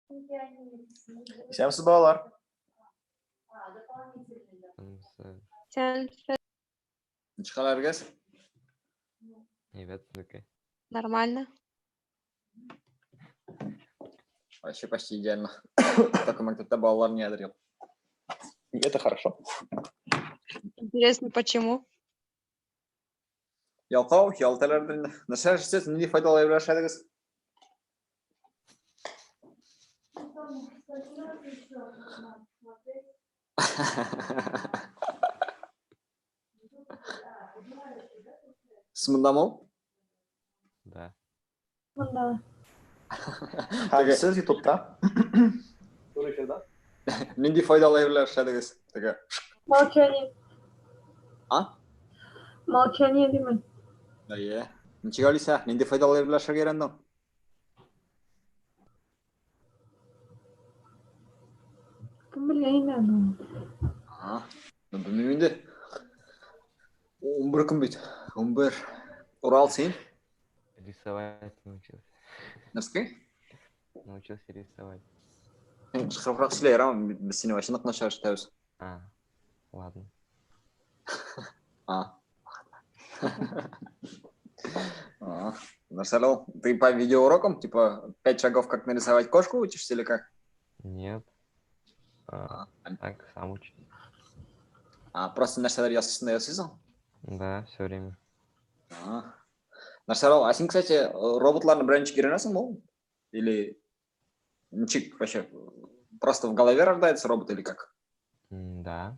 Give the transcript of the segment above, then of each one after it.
Исәнмесез, балалар. Исәнмесез. Ничек хәлләрегез? Әйбәт, сезнеке. Нормально. Вообще почти идеально. Только мәктәптә балалар нидер юк. И это хорошо. Интересно, почему? Ялкау, ял итәләр инде. Нәрсә эшлисез? Нинди файдалы әйберләр эшләдегез? Сез мондамы ул? Да. Монда. Һәм сез ютубта. Туры эфирда. Нинди файдалы әйберләр эшләдегез? Теге. Молчание. А? Молчание димен. Әйе. Ничек, Алиса, нинди файдалы әйберләр эшләргә өйрәндең? Кем белгән инде аны? А, ну белмим инде. 11 көн бит. 11. Урал син? Рисовать научился. Нәрсәгә? Научился рисовать. Син кычкырыбрак сөйлә, ярамы? Без сине вообще нык начар ишетәбез. А, ладно. А. А, нәрсә ул? Ты по видеоурокам, типа, пять шагов, как нарисовать кошку учишься или как? Нет. А, так, сам учусь. А, просто нәрсәләр ясыйсың да ясыйсың? Да, все время. А. Нәрсәләр ул? А син, кстати, роботларны беренче өйрәнәсеңме ул? Или ничек вообще? Просто в голове рождается робот или как? Да.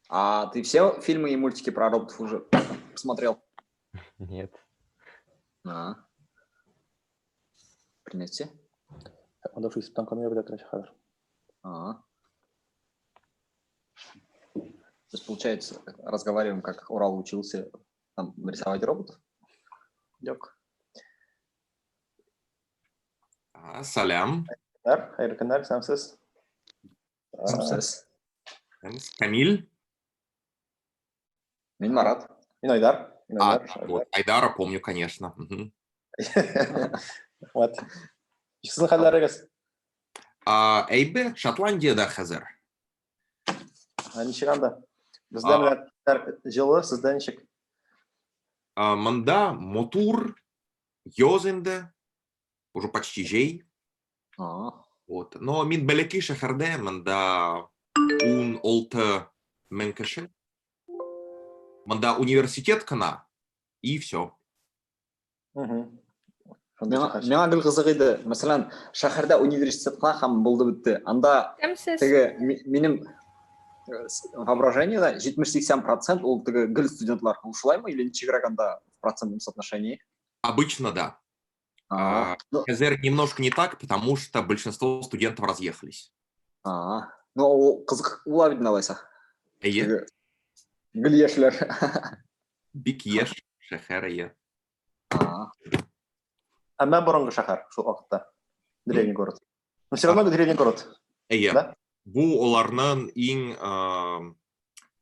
А ты все фильмы и мультики про роботов уже посмотрел? Нет. А. Принести? Анда шул исептән камера белән керәчәк хәзер. А. То есть, получается, разговариваем, как Урал учился там рисовать роботов? Юк. А, Сәлам. Хәерле көннәр, исәнмесез. Исәнмесез. Камиль. Мин Марат. Мин Айдар. Мин А, Айдар. вот, Айдара помню, конечно. Рәхмәт. Ничек сезнең хәлләрегез? А, әйбе, Шотландиядә хәзер. А, ничек анда? Бездә А. менә җылы, сездә ничек? А, монда мотур, яз инде, уже почти җәй. А. Вот. Но мин бәләкәй шәһәрдә, монда 16 мең кеше. Монда университет кына, и все. Миңа гел кызык иде. Мәсәлән, шәһәрдә университет кына һәм булды бетте. Анда Кемсез? теге минем воображениедә 70-80% ул теге гел студентлар. Ул шулаймы или ничегрәк анда в процентном соотношении? Обычно да. А, ну, Хәзер немножко не так, потому что большинство студентов разъехались. А, ну ул кызык була бит алайса. Әйе. Теге гел яшьләр. Бик яшь шәһәр, әйе. А. Әмма борынгы шәһәр шул вакытта. Древний город. Но все равно древний город. Әйе. Да? Бу аларның иң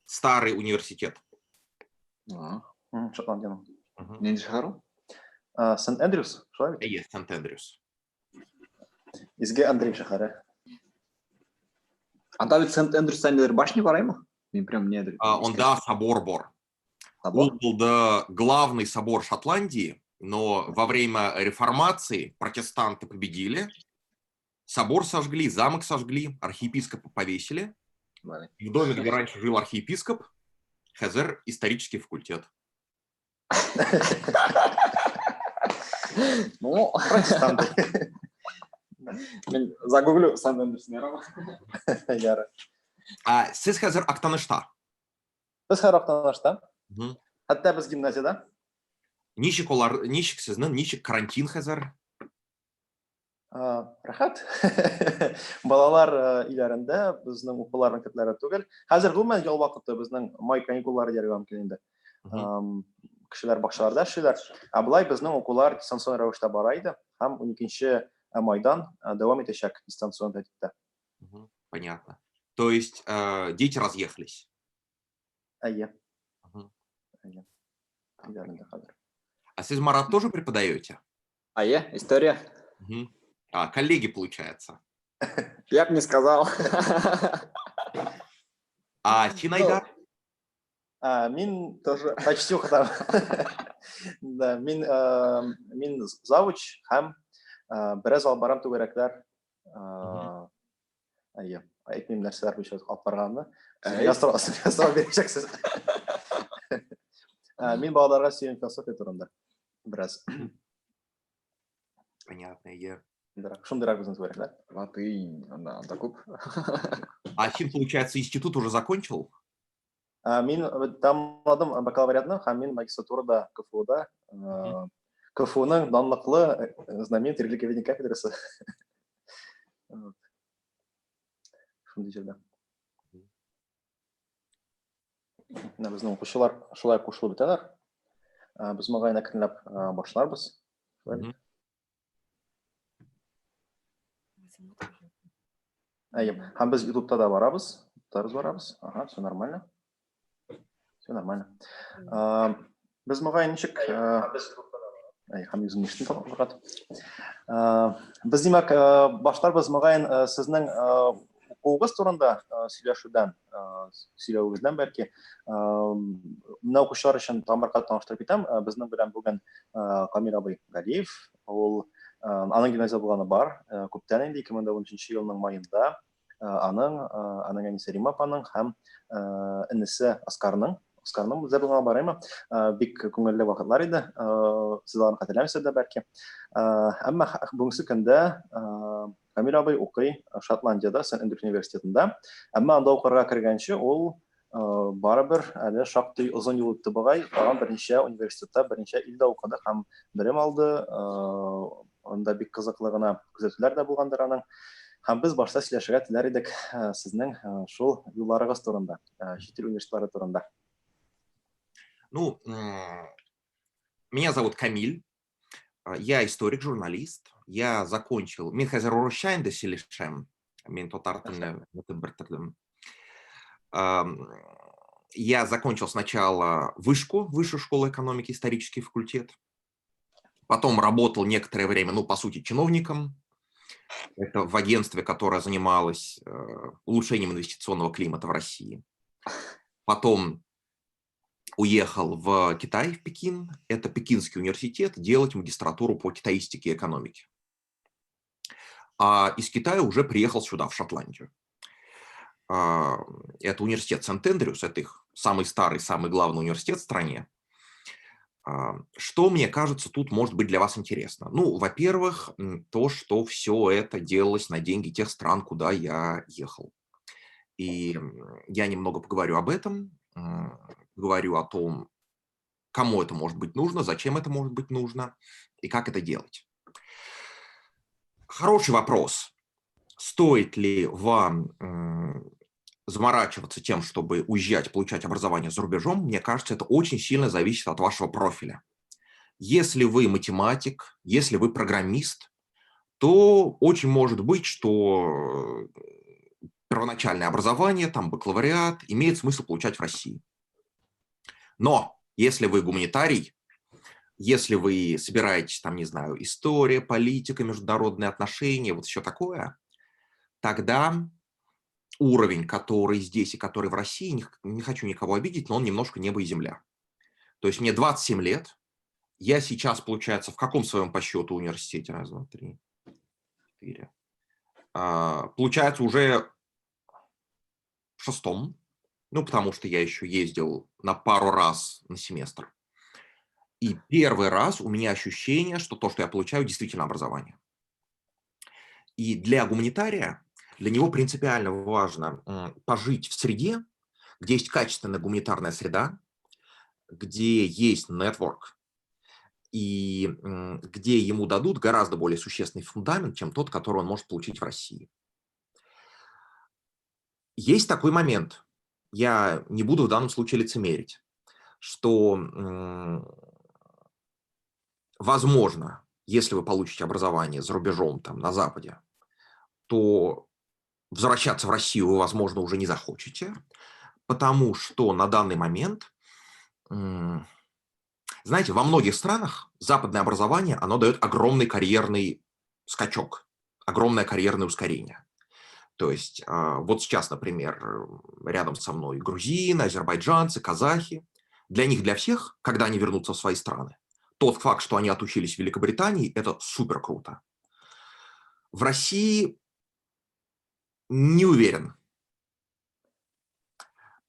старый университет. А. Шотландиянең. Нинди шәһәр ул? Сент-Эндрюс, шулай бит? Әйе, Сент-Эндрюс. Изге Андрей шәһәре. Анда бит Сент-Эндрюста ниндидер башня бар, әйме? Мин прям не А, Анда собор бар. Собор? Ул булды главный собор Шотландии, но во время реформации протестанты победили, собор сожгли, замок сожгли, архиепископа повесили. Блин. В доме, где раньше жил архиепископ, хәзер исторический факультет. Ну, протестанты. Мин загуглю Сент-Эндрюс, ярамы? Ярар. А сез хәзер Актанышта? Без хәзер Актанышта. Хәтта без гимназиядә. Ничек алар, ничек сезнең, ничек карантин хәзер? Рәхәт. Балалар өйләрендә, безнең укулар мәктәпләре түгел. Хәзер гомумән ял вакыты, безнең май каникуллары дияргә мөмкин инде. Кешеләр бакчаларда эшлиләр. Ә болай безнең укулар дистанцион рәвештә бара иде һәм 12 майдан дәвам итәчәк дистанцион тәртиптә. Понятно. То есть дети разъехались? Әйе. Әйе. Өйләрендә хәзер. А сез, Марат, тоже преподаете? Әйе, история. А, коллеги, получается. Я бы не сказал. А син, Айдар? А, мин Тоже. Почти укытам. Да, мин завуч һәм бераз алып барам түгәрәкләр. Әйе, әйтмим нәрсәләр буенча алып барганымны. Сез Әй. Миңа сорау бирәчәксез. Мин балаларга сөйлим философия турында. Бераз. Понятно, я. Шундыйрак безнең түгәрәкләр. Латынь, анда күп. А син, получается, институт уже закончил? Мин тәмамладым бакалавриатны һәм мин магистратурада КФУда, КФУның данлыклы, знаменитый религиоведение кафедрасы. Вот. Шундый җирдә. Менә безнең укучылар шулай кушылып бетәләр. Без мөгаен әкренләп башларбыз. Шулай бит? Мгм. Әйе. Һәм без YouTube'та да барабыз. YouTube'та без барабыз. Ага, все нормально. Все нормально. Без мөгаен ничек Әй, һәм үзем ишеттем факат. Без димәк башларбыз мөгаен сезнең укуыгыз турында сөйләшүдән, сөйләвегездән бәлки. Менә укучылар өчен тагын бер кат таныштырып китәм. Безнең белән бүген Камил абый Галиев. Ул аның гимназия булганы бар. Күптән инде 2013 елның маенда аның әнисе Рима апаның һәм энесе Оскарның бездә булганы бар име? Бик күңелле вакытлар иде. Сез аларны хәтерләмисез дә бәлки. Әмма бүгенге көндә Камил абый укый Шотландиядә, Сент-Эндрюс университетында. Әмма анда укырга кергәнче ул барыбер әле шактый озын юл үтте бугай. Тагын берничә университетта, берничә илдә укыды һәм белем алды. Анда бик кызыклы гына күзәтүләр дә булгандыр аның. Һәм без башта сөйләшергә теләр идек сезнең шул юлларыгыз турында, чит ил университетлары турында. Ну, меня зовут Камиль, я историк, журналист. Я закончил. Мин хәзер урысча инде сөйләшәм. Мин татар телен онытып бетердем. Я закончил сначала вышку, высшую школу экономики, исторический факультет. Потом работал некоторое время, ну, по сути, чиновником. Это в агентстве, которое занималось улучшением инвестиционного климата в России. Потом уехал в Китай, в Пекин. Это Пекинский университет, делать магистратуру по китаистике и экономике. А из Китая уже приехал сюда, в Шотландию. Это университет Сент-Эндрюс, это их самый старый, самый главный университет в стране. Что, мне кажется, тут может быть для вас интересно? Ну, во-первых, то, что все это делалось на деньги тех стран, куда я ехал. И я немного поговорю об этом, говорю о том, кому это может быть нужно, зачем это может быть нужно и как это делать. Хороший вопрос. Стоит ли вам заморачиваться тем, чтобы уезжать, получать образование за рубежом? Мне кажется, это очень сильно зависит от вашего профиля. Если вы математик, если вы программист, то очень может быть, что первоначальное образование, там бакалавриат, имеет смысл получать в России. Но если вы гуманитарий, если вы собираетесь, там, не знаю, история, политика, международные отношения, вот все такое, тогда уровень, который здесь и который в России, не хочу никого обидеть, но он немножко небо и земля. То есть мне 27 лет, я сейчас, получается, в каком своем по счету университете? Раз, два, три, четыре. Получается, уже в шестом, ну, потому что я еще ездил на пару раз на семестр. И первый раз у меня ощущение, что то, что я получаю, действительно образование. И для гуманитария, для него принципиально важно пожить в среде, где есть качественная гуманитарная среда, где есть network, и где ему дадут гораздо более существенный фундамент, чем тот, который он может получить в России. Есть такой момент, я не буду в данном случае лицемерить, что, возможно, если вы получите образование за рубежом, там, на Западе, то возвращаться в Россию вы, возможно, уже не захочете, потому что на данный момент, знаете, во многих странах западное образование, оно дает огромный карьерный скачок. огромное карьерное ускорение. То есть вот сейчас, например, рядом со мной грузины, азербайджанцы, казахи. Для них, для всех, когда они вернутся в свои страны, тот факт, что они отучились в Великобритании, это супер круто. В России не уверен.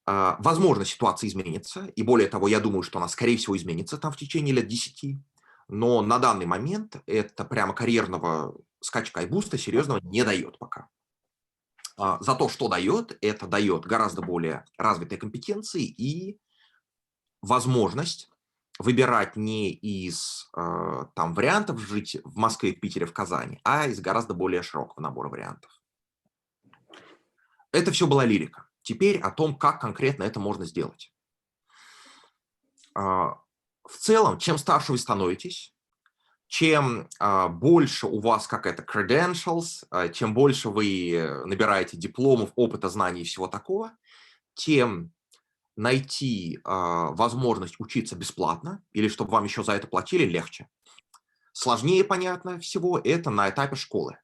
Возможно, ситуация изменится, и более того, я думаю, что она, скорее всего, изменится там в течение лет 10, но на данный момент это прямо карьерного скачка и буста серьезного не дает пока. Зато что дает? Это дает гораздо более развитые компетенции и возможность выбирать не из там вариантов жить в Москве, в Питере, в Казани, а из гораздо более широкого набора вариантов. Это все была лирика. Теперь о том, как конкретно это можно сделать. В целом, чем старше вы становитесь, чем больше у вас как это credentials, чем больше вы набираете дипломов, опыта, знаний и всего такого, тем найти возможность учиться бесплатно или чтобы вам еще за это платили, легче. Сложнее, понятно, всего это на этапе школы.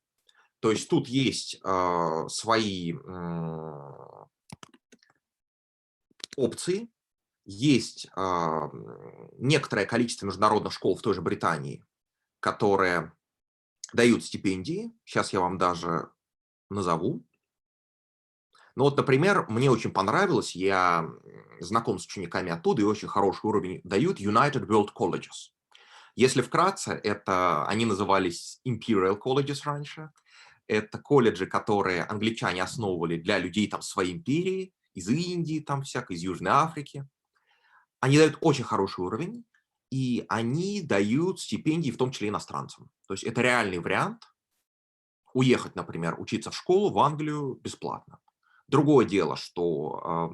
То есть тут есть свои опции, есть некоторое количество международных школ в той же Британии, которые дают стипендии. Сейчас я вам даже назову. Ну вот, например, мне очень понравилось, я знаком с учениками оттуда, и очень хороший уровень дают United World Colleges. Если вкратце, это они назывались Imperial Colleges раньше. Это колледжи, которые англичане основывали для людей там своей империи, из Индии там всякой, из Южной Африки. Они дают очень хороший уровень, и они дают стипендии, в том числе иностранцам. То есть это реальный вариант уехать, например, учиться в школу в Англию бесплатно. Другое дело, что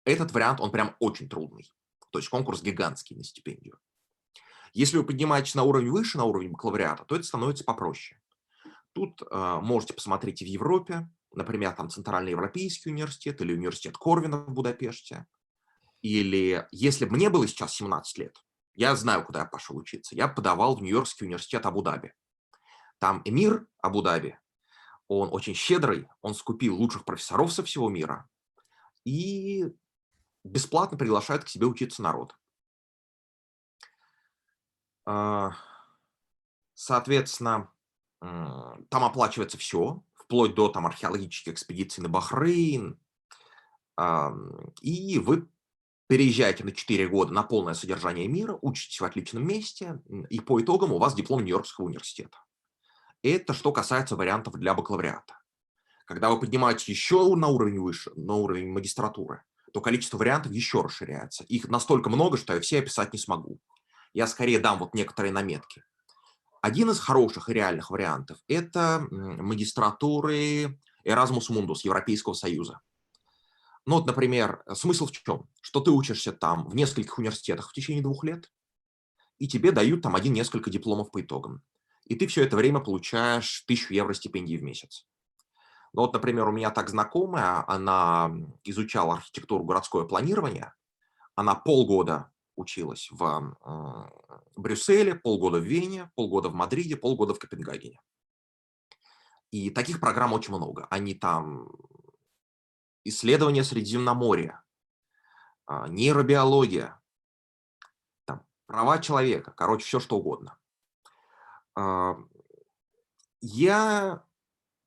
этот вариант, он прям очень трудный. То есть конкурс гигантский на стипендию. Если вы поднимаетесь на уровень выше, на уровень бакалавриата, то это становится попроще. Тут можете посмотреть и в Европе, например, там Центральноевропейский университет или университет Корвина в Будапеште. Или если бы мне было сейчас 17 лет, я знаю, куда я пошел учиться. Я подавал в Нью-Йоркский университет Абу-Даби. Там эмир Абу-Даби, он очень щедрый, он скупил лучших профессоров со всего мира и бесплатно приглашает к себе учиться народ. Соответственно, там оплачивается все, вплоть до там археологических экспедиций на Бахрейн, и вы переезжаете на 4 года на полное содержание мира, учитесь в отличном месте, и по итогам у вас диплом Нью-Йоркского университета. Это что касается вариантов для бакалавриата. Когда вы поднимаетесь еще на уровень выше, на уровень магистратуры, то количество вариантов еще расширяется. Их настолько много, что я все описать не смогу. Я скорее дам вот некоторые наметки. Один из хороших и реальных вариантов – это магистратуры Erasmus Mundus Европейского Союза. Ну вот, например, смысл в чем? Что ты учишься там в нескольких университетах в течение 2 лет, и тебе дают там один-несколько дипломов по итогам. И ты все это время получаешь 1000 евро стипендии в месяц. Ну вот, например, у меня так знакомая, она изучала архитектуру, городское планирование, она полгода училась в Брюсселе, полгода в Вене, полгода в Мадриде, полгода в Копенгагене. И таких программ очень много. Они там исследования Средиземноморья, нейробиология, там, права человека, короче, все что угодно. Я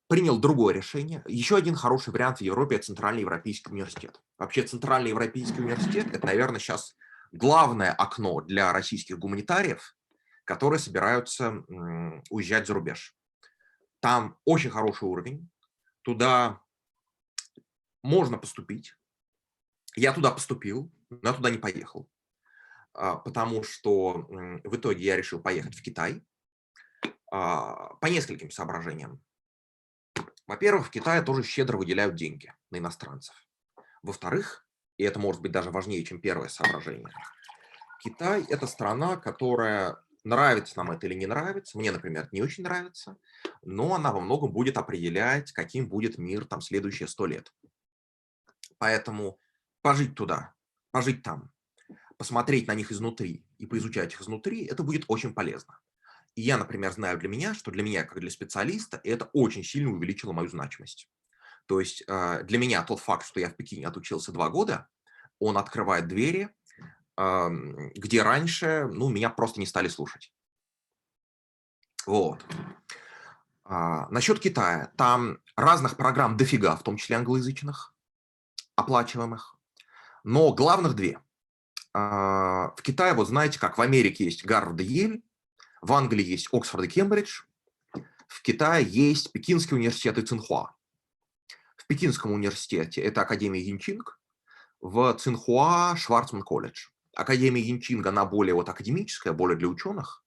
принял другое решение. Еще один хороший вариант в Европе – это Центральноевропейский университет. Вообще Центральноевропейский университет – это, наверное, сейчас главное окно для российских гуманитариев, которые собираются уезжать за рубеж. Там очень хороший уровень, туда можно поступить. Я туда поступил, но я туда не поехал, потому что в итоге я решил поехать в Китай по нескольким соображениям. Во-первых, в Китае тоже щедро выделяют деньги на иностранцев. Во-вторых, и это может быть даже важнее, чем первое соображение, Китай – это страна, которая, нравится нам это или не нравится, мне, например, не очень нравится, но она во многом будет определять, каким будет мир там следующие 100 лет. Поэтому пожить туда, пожить там, посмотреть на них изнутри и поизучать их изнутри, это будет очень полезно. И я, например, знаю для меня, что для меня, как для специалиста, это очень сильно увеличило мою значимость. То есть для меня тот факт, что я в Пекине отучился 2 года, он открывает двери, где раньше, ну, меня просто не стали слушать. Вот. Насчет Китая. Там разных программ дофига, в том числе англоязычных, оплачиваемых. Но главных две. В Китае, вот знаете, как в Америке есть Гарвард и Йель, в Англии есть Оксфорд и Кембридж, в Китае есть Пекинский университет и Цинхуа. В Пекинском университете это Академия Янчинг, в Цинхуа Шварцман колледж. Академия Янчинг, она более вот академическая, более для ученых,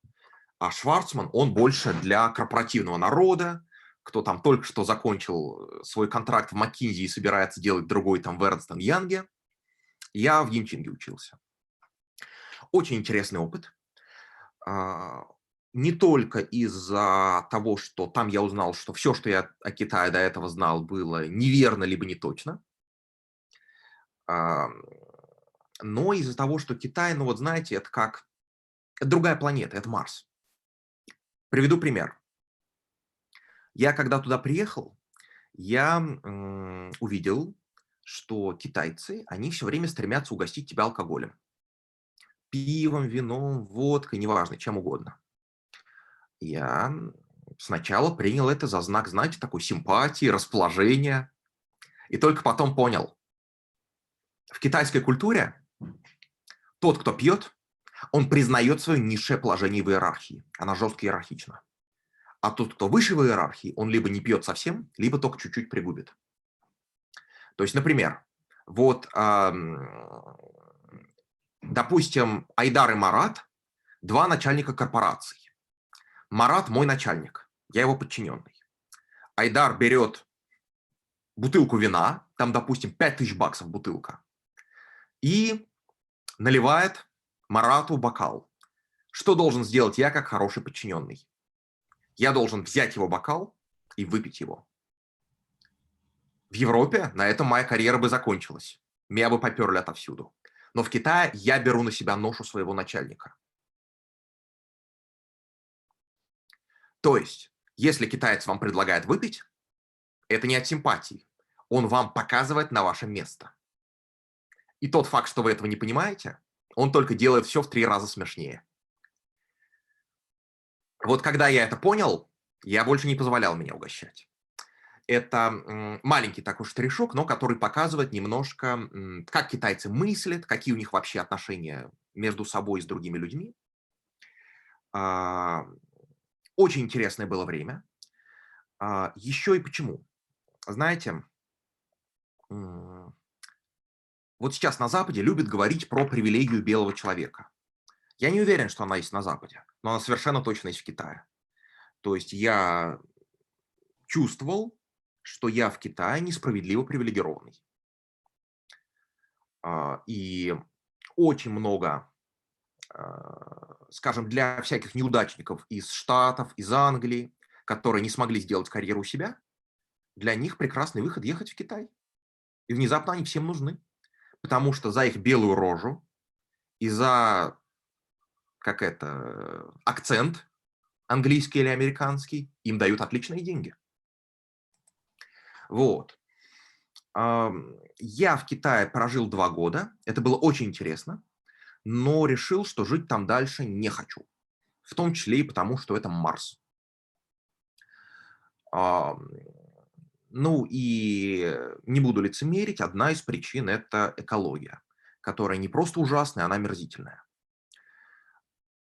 а Шварцман, он больше для корпоративного народа, кто там только что закончил свой контракт в McKinsey и собирается делать другой там в Эрнст Янге. Я в Янчинге учился. Очень интересный опыт. Не только из-за того, что там я узнал, что все, что я о Китае до этого знал, было неверно либо не точно, но из-за того, что Китай, ну вот знаете, это как это другая планета, это Марс. Приведу пример. Я когда туда приехал, я увидел, что китайцы, они все время стремятся угостить тебя алкоголем. Пивом, вином, водкой, неважно, чем угодно. Я сначала принял это за знак, знаете, такой симпатии, расположения, и только потом понял. В китайской культуре тот, кто пьет, он признает свое низшее положение в иерархии. Она жестко иерархична. А тот, кто выше в иерархии, он либо не пьет совсем, либо только чуть-чуть пригубит. То есть, например, вот, допустим, Айдар и Марат – два начальника корпораций. Марат мой начальник, я его подчиненный. Айдар берет бутылку вина, там, допустим, 5000 баксов бутылка, и наливает Марату бокал. Что должен сделать я, как хороший подчиненный? Я должен взять его бокал и выпить его. В Европе на этом моя карьера бы закончилась. Меня бы поперли отовсюду. Но в Китае я беру на себя ношу своего начальника. То есть, если китаец вам предлагает выпить, это не от симпатии. Он вам показывает на ваше место. И тот факт, что вы этого не понимаете, он только делает все в 3 раза смешнее. Вот когда я это понял, я больше не позволял меня угощать. Это маленький такой штришок, но который показывает немножко, как китайцы мыслят, какие у них вообще отношения между собой и с другими людьми. Очень интересное было время. Еще и почему? Знаете, вот сейчас на Западе любят говорить про привилегию белого человека. Я не уверен, что она есть на Западе, но она совершенно точно есть в Китае. То есть я чувствовал, что я в Китае несправедливо привилегированный. И очень много, скажем, для всяких неудачников из Штатов, из Англии, которые не смогли сделать карьеру у себя, для них прекрасный выход ехать в Китай. И внезапно они всем нужны. Потому что за их белую рожу и за, как это, акцент английский или американский, им дают отличные деньги. Вот. Я в Китае прожил 2 года. Это было очень интересно, но решил, что жить там дальше не хочу. В том числе и потому, что это Марс. Ну и не буду лицемерить, одна из причин – это экология, которая не просто ужасная, она омерзительная.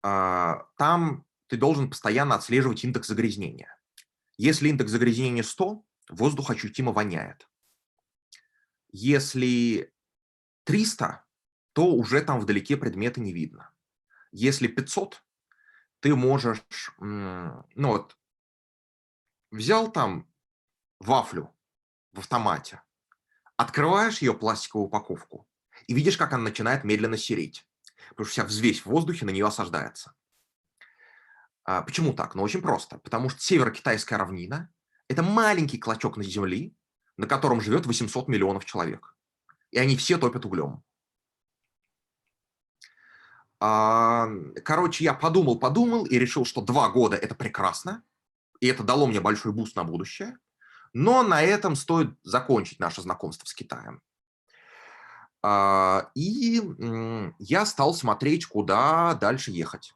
Там ты должен постоянно отслеживать индекс загрязнения. Если индекс загрязнения 100, воздух ощутимо воняет. Если 300, то уже там вдалеке предметы не видно. Если 500, ты можешь, ну вот, взял там вафлю в автомате, открываешь ее пластиковую упаковку и видишь, как она начинает медленно сереть, потому что вся взвесь в воздухе на нее осаждается. Почему так? Ну, очень просто. Потому что северо-китайская равнина – это маленький клочок на земли, на котором живет 800 миллионов человек. И они все топят углем. Короче, я подумал, подумал и решил, что 2 года – это прекрасно, и это дало мне большой буст на будущее, но на этом стоит закончить наше знакомство с Китаем. И я стал смотреть, куда дальше ехать.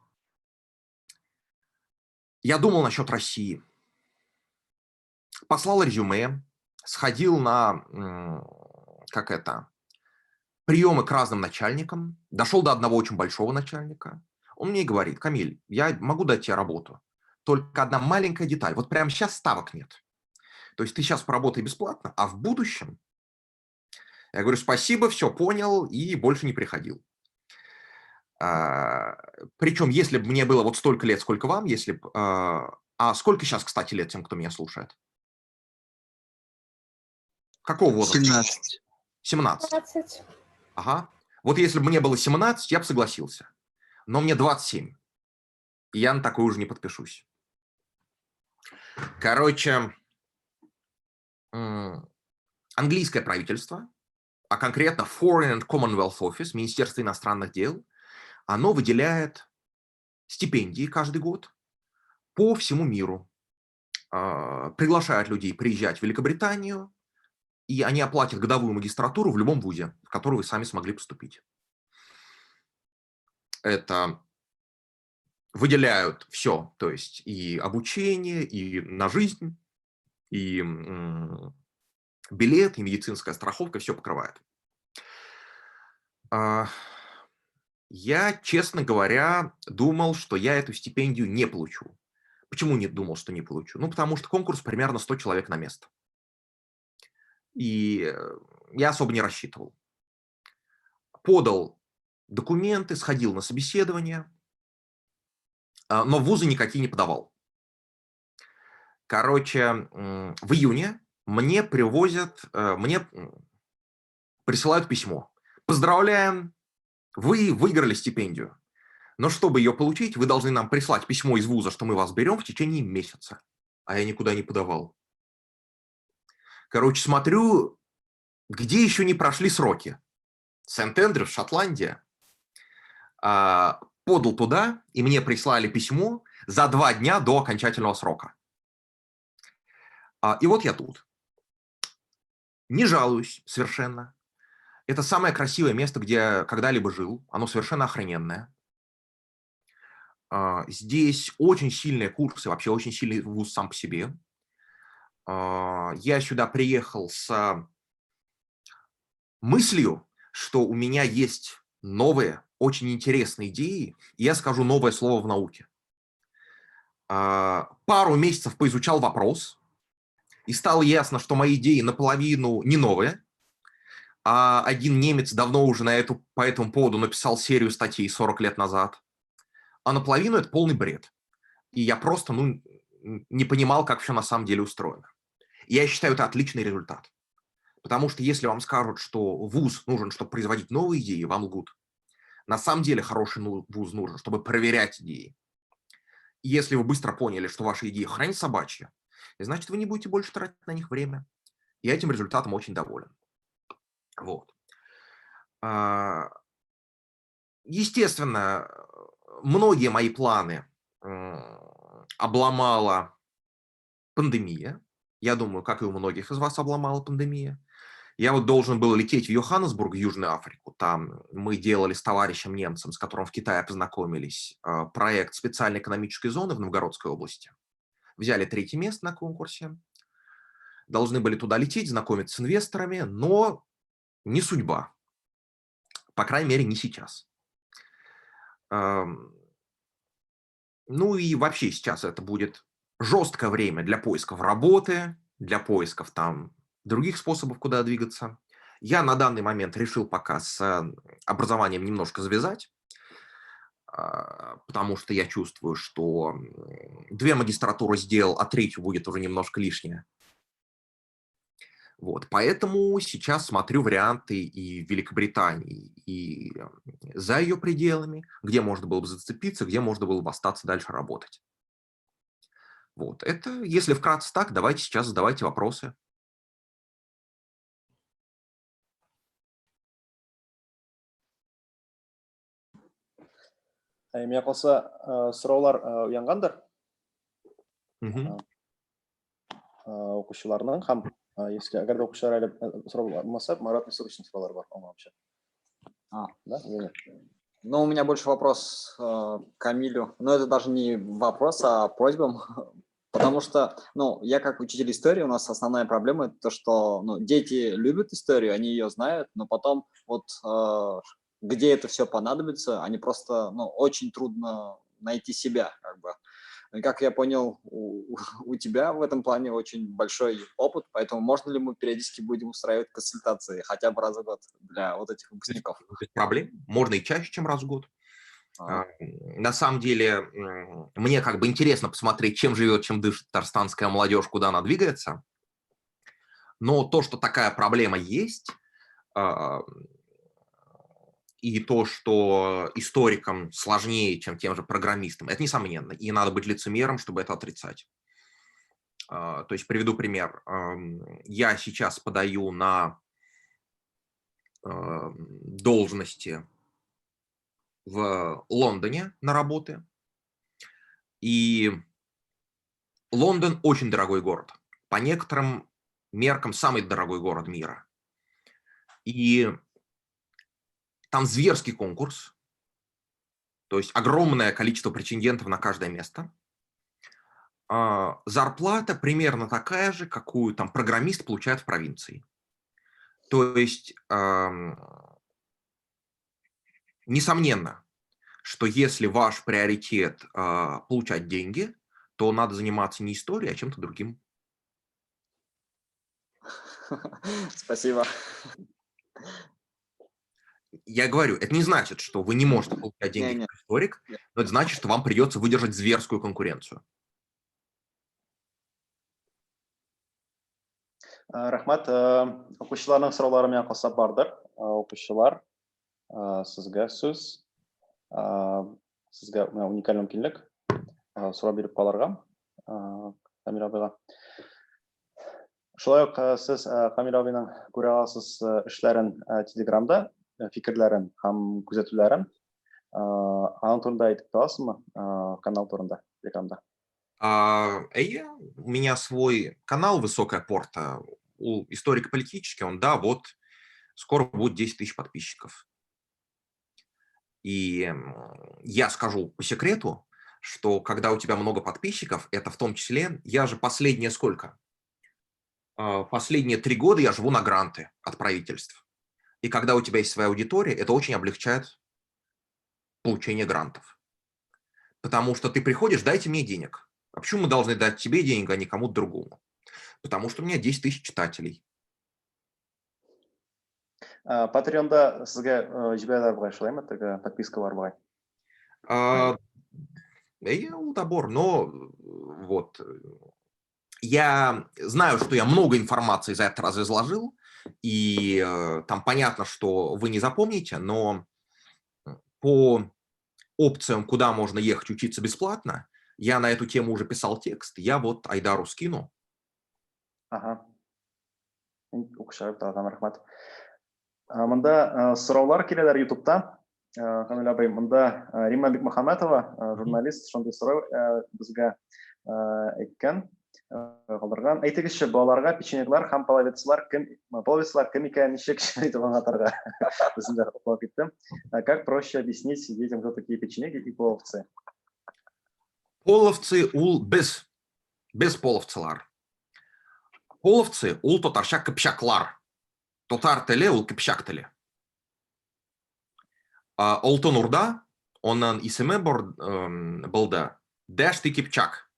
Я думал насчет России. Послал резюме, сходил на, как это, приемы к разным начальникам, дошел до одного очень большого начальника. Он мне говорит: «Камиль, я могу дать тебе работу, только одна маленькая деталь: вот прямо сейчас ставок нет. То есть ты сейчас поработай бесплатно, а в будущем». Я говорю: «Спасибо, все понял», и больше не приходил. Причем, если бы мне было вот столько лет, сколько вам, если б... А сколько сейчас, кстати, лет тем, кто меня слушает? Какого возраста? 17. 17. 20. Ага. Вот если бы мне было 17, я бы согласился. Но мне 27. И я на такое уже не подпишусь. Короче, английское правительство, а конкретно Foreign and Commonwealth Office, Министерство иностранных дел, оно выделяет стипендии каждый год по всему миру. Приглашают людей приезжать в Великобританию, и они оплатят годовую магистратуру в любом вузе, в который вы сами смогли поступить. Это выделяют все, то есть и обучение, и на жизнь, и билет, и медицинская страховка, все покрывает. Я, честно говоря, думал, что я эту стипендию не получу. Почему не думал, что не получу? Ну, потому что конкурс примерно 100 человек на место. И я особо не рассчитывал. Подал документы, сходил на собеседование, но в вузы никакие не подавал. Короче, в июне мне привозят, мне присылают письмо: «Поздравляем, вы выиграли стипендию. Но чтобы ее получить, вы должны нам прислать письмо из вуза, что мы вас берем, в течение месяца». А я никуда не подавал. Короче, смотрю, где еще не прошли сроки. Сент-Эндрюс, Шотландия. Подал туда, и мне прислали письмо за 2 дня до окончательного срока. И вот я тут. Не жалуюсь совершенно. Это самое красивое место, где я когда-либо жил. Оно совершенно охрененное. Здесь очень сильные курсы, вообще очень сильный вуз сам по себе. Я сюда приехал с мыслью, что у меня есть новые, очень интересные идеи, и я скажу новое слово в науке. Пару месяцев поизучал вопрос, и стало ясно, что мои идеи наполовину не новые, а один немец давно уже по этому поводу написал серию статей 40 лет назад, а наполовину это полный бред. И я просто, ну, не понимал, как все на самом деле устроено. Я считаю, это отличный результат. Потому что если вам скажут, что вуз нужен, чтобы производить новые идеи, вам лгут. На самом деле хороший вуз нужен, чтобы проверять идеи. И если вы быстро поняли, что ваши идеи хрень собачья, значит, вы не будете больше тратить на них время. Я этим результатом очень доволен. Вот. Естественно, многие мои планы обломала пандемия. Я думаю, как и у многих из вас обломала пандемия. Я вот должен был лететь в Йоханнесбург, в Южную Африку. Там мы делали с товарищем немцем, с которым в Китае познакомились, проект специальной экономической зоны в Новгородской области. Взяли третье место на конкурсе. Должны были туда лететь, знакомиться с инвесторами, но не судьба. По крайней мере, не сейчас. Ну и вообще сейчас это будет жесткое время для поисков работы, для поисков там других способов, куда двигаться. Я на данный момент решил пока с образованием немножко завязать, потому что я чувствую, что две магистратуры сделал, а третью будет уже немножко лишнее. Вот, поэтому сейчас смотрю варианты и в Великобритании, и за ее пределами, где можно было бы зацепиться, где можно было бы остаться дальше работать. Вот, это, если вкратце так, давайте сейчас задавайте вопросы. Миңа калса, сораулар уянгандыр. Укучыларның һәм если әгәр дә укучылар әле сорау булмаса, Марат Мисуровичның сораулары бар, аңламыйча. А. Да? Или нет? Ну, у меня больше вопрос к Камилю. Но это даже не вопрос, а просьба. Потому что, ну, я как учитель истории, у нас основная проблема это то, что, ну, дети любят историю, они ее знают, но потом вот где это все понадобится, они просто, ну, очень трудно найти себя, как бы. И как я понял, у тебя в этом плане очень большой опыт, поэтому можно ли мы периодически будем устраивать консультации хотя бы раз в год для вот этих выпускников? Без проблем. Можно и чаще, чем раз в год. На самом деле, мне как бы интересно посмотреть, чем живет, чем дышит татарстанская молодежь, куда она двигается. Но то, что такая проблема есть, и то, что историкам сложнее, чем тем же программистам, это несомненно. И надо быть лицемером, чтобы это отрицать. То есть приведу пример. Я сейчас подаю на должности в Лондоне на работы. И Лондон очень дорогой город. По некоторым меркам самый дорогой город мира. И там зверский конкурс, то есть огромное количество претендентов на каждое место. Зарплата примерно такая же, какую там программист получает в провинции. То есть, несомненно, что если ваш приоритет получать деньги, то надо заниматься не историей, а чем-то другим. Спасибо. Я говорю, это не значит, что вы не можете получать деньги Не-не. как историк, но это значит, что вам придется выдержать зверскую конкуренцию. Рәхмәт. Укучыларның сораулары миңа калса бардыр. Укучылар, сезгә сүз. Сезгә менә уникаль мөмкинлек сорау биреп калырга Камил абыйга. Шулай ук сез Камил абыйның күрә аласыз эшләрен Телеграмда, фикерләрен һәм күзәтүләрен. Аның турында әйтеп китә аласызмы? Канал турында, Телеграмда. Я, у меня свой канал «Высокая порта», у историко-политический, он, да, вот скоро будет 10 тысяч подписчиков. И я скажу по секрету, что когда у тебя много подписчиков, это в том числе, я же последние сколько? Последние 3 года я живу на гранты от правительств. И когда у тебя есть своя аудитория, это очень облегчает получение грантов. Потому что ты приходишь, дайте мне денег. А почему мы должны дать тебе денег, а не кому-то другому? Потому что у меня 10 тысяч читателей. Патреонда сезгә җибәрәләр бугай, шулаймы? Теге подпискалар бугай. Я удобор, но вот. Я знаю, что я много информации за этот раз изложил, и там понятно, что вы не запомните, но по опциям, куда можно ехать учиться бесплатно, я на эту тему уже писал текст, я вот Айдару скину. Ага. Укучылар тагын рәхмәт. Монда сораулар киләләр YouTube'та. Камил абый, монда Римма Бикмөхәммәтова, журналист, шундый сорау безгә әйткән, калдырган. Әйтегезче, балаларга печенеглар һәм половецлар кем икәнен ничек итеп аңлатырга? Үзем дә укып киттем. Как проще объяснить детям, кто такие печенеги и половцы? Половцы ул без, без половцылар. Половцы ул татарча кыпчаклар. Татар теле ул кыпчак теле. Алтын Урда, оның исеме булды Дәшти Кипчак.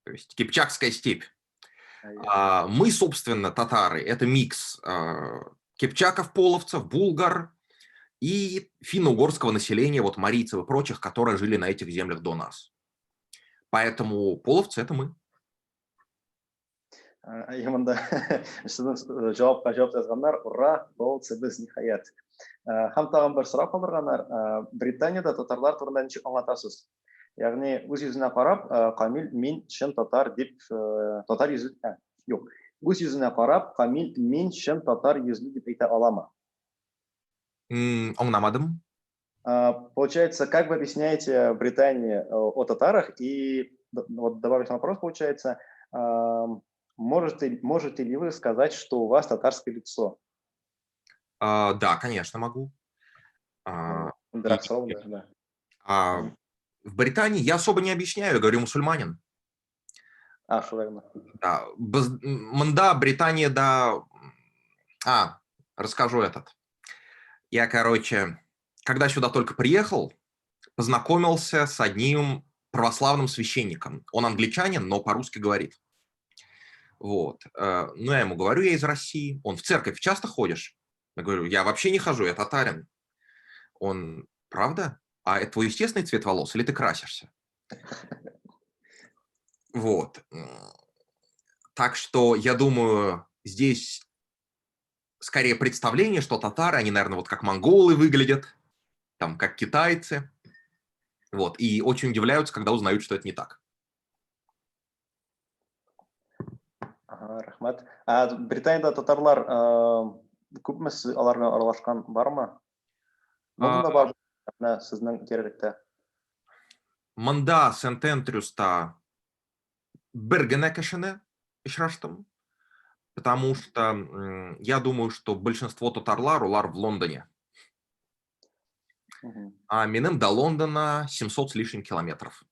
То есть Кипчакская степь. Мы, собственно, татары, это микс кипчаков, половцев, булгар и финно-угорского населения, вот марийцев и прочих, которые жили на этих землях до нас. Поэтому половцы — это мы. Әйе, монда сезнең җавапка җавап язганнар, ура, половцы без, ниһаять. Һәм тагын бер сорау калдырганнар. Британиядә татарлар турында ничек аңлатасыз? Ягъни үз йөзенә карап, Камил мин чын татар дип, татар йөзле, юк. Үз йөзенә карап, Камил мин чын татар йөзле дип әйтә аламы? Аңламадым. Получается, как вы объясняете Британии о татарах? И вот добавить вопрос, получается, можете ли вы сказать, что у вас татарское лицо? Да, конечно, могу. Да. В Британии я особо не объясняю, я говорю: мусульманин. А, что верно. Да, монда, Британия, да. Расскажу этот. Я, короче, когда сюда только приехал, познакомился с одним православным священником. Он англичанин, но по-русски говорит. Вот. Ну, я ему говорю: я из России. Он: в церковь часто ходишь? Я говорю: я вообще не хожу, я татарин. Он: правда? А это твой естественный цвет волос или ты красишься? Вот. Так что, я думаю, здесь скорее представление, что татары, они, наверное, вот как монголы выглядят, там, как китайцы. Вот. И очень удивляются, когда узнают, что это не так. Ага, рәхмәт. Ә Британиядә татарлар күпме, сез алар белән аралашкан бармы? Монда бар менә сезнең тирәлектә. Монда Сент-Эндрюста бер генә кешене очраштым, потому что я думаю, что большинство татарлар улар в Лондоне. А минем до Лондона 700 с лишним километров.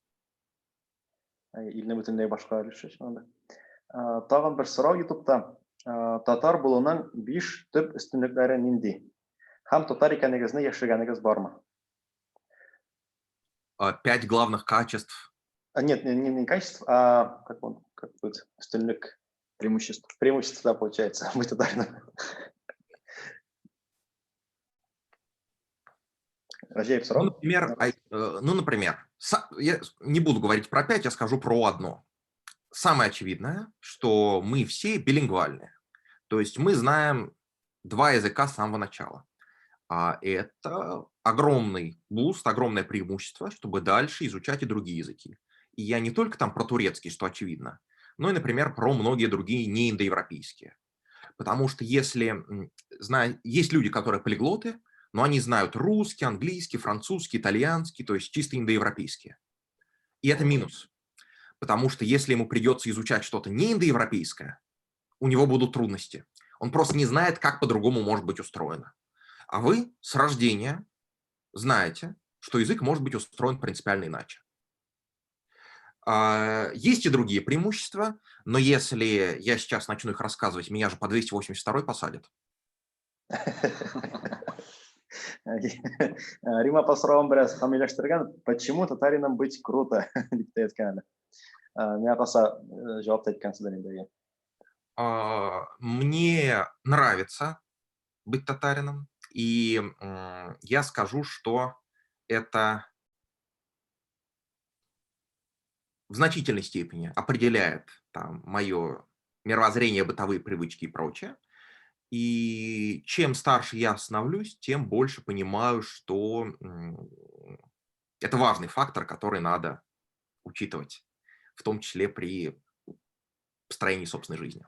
Илнең бөтенләй башка өлеше анда. Тагын бер сорау YouTube'та. Татар булуның биш төп өстенлекләре нинди? Һәм татар икәнегезне яшергәнегез бармы? Пять главных качеств. А, нет, не качеств, а как он, как будет, өстенлек. Преимущество. Преимущество, да, получается, быть татарином. Ну, например, ну, например, я не буду говорить про пять, я скажу про одно. Самое очевидное, что мы все билингвальные. То есть мы знаем два языка с самого начала. А это огромный буст, огромное преимущество, чтобы дальше изучать и другие языки. И я не только там про турецкий, что очевидно, но и, например, про многие другие неиндоевропейские. Потому что если, есть люди, которые полиглоты, но они знают русский, английский, французский, итальянский, то есть чисто индоевропейские. И это минус. Потому что если ему придется изучать что-то не индоевропейское, у него будут трудности. Он просто не знает, как по-другому может быть устроено. А вы с рождения знаете, что язык может быть устроен принципиально иначе. Есть и другие преимущества, но если я сейчас начну их рассказывать, меня же по 282 посадят. Рима апа соравын бераз камилләштергән. Почему татарином быть круто? Дип тә әйткән әле. Миңа калса, җавап та әйткәнсездер инде. Мне нравится быть татарином, и я скажу, что это в значительной степени определяет там мое мировоззрение, бытовые привычки и прочее. И чем старше я становлюсь, тем больше понимаю, что это важный фактор, который надо учитывать, в том числе при построении собственной жизни.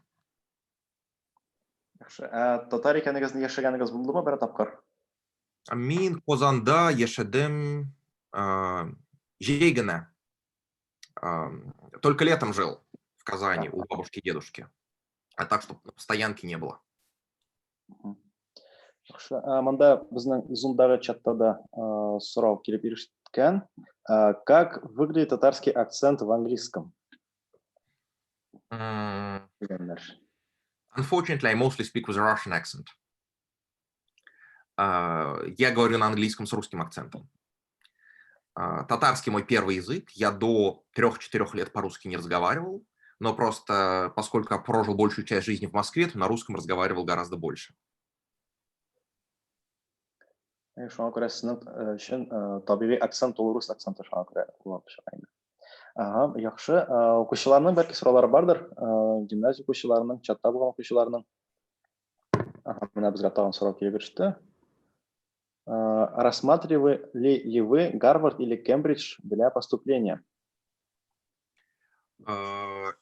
Яхшы. Ә татар икәнегезне яшергәнегез булдымы бер тапкыр? Мин Казанда яшәдем җәй генә. Только летом жил в Казани у бабушки и дедушки. А так, чтобы на постоянке, не было. Яхшы. Монда безнең Zoom-дагы чатта да сорау килеп ирешкән. Как выглядит татарский акцент в английском? Дигәннәр. Unfortunately, I mostly speak with a Russian accent. Я говорю на английском с русским акцентом. Татарский мой первый язык. Я до 3-4 лет по-русски не разговаривал, но просто поскольку я прожил большую часть жизни в Москве, то на русском разговаривал гораздо больше. Шуңа күрә сезнең өчен табигый акцент ул рус акценты, шуңа күрә булып чыга инде. Ага, яхшы. Укучыларның бәлки сораулары бардыр. Гимназия укучыларының, чатта булган укучыларның. Ага, менә безгә тагын сорау килеп иреште. Рассматривали ли вы Гарвард или Кембридж для поступления? В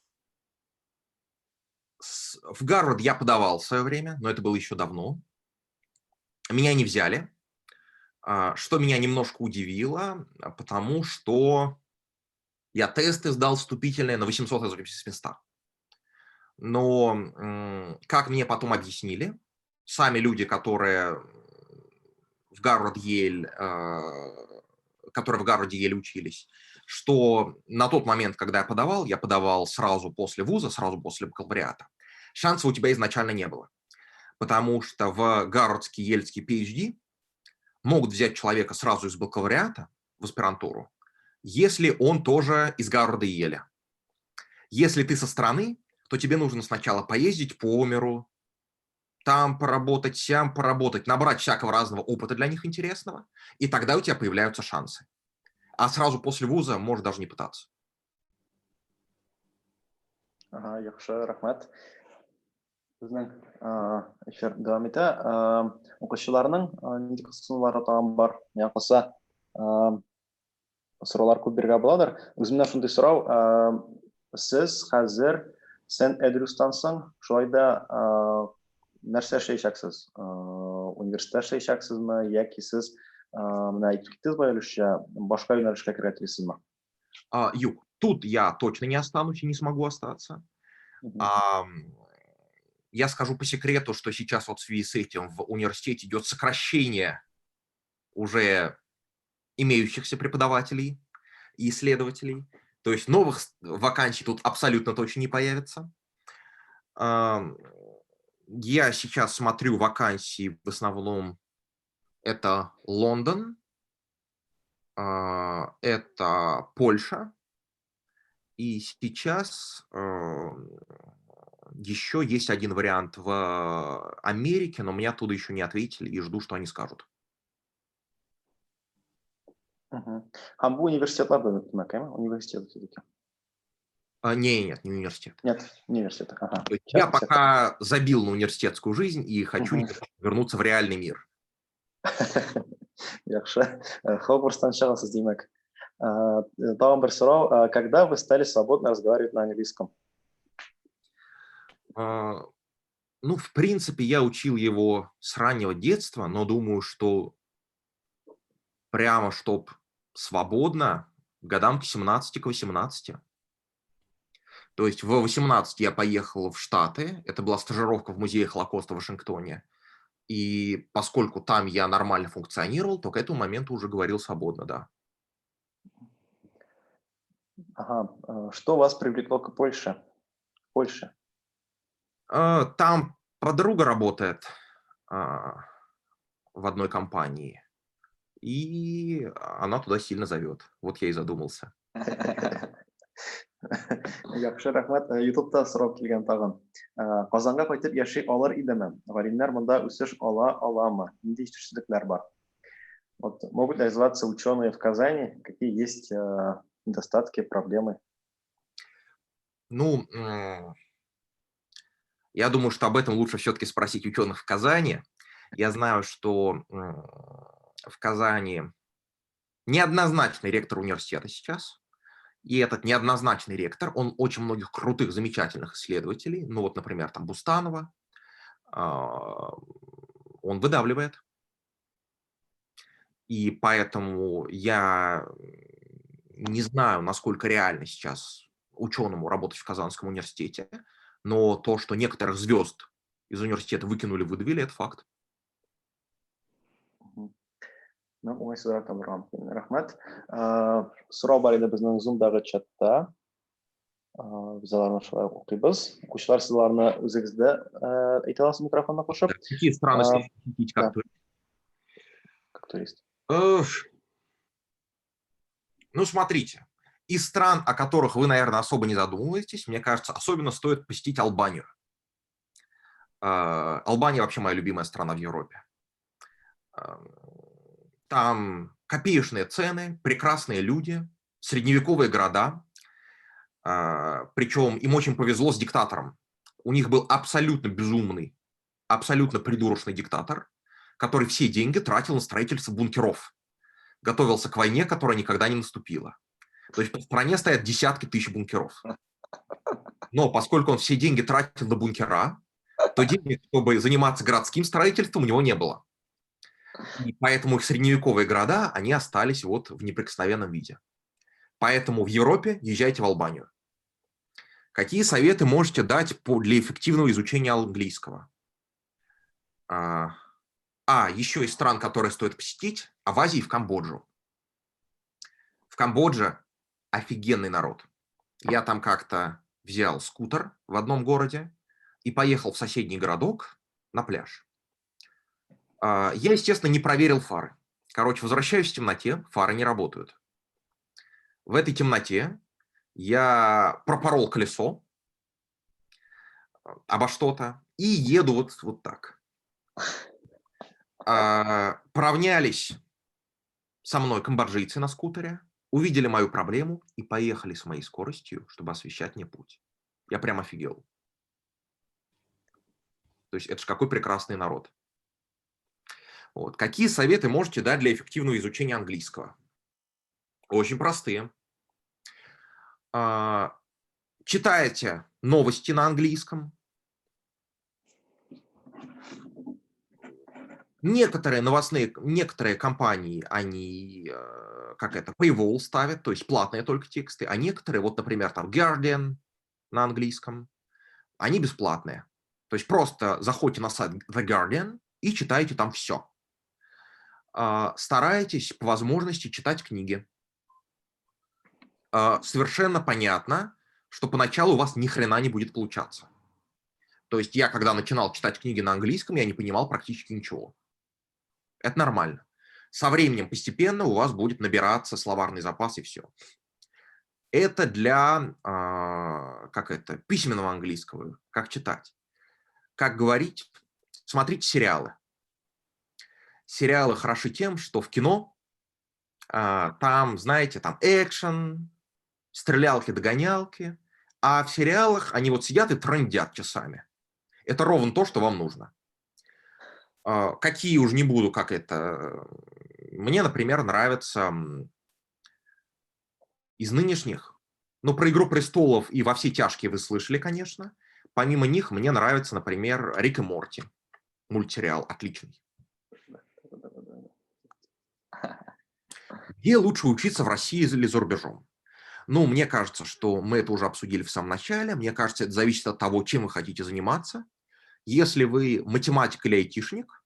Гарвард я подавал в свое время, но это было еще давно. Меня не взяли. Что меня немножко удивило, потому что я тесты сдал вступительные на 800 из 800. Но, как мне потом объяснили, сами люди, которые в Гарварде Йеле учились, что на тот момент, когда я подавал сразу после вуза, сразу после бакалавриата, шансов у тебя изначально не было. Потому что в Гарвардский, Йельский PhD могут взять человека сразу из бакалавриата в аспирантуру, если он тоже из Гарварда и Йеля. Если ты со стороны, то тебе нужно сначала поездить по миру, там поработать, сям поработать, набрать всякого разного опыта для них интересного, и тогда у тебя появляются шансы. А сразу после вуза можешь даже не пытаться. Ага, яхшы, рәхмәт. Безнең эфир дәвам итә. Укучыларның нинди кызыксынулары тагын бар? Миңа калса, сораулар күп бирергә буладыр. Үземнән шундый сорау: сез хәзер Сент Эндрюстан соң шулай да нәрсә эшләячәксез? Университетта эшләячәксезме яки сез, менә әйтеп киттегез бая өлешчә, башка юнәлешкә керергә телисезме? Юк, тут я точно не останусь и не смогу остаться. Я скажу по секрету, что сейчас вот в связи с этим в университете идет сокращение уже имеющихся преподавателей и исследователей. То есть новых вакансий тут абсолютно точно не появится. Я сейчас смотрю вакансии, в основном это Лондон, это Польша, и сейчас еще есть один вариант в Америке, но мне оттуда еще не ответили, и жду, что они скажут. Һәм бу университетлар димәк, әйме? Университет все-таки. А, не, нет, не университет. Нет, не университет. Ага. То есть я пока забил на университетскую жизнь и хочу вернуться в реальный мир. Яхшы. Хогвартстан чыгасыз, димәк. Тагын бер сорау. Когда вы стали свободно разговаривать на английском? Ну, в принципе, я учил его с раннего детства, но думаю, что прямо чтоб свободно, годам к 17, к 18. То есть в 18 я поехал в Штаты, это была стажировка в музее Холокоста в Вашингтоне. И поскольку там я нормально функционировал, то к этому моменту уже говорил свободно, да. Ага. Что вас привлекло к Польше? Польше? Там подруга работает в одной компании, и она туда сильно зовет. Вот я и задумался. Яхшы, рәхмәт. Ютубта сорау килгән тагын. Казанга кайтып яши алыр идеме? Галимнәр монда үсеш ала аламы? Нинди җитешсезлекләр бар? Вот могут ли развиваться ученые в Казани? Какие есть недостатки, проблемы? Ну, я думаю, что об этом лучше все-таки спросить ученых в Казани. Я знаю, что в Казани неоднозначный ректор университета сейчас. И этот неоднозначный ректор, он очень многих крутых, замечательных исследователей, ну вот, например, там Бустанова, он выдавливает. И поэтому я не знаю, насколько реально сейчас ученому работать в Казанском университете, но то, что некоторых звезд из университета выкинули, выдавили, это факт. Ну, уңайсызрак табырга мөмкин. Рәхмәт. Сорау бар иде безнең Zoom-дагы чатта. Без аларны шулай укыйбыз. Укучылар, сез аларны үзегез дә әйтә аласыз микрофонны кушып. Какие страны следует посетить как турист? Как турист. Ну, смотрите, из стран, о которых вы, наверное, особо не задумываетесь, мне кажется, особенно стоит посетить Албанию. Албания вообще моя любимая страна в Европе. Там копеечные цены, прекрасные люди, средневековые города. Причем им очень повезло с диктатором. У них был абсолютно безумный, абсолютно придурочный диктатор, который все деньги тратил на строительство бункеров. Готовился к войне, которая никогда не наступила. То есть по стране стоят десятки тысяч бункеров. Но поскольку он все деньги тратил на бункера, то денег, чтобы заниматься городским строительством, у него не было. И поэтому их средневековые города, они остались вот в неприкосновенном виде. Поэтому в Европе езжайте в Албанию. Какие советы можете дать для эффективного изучения английского? Еще из стран, которые стоит посетить, а в Азии в Камбоджу. В Камбодже офигенный народ. Я там как-то взял скутер в одном городе и поехал в соседний городок на пляж. Я, естественно, не проверил фары. Короче, возвращаюсь в темноте, фары не работают. В этой темноте я пропорол колесо обо что-то и еду вот так. Поравнялись со мной камбоджийцы на скутере, увидели мою проблему и поехали с моей скоростью, чтобы освещать мне путь. Я прям офигел. То есть это же какой прекрасный народ. Вот. Какие советы можете дать для эффективного изучения английского? Очень простые. Читаете новости на английском. Некоторые новостные, некоторые компании, они, paywall ставят, то есть платные только тексты, а некоторые, вот, например, там Guardian на английском, они бесплатные. То есть просто заходите на сайт The Guardian и читаете там все. Старайтесь по возможности читать книги. Совершенно понятно, что поначалу у вас ни хрена не будет получаться. То есть я, когда начинал читать книги на английском, я не понимал практически ничего. Это нормально. Со временем постепенно у вас будет набираться словарный запас и все. Это для, письменного английского, как читать. Как говорить, смотрите сериалы. Сериалы хороши тем, что в кино там, знаете, там экшен, стрелялки-догонялки, а в сериалах они вот сидят и трындят часами. Это ровно то, что вам нужно. Какие уж не буду, как это... Мне, например, нравится из нынешних, ну, про «Игру престолов» и «Во все тяжкие» вы слышали, конечно. Помимо них мне нравится, например, «Рик и Морти». Мультсериал отличный. Где лучше учиться, в России или за рубежом? Ну, мне кажется, что мы это уже обсудили в самом начале. Мне кажется, это зависит от того, чем вы хотите заниматься. Если вы математик или айтишник,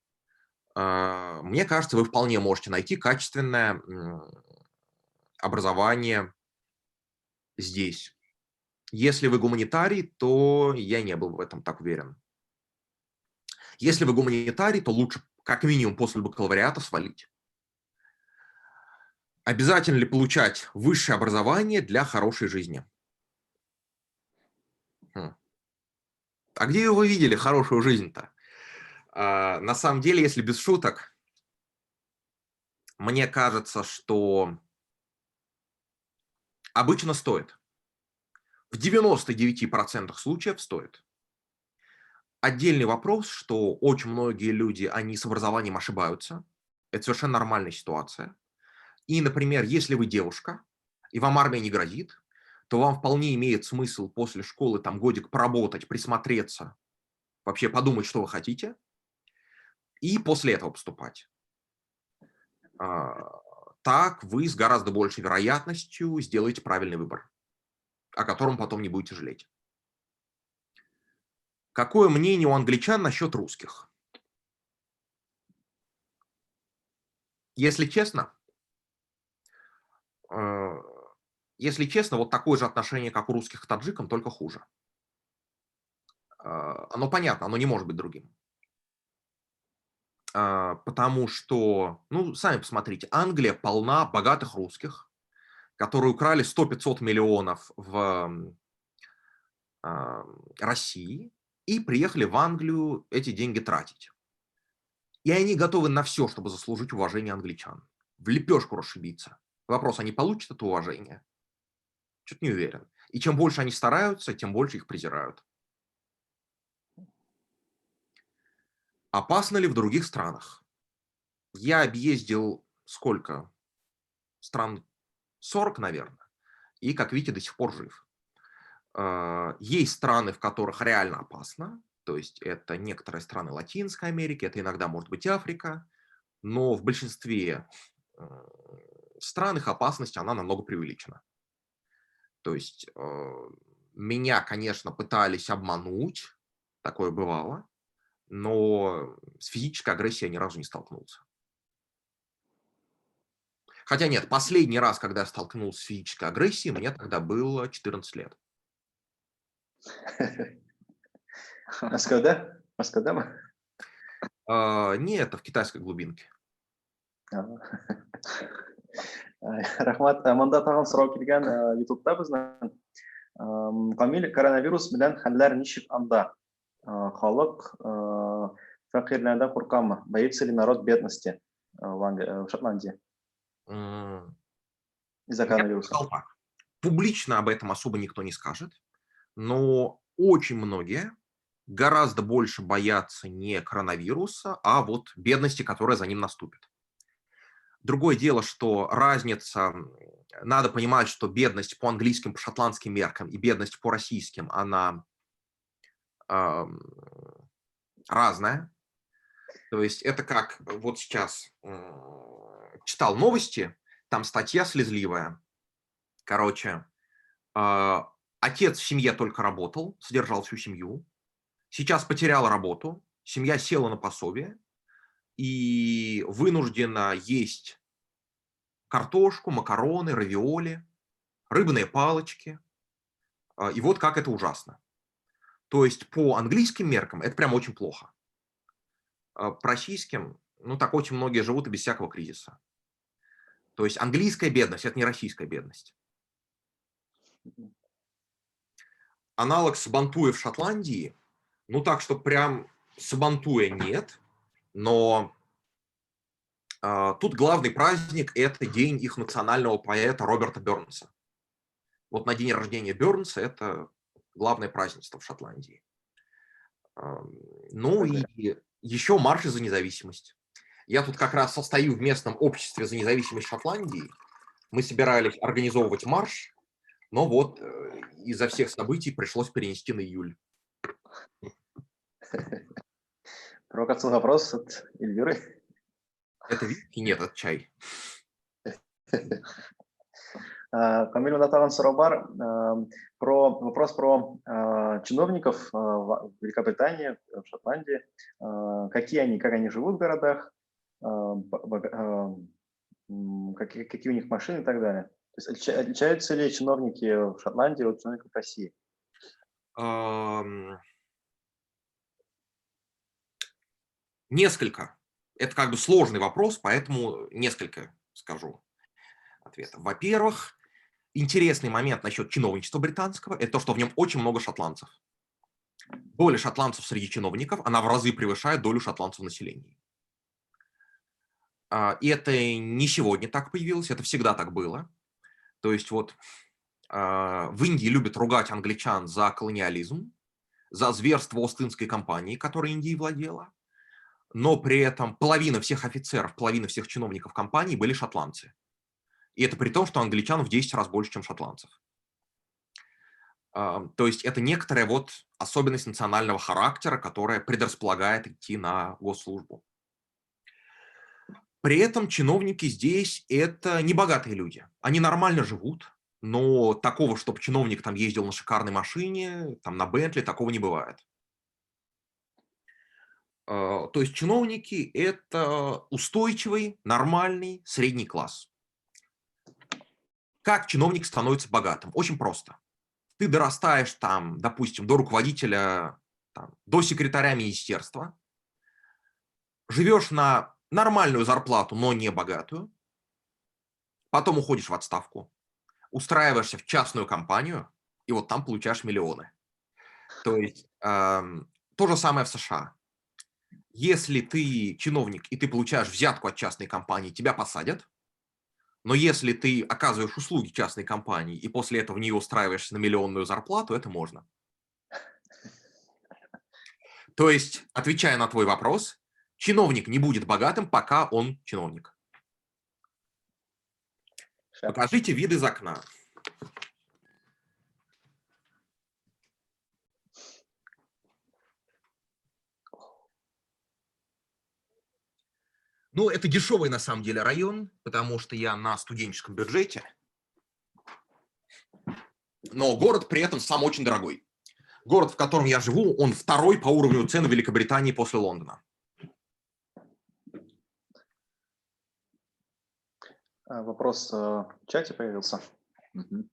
мне кажется, вы вполне можете найти качественное образование здесь. Если вы гуманитарий, то я не был в этом так уверен. Если вы гуманитарий, то лучше как минимум после бакалавриата свалить. Обязательно ли получать высшее образование для хорошей жизни? А где вы видели хорошую жизнь-то? На самом деле, если без шуток, мне кажется, что обычно стоит. В 99% случаев стоит. Отдельный вопрос, что очень многие люди, они с образованием ошибаются. Это совершенно нормальная ситуация. И, например, если вы девушка, и вам армия не грозит, то вам вполне имеет смысл после школы там годик поработать, присмотреться, вообще подумать, что вы хотите, и после этого поступать. Так вы с гораздо большей вероятностью сделаете правильный выбор, о котором потом не будете жалеть. Какое мнение у англичан насчет русских? Если честно, вот такое же отношение, как у русских к таджикам, только хуже. Оно понятно, оно не может быть другим. Потому что, ну, сами посмотрите, Англия полна богатых русских, которые украли 100-500 миллионов в России и приехали в Англию эти деньги тратить. И они готовы на все, чтобы заслужить уважение англичан. В лепешку расшибиться. Вопрос, они получат это уважение? Чё-то не уверен. И чем больше они стараются, тем больше их презирают. Опасно ли в других странах? Я объездил сколько? Стран 40, наверное. И, как видите, до сих пор жив. Есть страны, в которых реально опасно. То есть это некоторые страны Латинской Америки, это иногда может быть Африка. Но в большинстве стран их опасность, она намного преувеличена. То есть меня, конечно, пытались обмануть, такое бывало, но с физической агрессией я ни разу не столкнулся. Хотя нет, последний раз, когда я столкнулся с физической агрессией, мне тогда было 14 лет. Мәскәүдә? Мәскәүдәме? Нет, это в китайской глубинке. Рәхмәт. Монда тагын сорау килгән YouTube'та безнең. Камил, коронавирус белән хәлләр ничек анда? Халык фәкыйрьләрдән куркамы? Боится ли народ бедности в Шотландии? Из-за коронавируса. Так. Публично об этом особо никто не скажет, но очень многие гораздо больше боятся не коронавируса, а вот бедности, которая за ним наступит. Другое дело, что разница, надо понимать, что бедность по английским, по шотландским меркам и бедность по российским, она разная. То есть это как вот сейчас читал новости, там статья слезливая. Короче, отец в семье только работал, содержал всю семью. Сейчас потерял работу, семья села на пособие и вынуждена есть картошку, макароны, равиоли, рыбные палочки. И вот как это ужасно. То есть по английским меркам это прям очень плохо. По российским, ну так очень многие живут и без всякого кризиса. То есть английская бедность – это не российская бедность. Аналог Сабантуя в Шотландии, ну так, что прям Сабантуя нет, но тут главный праздник – это день их национального поэта Роберта Бернса. Вот на день рождения Бернса это главное празднество в Шотландии. Ну и еще марши за независимость. Я тут как раз состою в местном обществе за независимость Шотландии. Мы собирались организовывать марш, но вот из-за всех событий пришлось перенести на июль. Провокационный вопрос от Эльвиры. Это виски? Нет, это чай. Камиль, монда тагын сорау бар. Про вопрос про чиновников в Великобритании, в Шотландии. Какие они, как они живут в городах, какие у них машины и так далее. То есть отличаются ли чиновники в Шотландии от чиновников России? Несколько. Это как бы сложный вопрос, поэтому несколько скажу ответов. Во-первых, интересный момент насчет чиновничества британского – это то, что в нем очень много шотландцев. Доля шотландцев среди чиновников, она в разы превышает долю шотландцев в населении. И это не сегодня так появилось, это всегда так было. То есть вот в Индии любят ругать англичан за колониализм, за зверство Ост-Индской компании, которой Индией владела, но при этом половина всех офицеров, половина всех чиновников компании были шотландцы. И это при том, что англичан в 10 раз больше, чем шотландцев. То есть это некоторая вот особенность национального характера, которая предрасполагает идти на госслужбу. При этом чиновники здесь – это не богатые люди. Они нормально живут, но такого, чтобы чиновник там ездил на шикарной машине, там на Бентли, такого не бывает. То есть чиновники – это устойчивый, нормальный средний класс. Как чиновник становится богатым? Очень просто. Ты дорастаешь там, допустим, до руководителя, там, до секретаря министерства, живешь на нормальную зарплату, но не богатую, потом уходишь в отставку, устраиваешься в частную компанию, и вот там получаешь миллионы. То есть то же самое в США. Если ты чиновник, и ты получаешь взятку от частной компании, тебя посадят. Но если ты оказываешь услуги частной компании и после этого в нее устраиваешься на миллионную зарплату, это можно. То есть, отвечая на твой вопрос, чиновник не будет богатым, пока он чиновник. Покажите вид из окна. Ну, это дешевый на самом деле район, потому что я на студенческом бюджете. Но город при этом сам очень дорогой. Город, в котором я живу, он второй по уровню цен в Великобритании после Лондона. Вопрос в чате появился. Мгм.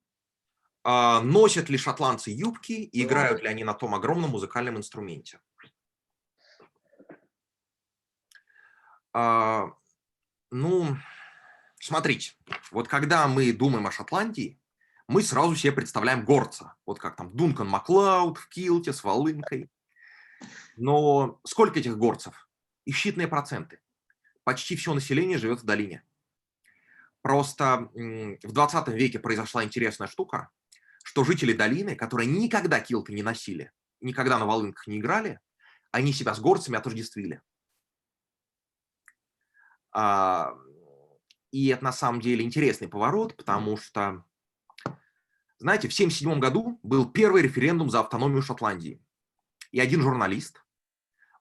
Носят ли шотландцы юбки и играют ли они на том огромном музыкальном инструменте? Ну, смотрите, вот когда мы думаем о Шотландии, мы сразу себе представляем горца. Вот как там Дункан Маклауд в килте с волынкой. Но сколько этих горцев? Их считанные проценты. Почти все население живет в долине. Просто в 20 веке произошла интересная штука, что жители долины, которые никогда килты не носили, никогда на волынках не играли, они себя с горцами отождествили. И это на самом деле интересный поворот, потому что, знаете, в 1977 году был первый референдум за автономию Шотландии. И один журналист,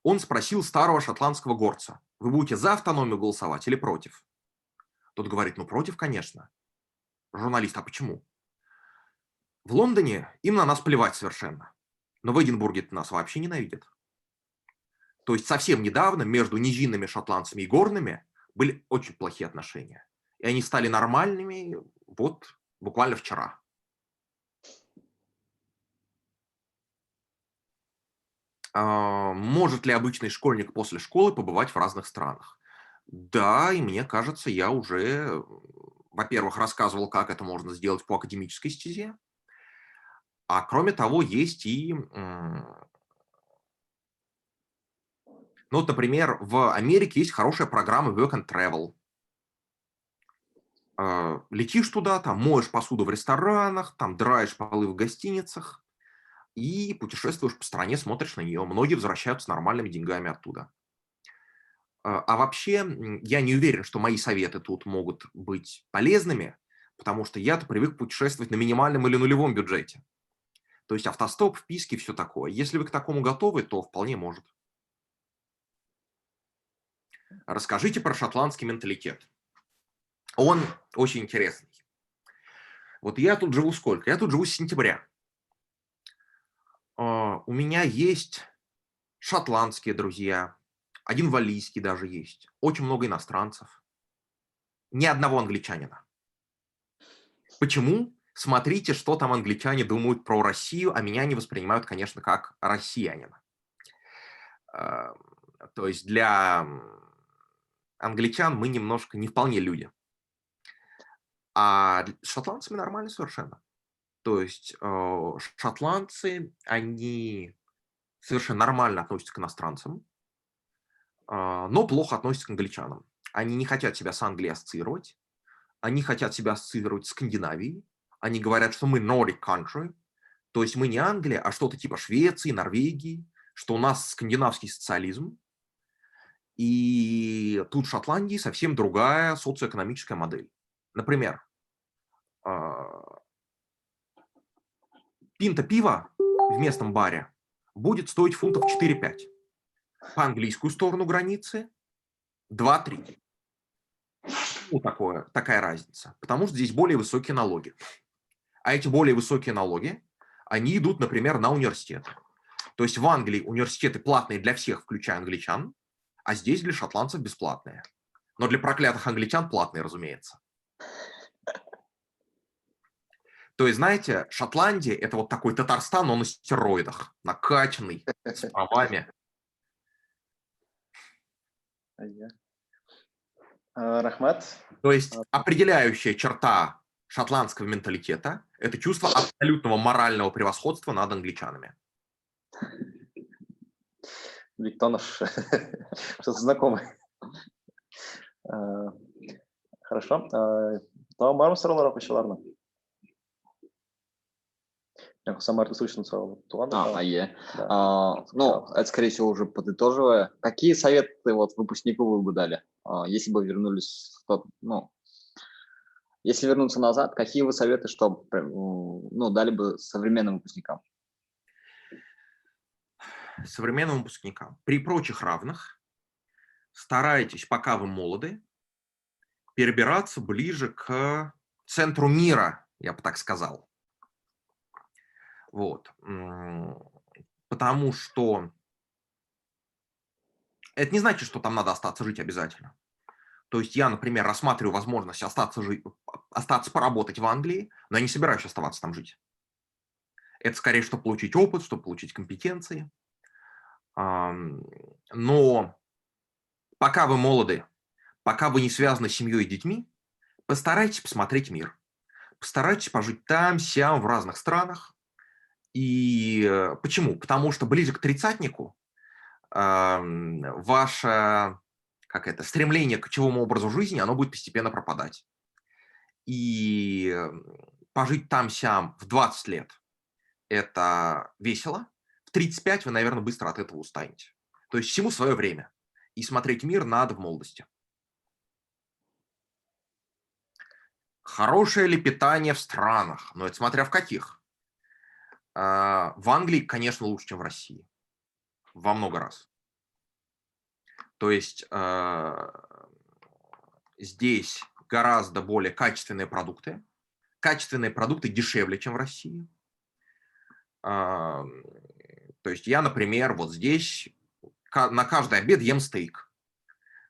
он спросил старого шотландского горца: вы будете за автономию голосовать или против? Тот говорит: ну против, конечно. Журналист: а почему? В Лондоне им на нас плевать совершенно, но в Эдинбурге нас вообще ненавидят. То есть совсем недавно между низинными шотландцами и горными были очень плохие отношения. И они стали нормальными вот буквально вчера. Может ли обычный школьник после школы побывать в разных странах? Да, и мне кажется, я уже, во-первых, рассказывал, как это можно сделать по академической стезе. А кроме того, есть и... Ну, вот, например, в Америке есть хорошая программа Work and Travel. Летишь туда, там моешь посуду в ресторанах, там драешь полы в гостиницах и путешествуешь по стране, смотришь на нее. Многие возвращаются с нормальными деньгами оттуда. А вообще, я не уверен, что мои советы тут могут быть полезными, потому что я-то привык путешествовать на минимальном или нулевом бюджете. То есть автостоп, вписки, все такое. Если вы к такому готовы, то вполне может. Расскажите про шотландский менталитет. Он очень интересный. Вот я тут живу сколько? Я тут живу с сентября. У меня есть шотландские друзья, один валлийский даже есть, очень много иностранцев. Ни одного англичанина. Почему? Смотрите, что там англичане думают про Россию, а меня они воспринимают, конечно, как россиянина. То есть для англичан мы немножко не вполне люди. А с шотландцами нормально совершенно. То есть шотландцы, они совершенно нормально относятся к иностранцам, но плохо относятся к англичанам. Они не хотят себя с Англией ассоциировать, они хотят себя ассоциировать с Скандинавией. Они говорят, что мы Nordic country, то есть мы не Англия, а что-то типа Швеции, Норвегии, что у нас скандинавский социализм. И тут в Шотландии совсем другая социоэкономическая модель. Например, пинта пива в местном баре будет стоить фунтов 4-5. По английскую сторону границы 2-3. Ну, такая разница. Потому что здесь более высокие налоги. А эти более высокие налоги, они идут, например, на университеты. То есть в Англии университеты платные для всех, включая англичан, а здесь для шотландцев бесплатные. Но для проклятых англичан платные, разумеется. То есть, знаете, Шотландия – это вот такой Татарстан, но на стероидах, накачанный, с правами. Рәхмәт. То есть определяющая черта шотландского менталитета – это чувство абсолютного морального превосходства над англичанами. Виктонов, что-то знакомое. Хорошо. Тагын бармы сораулар укучыларның? Самар, слышно. Да. Ну, это, скорее всего, уже подытоживая. Какие советы вот выпускнику вы бы дали, если бы вернулись в тот, ну, если вернуться назад, какие вы советы, что, ну, дали бы современным выпускникам? Современным выпускникам. При прочих равных Старайтесь, пока вы молоды, перебираться ближе к центру мира, я бы так сказал. Вот. Потому что это не значит, что там надо остаться жить обязательно. То есть я, например, рассматриваю возможность остаться поработать в Англии, но я не собираюсь оставаться там жить. Это скорее, чтобы получить опыт, чтобы получить компетенции. Но пока вы молоды, пока вы не связаны с семьей и детьми, постарайтесь посмотреть мир. Постарайтесь пожить там, сям, в разных странах. И почему? Потому что ближе к тридцатнику ваше стремление к кочевому образу жизни, оно будет постепенно пропадать. И пожить там-сям в 20 лет – это весело. В 35 вы, наверное, быстро от этого устанете. То есть всему свое время. И смотреть мир надо в молодости. Хорошее ли питание в странах? Но это смотря в каких. В Англии, конечно, лучше, чем в России. Во много раз. То есть здесь гораздо более качественные продукты. Качественные продукты дешевле, чем в России. То есть я, например, вот здесь на каждый обед ем стейк,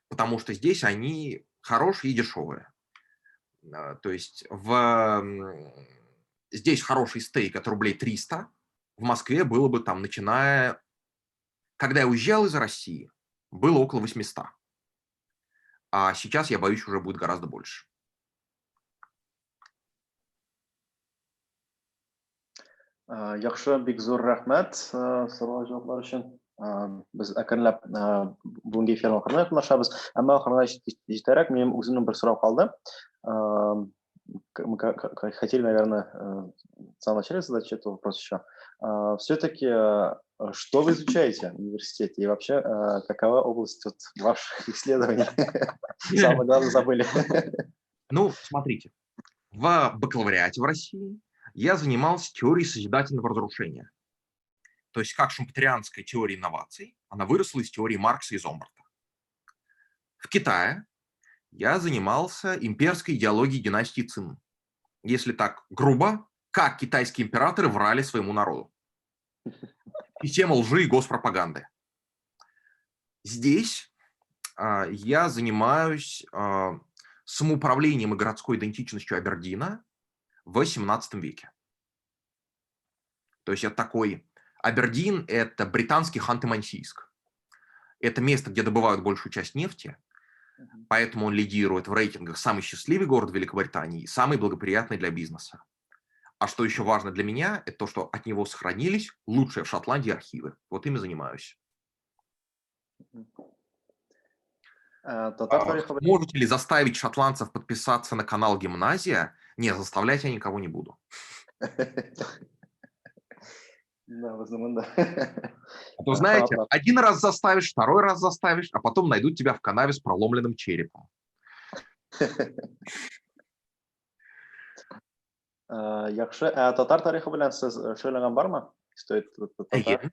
потому что здесь они хорошие и дешевые. То есть здесь хороший стейк от рублей 300, в Москве было бы там, начиная... Когда я уезжал из России, было около 800. А сейчас, я боюсь, уже будет гораздо больше. Яхшы, бик зур рәхмәт сорау җаваплар өчен. Без әкренләп бүгенге эфирның ахырына якынлашабыз. Әмма ахырына җитәрәк минем үземнең бер сорау калды. Мы хотели, наверное, в самом начале задать этот вопрос еще. Все-таки, что вы изучаете в университете и вообще, какова область вот ваших исследований? Самое главное, забыли. Ну, смотрите, в бакалавриате в России я занимался теорией созидательного разрушения. То есть как шумпетерианская теория инноваций, она выросла из теории Маркса и Зомбарта. В Китае я занимался имперской идеологией династии Цин. Если так грубо, как китайские императоры врали своему народу. Система лжи и госпропаганды. Здесь я занимаюсь самоуправлением и городской идентичностью Абердина в XVIII веке. То есть это такой... Абердин – это британский Ханты-Мансийск. Это место, где добывают большую часть нефти, поэтому он лидирует в рейтингах самый счастливый город Великобритании и самый благоприятный для бизнеса. А что еще важно для меня, это то, что от него сохранились лучшие в Шотландии архивы. Вот ими занимаюсь. Можете ли заставить шотландцев подписаться на канал Гимназия? Не, заставлять я никого не буду. Да, в основном, да. А то, знаете, один раз заставишь, второй раз заставишь, а потом найдут тебя в канаве с проломленным черепом. Яхшы. Ә татар тарихы белән сез шөгыльләнгән бармы? Стоит татар?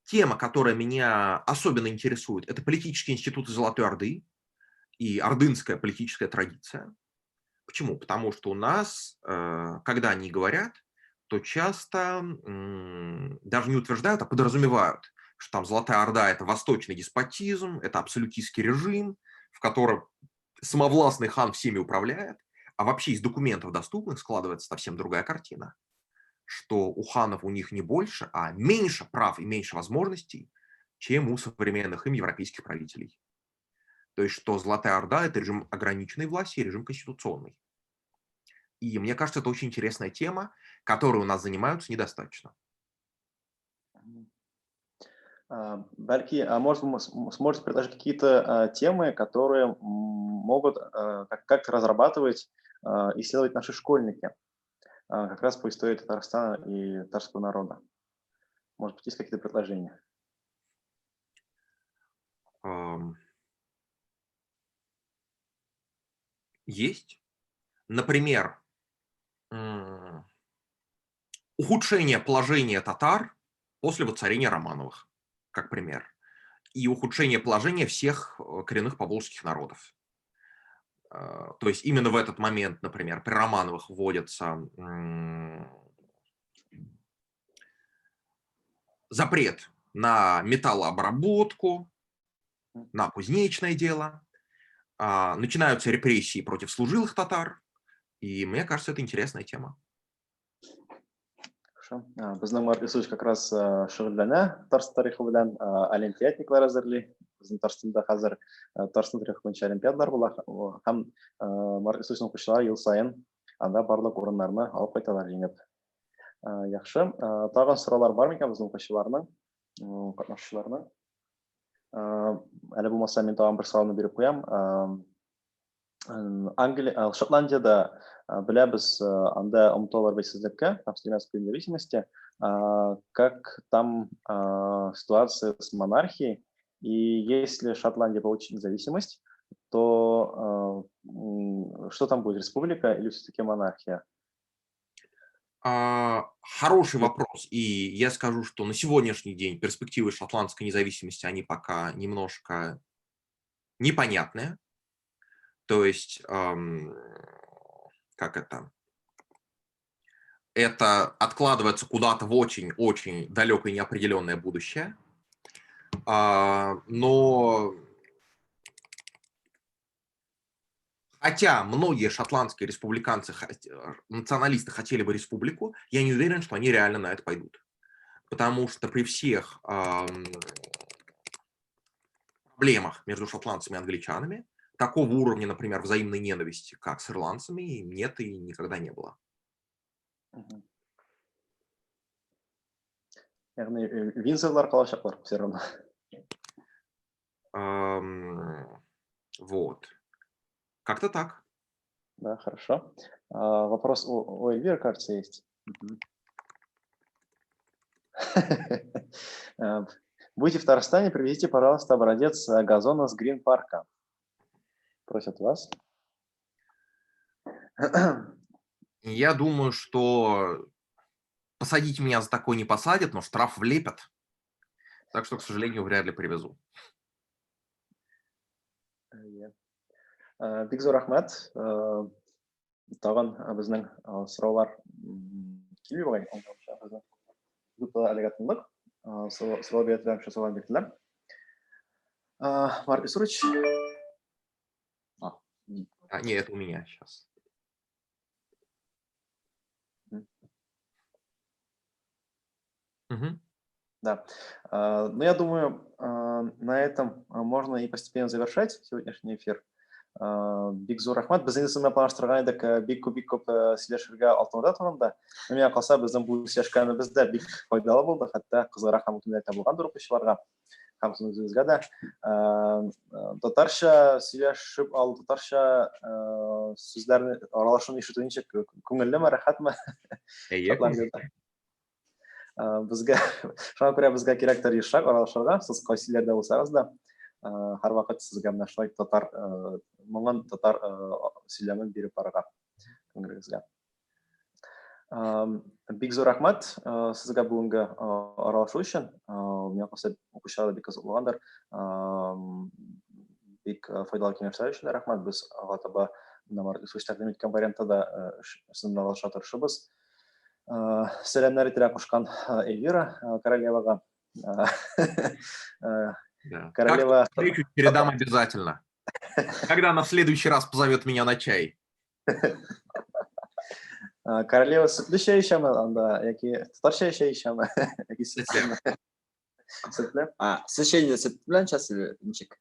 Тема, которая меня особенно интересует, это политические институты Золотой Орды и ордынская политическая традиция. Почему? Потому что у нас, когда они говорят, то часто даже не утверждают, а подразумевают, что там Золотая Орда – это восточный деспотизм, это абсолютистский режим, в котором самовластный хан всеми управляет, а вообще из документов доступных складывается совсем другая картина, что у ханов у них не больше, а меньше прав и меньше возможностей, чем у современных им европейских правителей. То есть, что Золотая Орда – это режим ограниченной власти и режим конституционный. И мне кажется, это очень интересная тема, которой у нас занимаются недостаточно. Бәлки, а может, вы сможете предложить какие-то темы, которые могут как-то разрабатывать, исследовать наши школьники, как раз по истории Татарстана и татарского народа? Может быть, есть какие-то предложения? Есть. Например, ухудшение положения татар после воцарения Романовых, как пример. И ухудшение положения всех коренных поволжских народов. То есть именно в этот момент, например, при Романовых вводится запрет на металлообработку, на кузнечное дело, начинаются репрессии против служилых татар, и мне кажется, это интересная тема. Хорошо. Безнең Марк Исуевич как раз шөгыльләнә Татарстан тарихы белән, олимпиадниклар әзерли. Безнең Татарстанда хәзер Татарстан тарихы буенча олимпиадалар була һәм Марк Исуевичның укучылары ел саен анда барлык урыннарны алып кайталар җиңеп. Яхшы. Тагын сораулар бар микән безнең укучыларның, катнашучыларның? Әле булмаса мин тагын бер сорауны биреп куям. Англия, Шотландиядә беләбез, анда омтылалар бәйсезлеккә, там стремятся к независимости. Как там ситуация с монархией? И если Шотландия получит независимость, то что там будет, республика или все-таки монархия? Хороший вопрос. И я скажу, что на сегодняшний день перспективы шотландской независимости, они пока немножко непонятные. То есть, как это? Это откладывается куда-то в очень-очень далекое неопределенное будущее. Но хотя многие шотландские республиканцы, националисты хотели бы республику, я не уверен, что они реально на это пойдут. Потому что при всех проблемах между шотландцами и англичанами такого уровня, например, взаимной ненависти, как с ирландцами, нет и никогда не было. Ягъни Виндзорлар калачаклар все равно. Вот. Как-то так. Да, хорошо. Вопрос у Эльвиры, кажется, есть. Будете в Татарстане, привезите, пожалуйста, образец газона с Грин-парка. Просят вас. Я думаю, что посадить меня за такое не посадят, но штраф влепят. Так что, к сожалению, вряд ли привезу. Бик зур рәхмәт. Тагын безнең сораулар килми бугай, аңлавымча, безнең группада әлегә тынлык. Сорау бирә теләгән кеше сорау бирделәр. Марк Исурович. А, не, это у меня сейчас. Да. Я думаю, на этом можно и постепенно завершать сегодняшний эфир. Бик зур рәхмәт. Без инде сезнең планлаштырган идек, бик күп, бик күп сөйләшергә Алтын Урда турында. Но миңа калса, безнең бу сөйләшкәнебез дә бик файдалы булды, хәтта кызыграк һәм үтемлерәк тә булгандыр укучыларга һәм безнең үзебезгә дә. Татарча сөйләшеп ал, татарча сүзләрне аралашуны ишетү ничек? Күңеллеме, рәхәтме? Әйе, Шотландиядә. Шуңа күрә безгә кирәктер ешрак аралашырга, сез кайсы илләрдә булсагыз да, һәрвакыт сезгә менә шулай татар моңын, татар сөйләмен биреп барырга күңелегезгә. Бик зур рәхмәт сезгә бүгенге аралашу өчен. Миңа калса, укучылар да бик кызык булгандыр. Бик файдалы киңәшләр өчен дә рәхмәт. Без алга таба менә Марк Исуевич тәкъдим иткән вариантта да сезнең белән аралаша тырышырбыз. Сәламнәр итәргә кушкан Эльвира королевага. Да. Королева Как встречу передам обязательно. Когда она в следующий раз позовет меня на чай. Королева сөтле чәй эчәме анда, яки татар чәй чәй эчәме? Яки Сөтле. Сөтле. А, сез чәйне сөт белән эчәсез или ничек?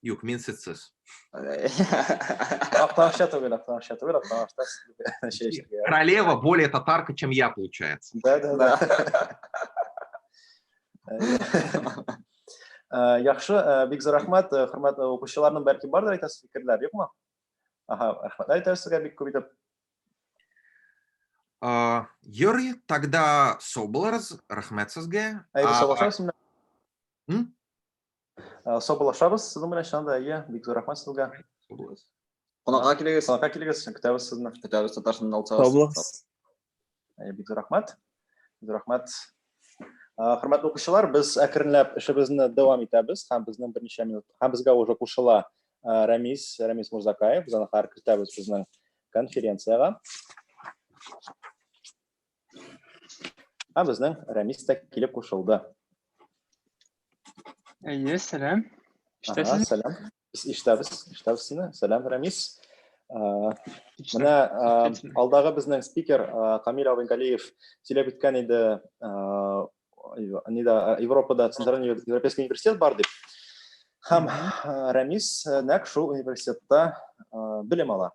Юк, мин сөтсез. Актанышта түгел, Актанышта түгел, Актанышта сөтле чәй эчәргә. Королева более татарка, чем я, получается. Да, да, да. Яхшы, бик зур рәхмәт, хөрмәтле укучыларның бәлки бардыр әйтәсе фикерләр, юкмы? Аһа, рәхмәтләр әйтәбез сезгә бик күп итеп. Йори, тогда сау булыгыз, рәхмәт сезгә. Әйе, саулашабыз менә. М? Саубуллашабыз сезнең белән, чыннан да, әйе, бик зур рәхмәт сезгә. Сау булыгыз. Кунакка килегез. Кунакка килегез, көтәбез сезне. Көтәбез, Татарстанда алсагыз. Сау булыгыз. Әйе, бик зур рәхмәт. Зур рәхмәт. Хөрмәтле укучылар, без әкренләп эшебезне дәвам итәбез һәм безнең берничә минут һәм безгә уже кушыла Рәмис Мурзакаев, без аны хәзер кертәбез безнең конференциягә. Һәм безнең Рәмис тә килеп кушылды. Әйе, сәлам. Ага, Ишетәсезме? сәлам. Без ишетәбез, ишетәбез сине. Сәлам, Рәмис. Отлично. Менә Замечательно. алдагы безнең спикер Камил Абингалиев сөйләп үткән иде, нидә, Европада Центральный Европейский университет бар дип. Һәм Рәмис нәкъ шул университетта белем ала.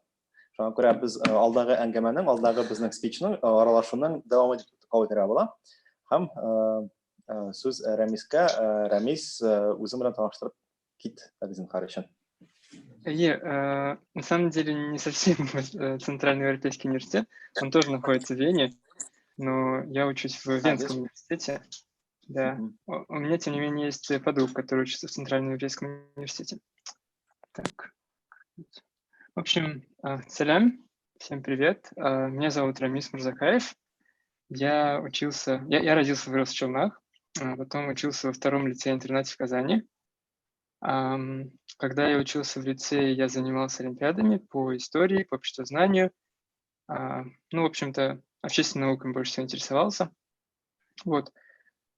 Шуңа күрә без алдагы әңгәмәнең, алдагы безнең спичның, аралашуның дәвамы дип кабул итәргә була. Һәм сүз Рәмискә. Рәмис, үзең белән таныштырып кит, зинһар өчен. Әйе, на самом деле не совсем Центральный Европейский университет, он тоже находится в Вене, но я учусь в Венском университете. Да. У меня, тем не менее, есть подруг, который учится в Центральном Европейском университете. Так. В общем, сәлам, всем привет. Меня зовут Рамис Мурзакаев. Я родился, вырос в Челнах, потом учился во втором лицее-интернате в Казани. Когда я учился в лицее, я занимался олимпиадами по истории, по обществознанию. Ну, в общем-то, общественной наукой больше всего интересовался. Вот.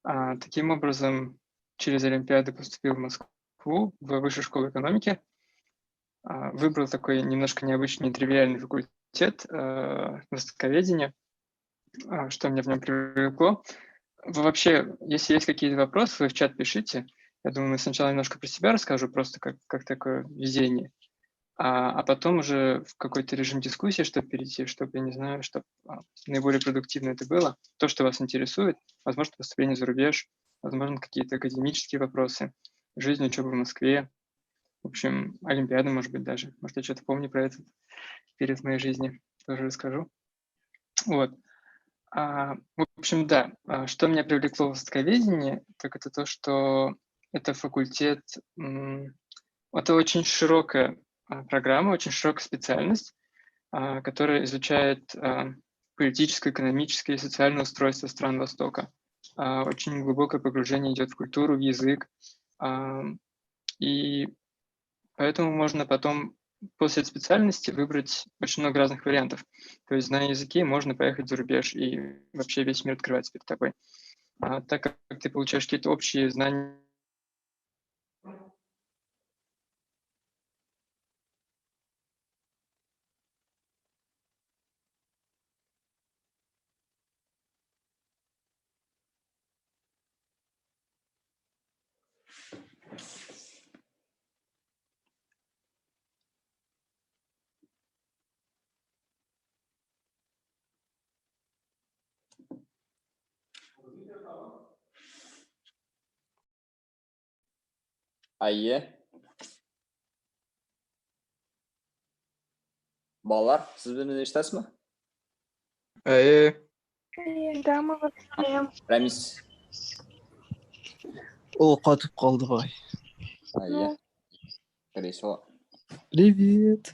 Таким образом, через олимпиады поступил в Москву, в Высшую школу экономики. Выбрал такой немножко необычный, нетривиальный факультет, востоковедение, что меня в нем привлекло. Вы вообще, если есть какие-то вопросы, вы в чат пишите. Я думаю, сначала немножко про себя расскажу, просто как такое везение, а потом уже в какой-то режим дискуссии, чтобы перейти, чтобы, я не знаю, чтобы наиболее продуктивно это было. То, что вас интересует, возможно, поступление за рубеж, возможно, какие-то академические вопросы, жизнь, учеба в Москве, в общем, олимпиада, может быть, даже. Может, я что-то помню про этот период моей жизни, тоже расскажу. Вот. В общем, да, что меня привлекло в востоковедении, так это то, что это факультет, это очень широкая программа, очень широкая специальность, которая изучает политическое, экономическое и социальное устройство стран Востока. Очень глубокое погружение идет в культуру, в язык. И поэтому можно потом после этой специальности выбрать очень много разных вариантов. То есть, зная языки, можно поехать за рубеж и вообще весь мир открывается перед тобой. Так как ты получаешь какие-то общие знания, Әйе. Балалар, сез мине ишетәсезме? Әйе. Да, мы вас слышим. Рәмис. Ул катып калды бугай. Әйе. Скорее всего. Привет.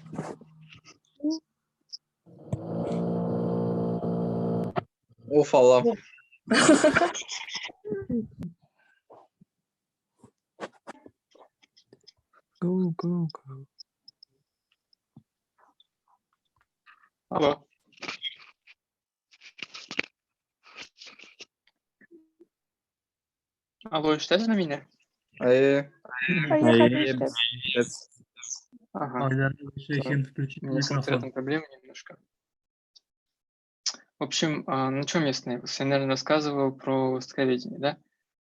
Уф, Алла. Go, go, go. Алло. Алло, ишетәсезме мине? Әйе. Әйе, хәзер. Ага. Айдар Шейхин, включить У меня с микрофон. интернетом проблемы немножко. В общем, на чем я остановился? Я, наверное, рассказывал про востоковедение, да?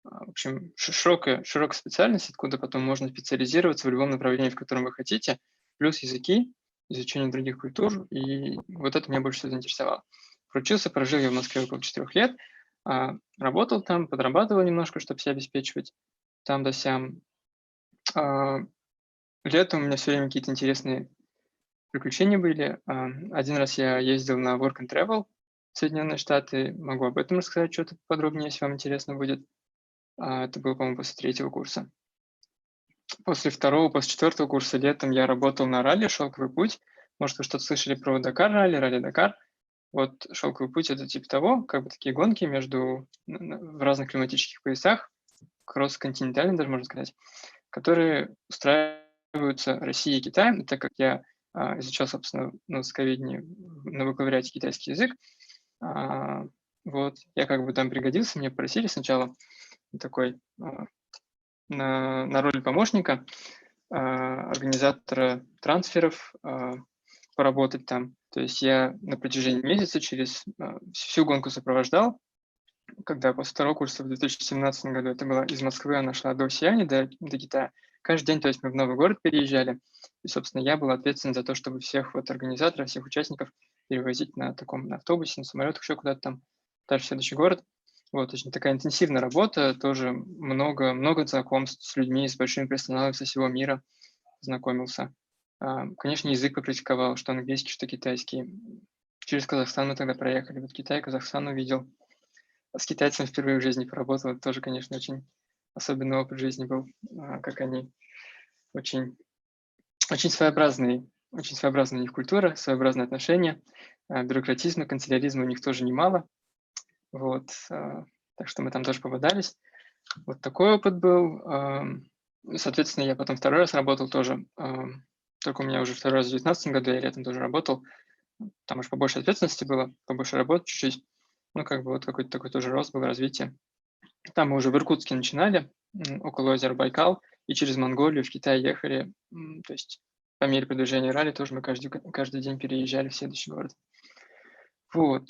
В общем, широкая специальность, откуда потом можно специализироваться в любом направлении, в котором вы хотите, плюс языки, изучение других культур, и вот это меня больше всего заинтересовало. Проучился, прожил я в Москве около 4 лет, работал там, подрабатывал немножко, чтобы себя обеспечивать там да сям. Летом у меня все время какие-то интересные приключения были. Один раз я ездил на Work and Travel в Соединенные Штаты, могу об этом рассказать что-то подробнее, если вам интересно будет. Это было, по-моему, после 3-го курса. После 2-го, после 4-го курса летом я работал на ралли «Шелковый путь». Может, вы что-то слышали про Дакар ралли, ралли Дакар. Вот «Шелковый путь» — это типа того, как бы такие гонки между в разных климатических поясах, кросс-континентальные даже, можно сказать, которые устраиваются Россией и Китаем. И так как я изучал, собственно, на востоковедении, на бакалавриате китайский язык, вот, я как бы там пригодился, меня просили сначала такой на роль помощника, организатора трансферов, поработать там. То есть я на протяжении месяца через всю гонку сопровождал, когда после второго курса в 2017 году, это было из Москвы, она шла до Сиани, до Китая. Каждый день, то есть мы в новый город переезжали, и, собственно, я был ответственен за то, чтобы всех вот организаторов, всех участников перевозить на таком, на автобусе, на самолетах, еще куда-то там, дальше в следующий город. Вот, очень такая интенсивная работа, тоже много, много знакомств с людьми, с большими персоналами со всего мира знакомился. Конечно, язык попрактиковал, что английский, что китайский. Через Казахстан мы тогда проехали. Вот Китай, Казахстан увидел. С китайцем впервые в жизни поработал. Это тоже, конечно, очень особенный опыт жизни был, как они очень, очень своеобразные, очень своеобразная у них культура, своеобразные отношения. Бюрократизма, канцеляризма у них тоже немало. Вот, так что мы там тоже попадались. Вот такой опыт был. Соответственно, я потом второй раз работал тоже. Только у меня уже второй раз в 2019 году, я летом тоже работал. Там уж побольше ответственности было, побольше работы чуть-чуть. Ну, как бы вот какой-то такой тоже рост был, развитие. Там мы уже в Иркутске начинали, около озера Байкал, и через Монголию в Китай ехали. То есть по мере продвижения ралли тоже мы каждый день переезжали в следующий город. Вот.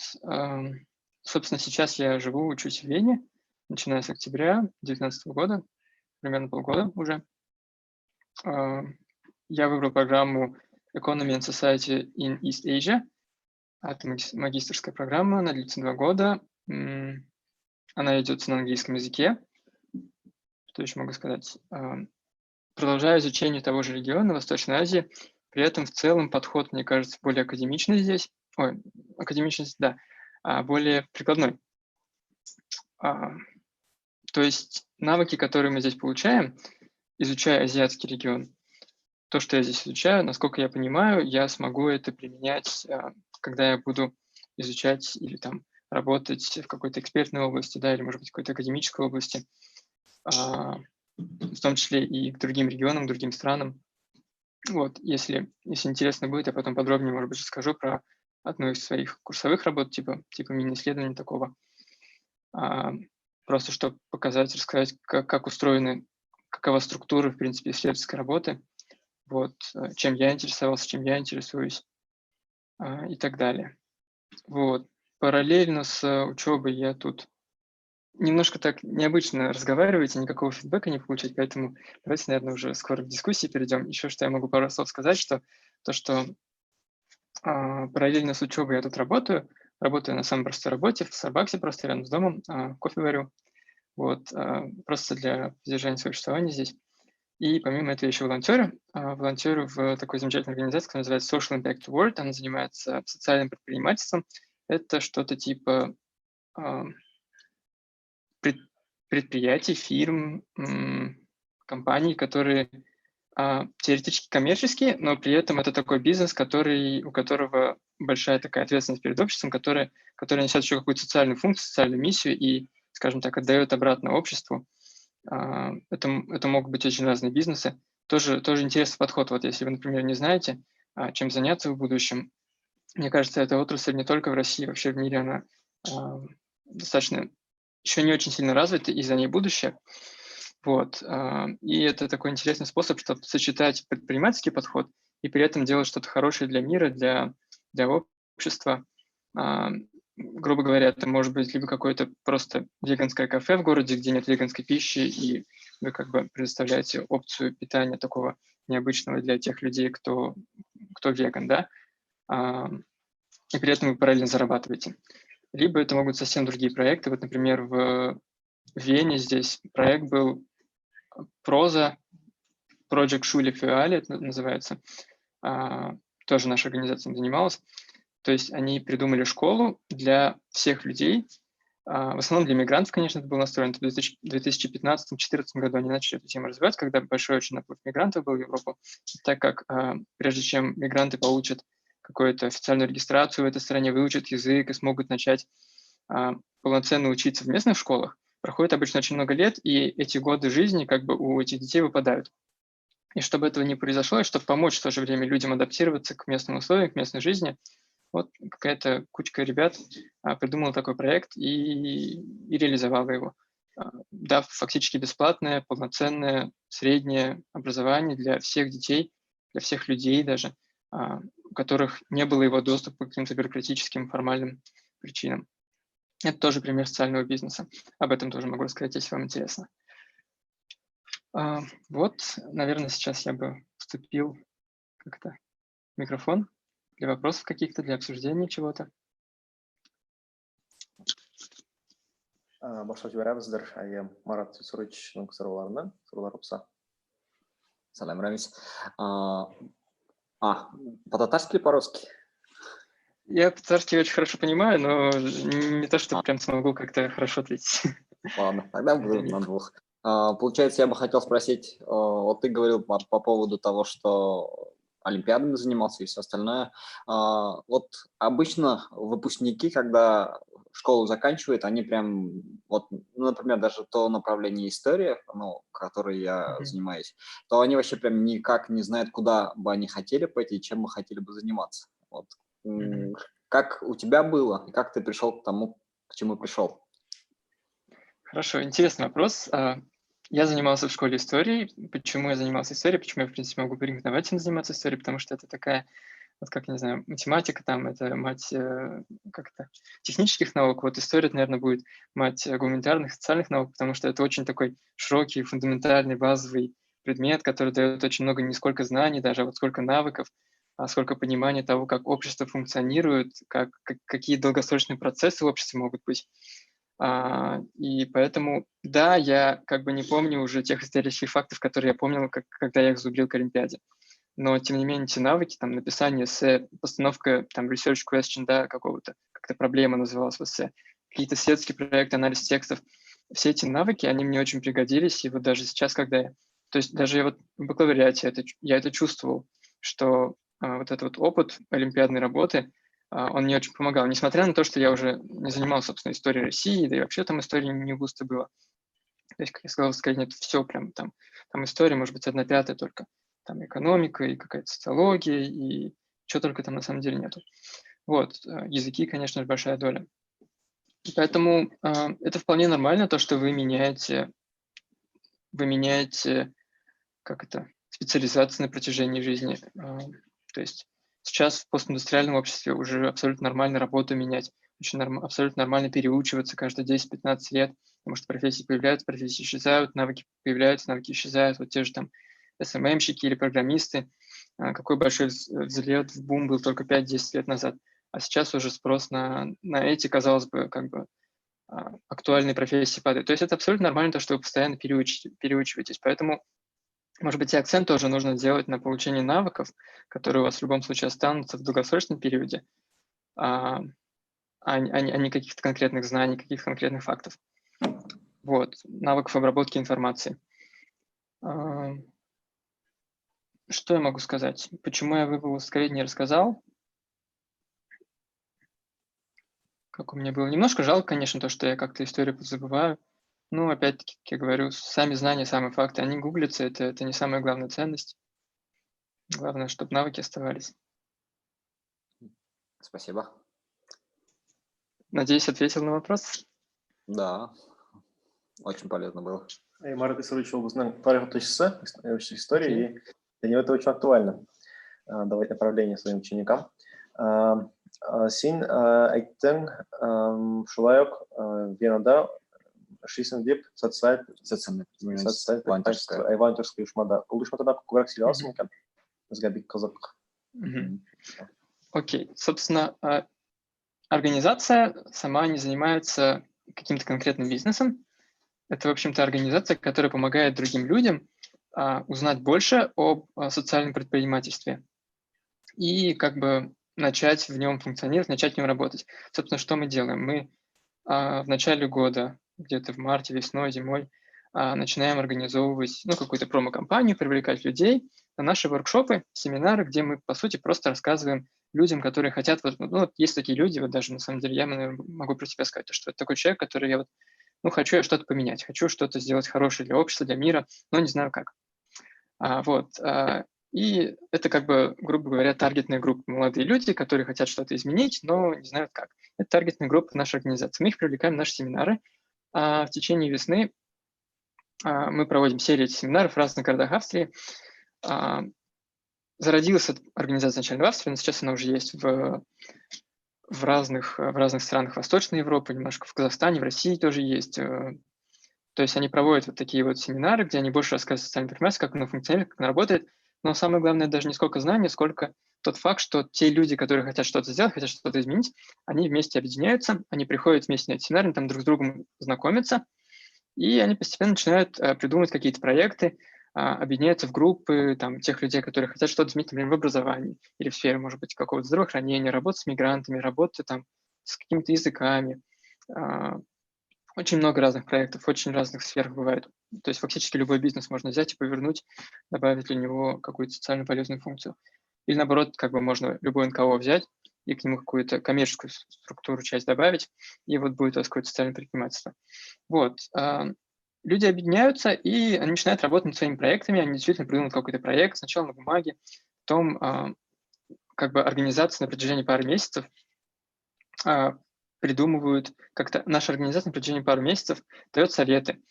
Собственно, сейчас я живу, учусь в Вене, начиная с октября 2019 года, примерно полгода уже. Я выбрал программу Economy and Society in East Asia. Это магистерская программа, она длится 2 года. Она идет на английском языке. Что еще могу сказать? Продолжаю изучение того же региона, Восточной Азии. При этом в целом подход, мне кажется, более академичный здесь. Ой, академичность, да, более прикладной. То есть навыки, которые мы здесь получаем, изучая азиатский регион, то, что я здесь изучаю, насколько я понимаю, я смогу это применять, когда я буду изучать или там работать в какой-то экспертной области, да, или, может быть, в какой-то академической области, в том числе и к другим регионам, другим странам. Вот, если интересно будет, я потом подробнее, может быть, расскажу про одну из своих курсовых работ, типа мини-исследования такого. Просто чтобы показать, рассказать, как устроены, какова структура, в принципе, исследовательской работы, вот, чем я интересовался, чем я интересуюсь, и так далее. Вот. Параллельно с учебой я тут немножко так необычно разговаривать и никакого фидбэка не получать, поэтому давайте, наверное, уже скоро к дискуссии перейдем. Еще что я могу пару слов сказать, что то, что параллельно с учебой я тут работаю на самой простой работе, в Starbucks, просто рядом с домом, кофе варю, вот, просто для поддержания своего существования здесь. И помимо этого я еще волонтерю. Волонтерю в такой замечательной организации, которая называется Social Impact World. Она занимается социальным предпринимательством. Это что-то типа предприятий, фирм, компаний, которые теоретически коммерческие, но при этом это такой бизнес, у которого большая такая ответственность перед обществом, который несет еще какую-то социальную функцию, социальную миссию и, скажем так, отдает обратно обществу. Это могут быть очень разные бизнесы. Тоже интересный подход. Вот если вы, например, не знаете, чем заняться в будущем, мне кажется, эта отрасль не только в России, вообще в мире она достаточно еще не очень сильно развита, и за ней будущее. Вот. И это такой интересный способ, чтобы сочетать предпринимательский подход и при этом делать что-то хорошее для мира, для общества. Грубо говоря, это может быть либо какое-то просто веганское кафе в городе, где нет веганской пищи, и вы как бы предоставляете опцию питания такого необычного для тех людей, кто веган, да, и при этом вы параллельно зарабатываете. Либо это могут совсем другие проекты. Вот, например, в Вене здесь проект был «Проза», Project Schule für alle, это называется, тоже наша организация занималась. То есть они придумали школу для всех людей, в основном для мигрантов, конечно, это было настроено. В 2015-2014 году они начали эту тему развивать, когда большой очень наплыв мигрантов был в Европу, так как прежде чем мигранты получат какую-то официальную регистрацию в этой стране, выучат язык и смогут начать полноценно учиться в местных школах, проходит обычно очень много лет, и эти годы жизни как бы у этих детей выпадают. И чтобы этого не произошло, и чтобы помочь в то же время людям адаптироваться к местным условиям, к местной жизни, вот какая-то кучка ребят придумала такой проект и реализовала его, дав фактически бесплатное, полноценное среднее образование для всех детей, для всех людей даже, у которых не было его доступа к каким-то бюрократическим формальным причинам. Это тоже пример социального бизнеса. Об этом тоже могу рассказать, если вам интересно. Вот, наверное, сейчас я бы вступил как-то в микрофон для вопросов каких-то, для обсуждения чего-то. Башлап җибәрәбездер, әйе, Марат Сюсуровичның сорауларыннан, сораулар булса. Сәлам, Рамис. По-татарски или по-русски? Я по-татарски очень хорошо понимаю, но не то, что прям смогу как-то хорошо ответить. Ладно, тогда буду на двух. Получается, я бы хотел спросить, вот ты говорил по поводу того, что олимпиадами занимался и все остальное. Вот обычно выпускники, когда школу заканчивают, они прям, вот, ну, например, даже то направление история, ну, которой я занимаюсь, то они вообще прям никак не знают, куда бы они хотели пойти и чем бы хотели бы заниматься. Вот. Как у тебя было и как ты пришел к тому, к чему пришел? Хорошо, интересный вопрос. Я занимался в школе историей. Почему я занимался историей? Почему я, в принципе, могу порекомендовать им заниматься историей? Потому что это такая, вот как, не знаю, математика там, это мать как-то технических наук. Вот история, наверное, будет мать гуманитарных, социальных наук, потому что это очень такой широкий, фундаментальный, базовый предмет, который дает очень много не сколько знаний даже, а вот сколько навыков, а сколько понимания того, как общество функционирует, какие долгосрочные процессы в обществе могут быть. И поэтому, да, я как бы не помню уже тех исторических фактов, которые я помнил, когда я их зубрил к Олимпиаде. Но, тем не менее, эти навыки, там, написание эссе, постановка, там, research question, да, какого-то, как-то проблема называлась в эссе, какие-то исследовательские проекты, анализ текстов, все эти навыки, они мне очень пригодились, и вот даже сейчас, когда я, то есть даже я вот в бакалавриате я это чувствовал, что вот этот вот опыт олимпиадной работы, он мне очень помогал, несмотря на то, что я уже не занимался, собственно, историей России, да и вообще там истории не густо было. То есть, как я сказал, сказать, нет, все прям там история, может быть, 1/5 только, там экономика и какая-то социология, и чего только там на самом деле нету. Вот, языки, конечно же, большая доля. Поэтому это вполне нормально, то, что вы меняете, как это, специализацию на протяжении жизни. То есть сейчас в постиндустриальном обществе уже абсолютно нормально работу менять, очень абсолютно нормально переучиваться каждые 10-15 лет, потому что профессии появляются, профессии исчезают, навыки появляются, навыки исчезают. Вот те же там SMM-щики или программисты, какой большой взлет, бум был только 5-10 лет назад, а сейчас уже спрос на эти, казалось бы, как бы актуальные профессии падает. То есть это абсолютно нормально, то, что вы постоянно переучиваетесь, поэтому, может быть, и акцент тоже нужно делать на получение навыков, которые у вас в любом случае останутся в долгосрочном периоде, а не каких-то конкретных знаний, каких-то конкретных фактов. Вот, навыков обработки информации. Что я могу сказать? Почему я выбрал, скорее не рассказал? Как у меня было. Немножко жалко, конечно, то, что я как-то историю подзабываю. Ну, опять-таки, как я говорю, сами знания, сами факты, они гуглятся, это не самая главная ценность. Главное, чтобы навыки оставались. Спасибо. Надеюсь, ответил на вопрос. Да, очень полезно было. И Марат Исаевич безнең тарих укытучысы, истории, и для него это очень актуально, давать направление своим ученикам. Син әйттең, шулай ук Венада эшлисең дип, социаль волонтерская оешмада. Ул оешмада күбрәк сөйли аласың микән? Безгә бик кызык. Окей, собственно, организация сама не занимается каким-то конкретным бизнесом. Это, в общем-то, организация, которая помогает другим людям узнать больше об социальном предпринимательстве и как бы начать в нем функционировать, начать в нем работать. Собственно, что мы делаем? Мы в начале года, где-то в марте, весной, зимой, начинаем организовывать, ну, какую-то промо-кампанию, привлекать людей на наши воркшопы, семинары, где мы, по сути, просто рассказываем людям, которые хотят, вот, ну, вот есть такие люди, вот даже на самом деле я, наверное, могу про себя сказать, что это такой человек, который я вот, ну, хочу я что-то поменять, хочу что-то сделать хорошее для общества, для мира, но не знаю как. И это как бы, грубо говоря, таргетная группа. Молодые люди, которые хотят что-то изменить, но не знают как. Это таргетная группа нашей организации. Мы их привлекаем в наши семинары. В течение весны мы проводим серию этих семинаров в разных городах Австрии. Зародилась эта организация изначально в Австрии, но сейчас она уже есть в разных странах Восточной Европы, немножко в Казахстане, в России тоже есть. То есть они проводят вот такие вот семинары, где они больше рассказывают о социальном предпринимательстве, как оно функционирует, как оно работает. Но самое главное даже не сколько знаний, сколько тот факт, что те люди, которые хотят что-то сделать, хотят что-то изменить, они вместе объединяются, они приходят вместе на эти семинары, там друг с другом знакомятся, и они постепенно начинают придумывать какие-то проекты, объединяются в группы там, тех людей, которые хотят что-то изменить, например, в образовании или в сфере, может быть, какого-то здравоохранения, работы с мигрантами, работы там, с какими-то языками. Очень много разных проектов, очень разных сфер бывает. То есть фактически любой бизнес можно взять и повернуть, добавить для него какую-то социально полезную функцию. Или наоборот, как бы можно любой НКО взять и к нему какую-то коммерческую структуру, часть добавить, и вот будет у вас какое-то социальное предпринимательство. Вот. Люди объединяются, и они начинают работать над своими проектами, они действительно придумывают какой-то проект, сначала на бумаге, потом как бы организация на протяжении пары месяцев придумывают, как-то наша организация на протяжении пары месяцев дает советы,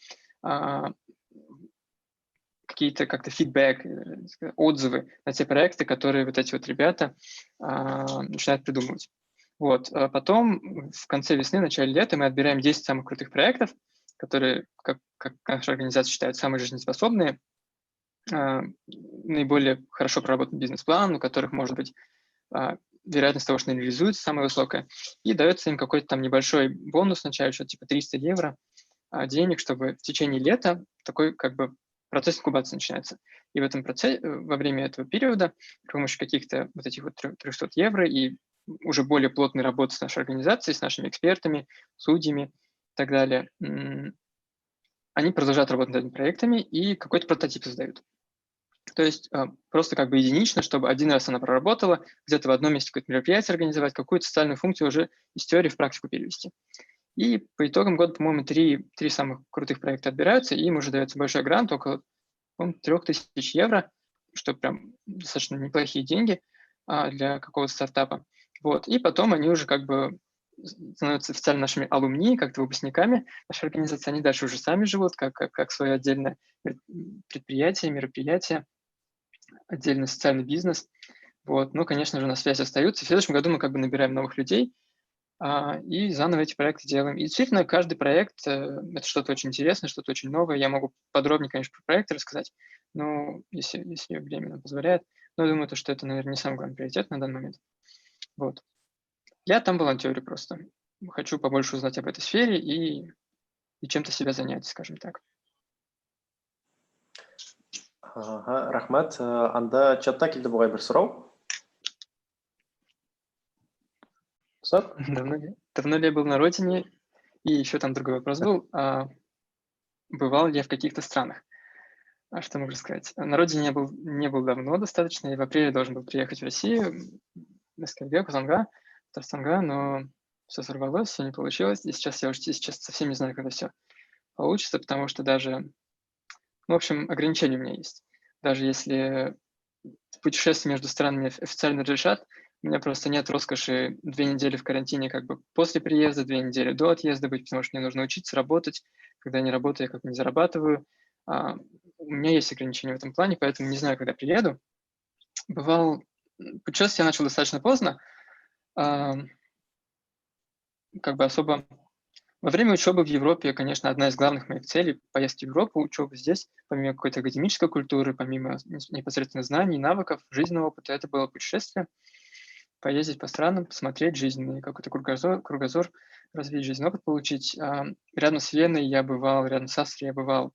какие-то как-то фидбэк, отзывы на те проекты, которые вот эти вот ребята начинают придумывать. Вот. Потом в конце весны, начале лета мы отбираем 10 самых крутых проектов, которые, как наша организация считает, самые жизнеспособные, наиболее хорошо проработанный бизнес-план, у которых может быть вероятность того, что они реализуются, самая высокая, и дается им какой-то там небольшой бонус вначале, что-то типа 300 евро денег, чтобы в течение лета такой как бы процесс инкубации начинается. И в этом процессе, во время этого периода, при помощи каких-то вот этих вот 300 евро и уже более плотной работы с нашей организацией, с нашими экспертами, судьями и так далее, они продолжают работать над этими проектами и какой-то прототип создают. То есть просто как бы единично, чтобы один раз она проработала, где-то в одном месте какое-то мероприятие организовать, какую-то социальную функцию уже из теории в практику перевести. И по итогам года, по-моему, три самых крутых проекта отбираются, и им уже дается большой грант, около 3000 евро, что прям достаточно неплохие деньги для какого-то стартапа. Вот. И потом они уже как бы становятся официально нашими алумни, как-то выпускниками нашей организации. Они дальше уже сами живут, как свое отдельное предприятие, мероприятие, отдельный социальный бизнес. Вот. Ну, конечно же, на связи остаются. В следующем году мы как бы набираем новых людей и заново эти проекты делаем. И действительно, каждый проект – это что-то очень интересное, что-то очень новое. Я могу подробнее, конечно, про проекты рассказать, но если время нам позволяет. Но я думаю, что это, наверное, не самый главный приоритет на данный момент. Вот. Я там волонтерю просто. Хочу побольше узнать об этой сфере и чем-то себя занять, скажем так. Ага, рәхмәт. Анда чатта килде бугай бер сорау. Давно ли я был на родине? И еще там другой вопрос был. Бывал ли я в каких-то странах? А что могу сказать? На родине я не был давно достаточно. Я в апреле должен был приехать в Россию, в СКГ, Казанга, Татарстанга, но все сорвалось, все не получилось. И сейчас я уже сейчас совсем не знаю, когда все получится, потому что даже... Ну, в общем, ограничения у меня есть. Даже если путешествия между странами официально разрешат, у меня просто нет роскоши 2 недели в карантине как бы после приезда, 2 недели до отъезда быть, потому что мне нужно учиться, работать. Когда я не работаю, я как бы не зарабатываю. У меня есть ограничения в этом плане, поэтому не знаю, когда приеду. Бывал... Путешествие я начал достаточно поздно. Как бы особо... Во время учебы в Европе, конечно, одна из главных моих целей – поездки в Европу, учеба здесь, помимо какой-то академической культуры, помимо непосредственно знаний, навыков, жизненного опыта, это было путешествие, поездить по странам, посмотреть жизненный какой-то кругозор, развить жизненный опыт получить. Рядом с Веной я бывал, рядом с Австрией я бывал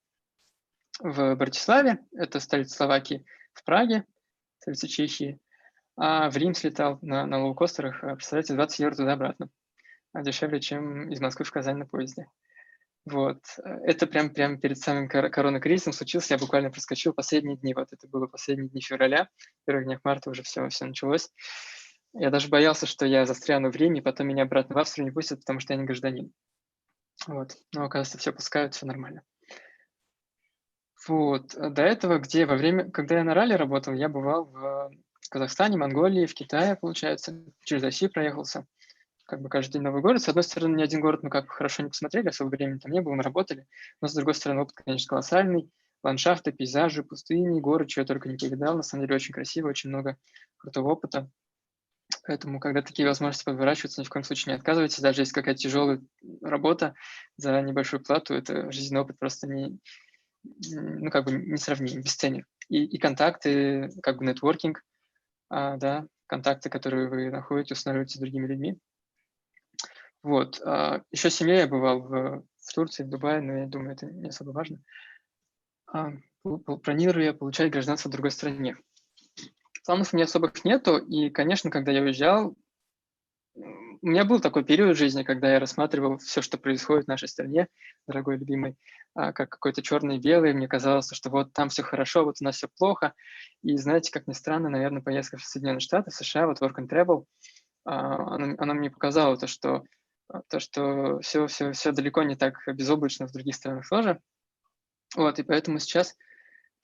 в Братиславе, это столица Словакии, в Праге, столица Чехии, а в Рим слетал на лоукостерах, представляете, 20 евро туда-обратно. Дешевле, чем из Москвы в Казань на поезде. Вот. Это прям перед самым коронакризисом случилось. Я буквально проскочил последние дни. Вот это было последние дни февраля. В первых днях марта уже все началось. Я даже боялся, что я застряну в Риме, потом меня обратно в Австрию не пустят, потому что я не гражданин. Вот. Но, оказывается, все пускают, все нормально. Вот. До этого, где во время, когда я на ралли работал, я бывал в Казахстане, Монголии, в Китае, получается, через Россию проехался. Как бы каждый день новый город. С одной стороны, ни один город мы как бы хорошо не посмотрели, особо времени там не было, мы работали. Но, с другой стороны, опыт, конечно, колоссальный. Ландшафты, пейзажи, пустыни, горы, чего я только не повидал. На самом деле, очень красиво, очень много крутого опыта. Поэтому, когда такие возможности подворачиваются, ни в коем случае не отказывайтесь. Даже если какая-то тяжелая работа за небольшую плату, это жизненный опыт просто не, ну, как бы несравним, бесценен. И контакты, как бы нетворкинг, да, контакты, которые вы находите, устанавливаете с другими людьми. Вот. Еще с семьей я бывал в Турции, в Дубае, но я думаю, это не особо важно. Планирую я получать гражданство в другой стране. Планов у меня особых нету, и, конечно, когда я уезжал, у меня был такой период в жизни, когда я рассматривал все, что происходит в нашей стране, дорогой любимый, как какой-то черный и белый. Мне казалось, что вот там все хорошо, вот у нас все плохо. И знаете, как ни странно, наверное, поездка в Соединенные Штаты, в США, вот Work and Travel, она мне показала то, что все далеко не так безоблачно в других странах тоже. Вот, и поэтому сейчас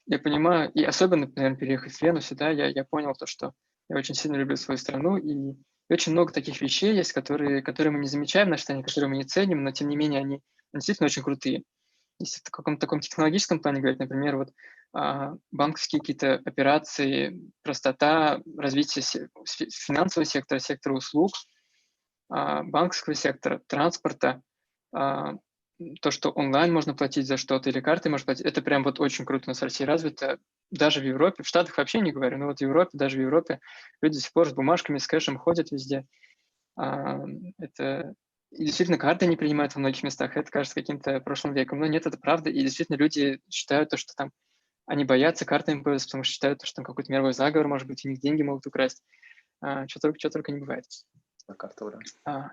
я понимаю, и особенно, наверное, переехав в Вену сюда, я понял то, что я очень сильно люблю свою страну, и очень много таких вещей есть, которые мы не замечаем в нашей стране, которые мы не ценим, но тем не менее они действительно очень крутые. Если в каком-то таком технологическом плане говорить, например, вот банковские какие-то операции, простота, развитие финансового сектора, сектора услуг, банковского сектора, транспорта, то, что онлайн можно платить за что-то или картой можно платить, это прям вот очень круто у нас в России развито. Даже в Европе, в Штатах вообще не говорю, но вот в Европе, даже в Европе люди до сих пор с бумажками, с кэшем ходят везде. Это и действительно карты не принимают во многих местах, это кажется каким-то прошлым веком. Но нет, это правда, и действительно люди считают то, что там они боятся картами пользоваться, потому что считают, что там какой-то мировой заговор, может быть, у них деньги могут украсть. Что только не бывает. Карта, да.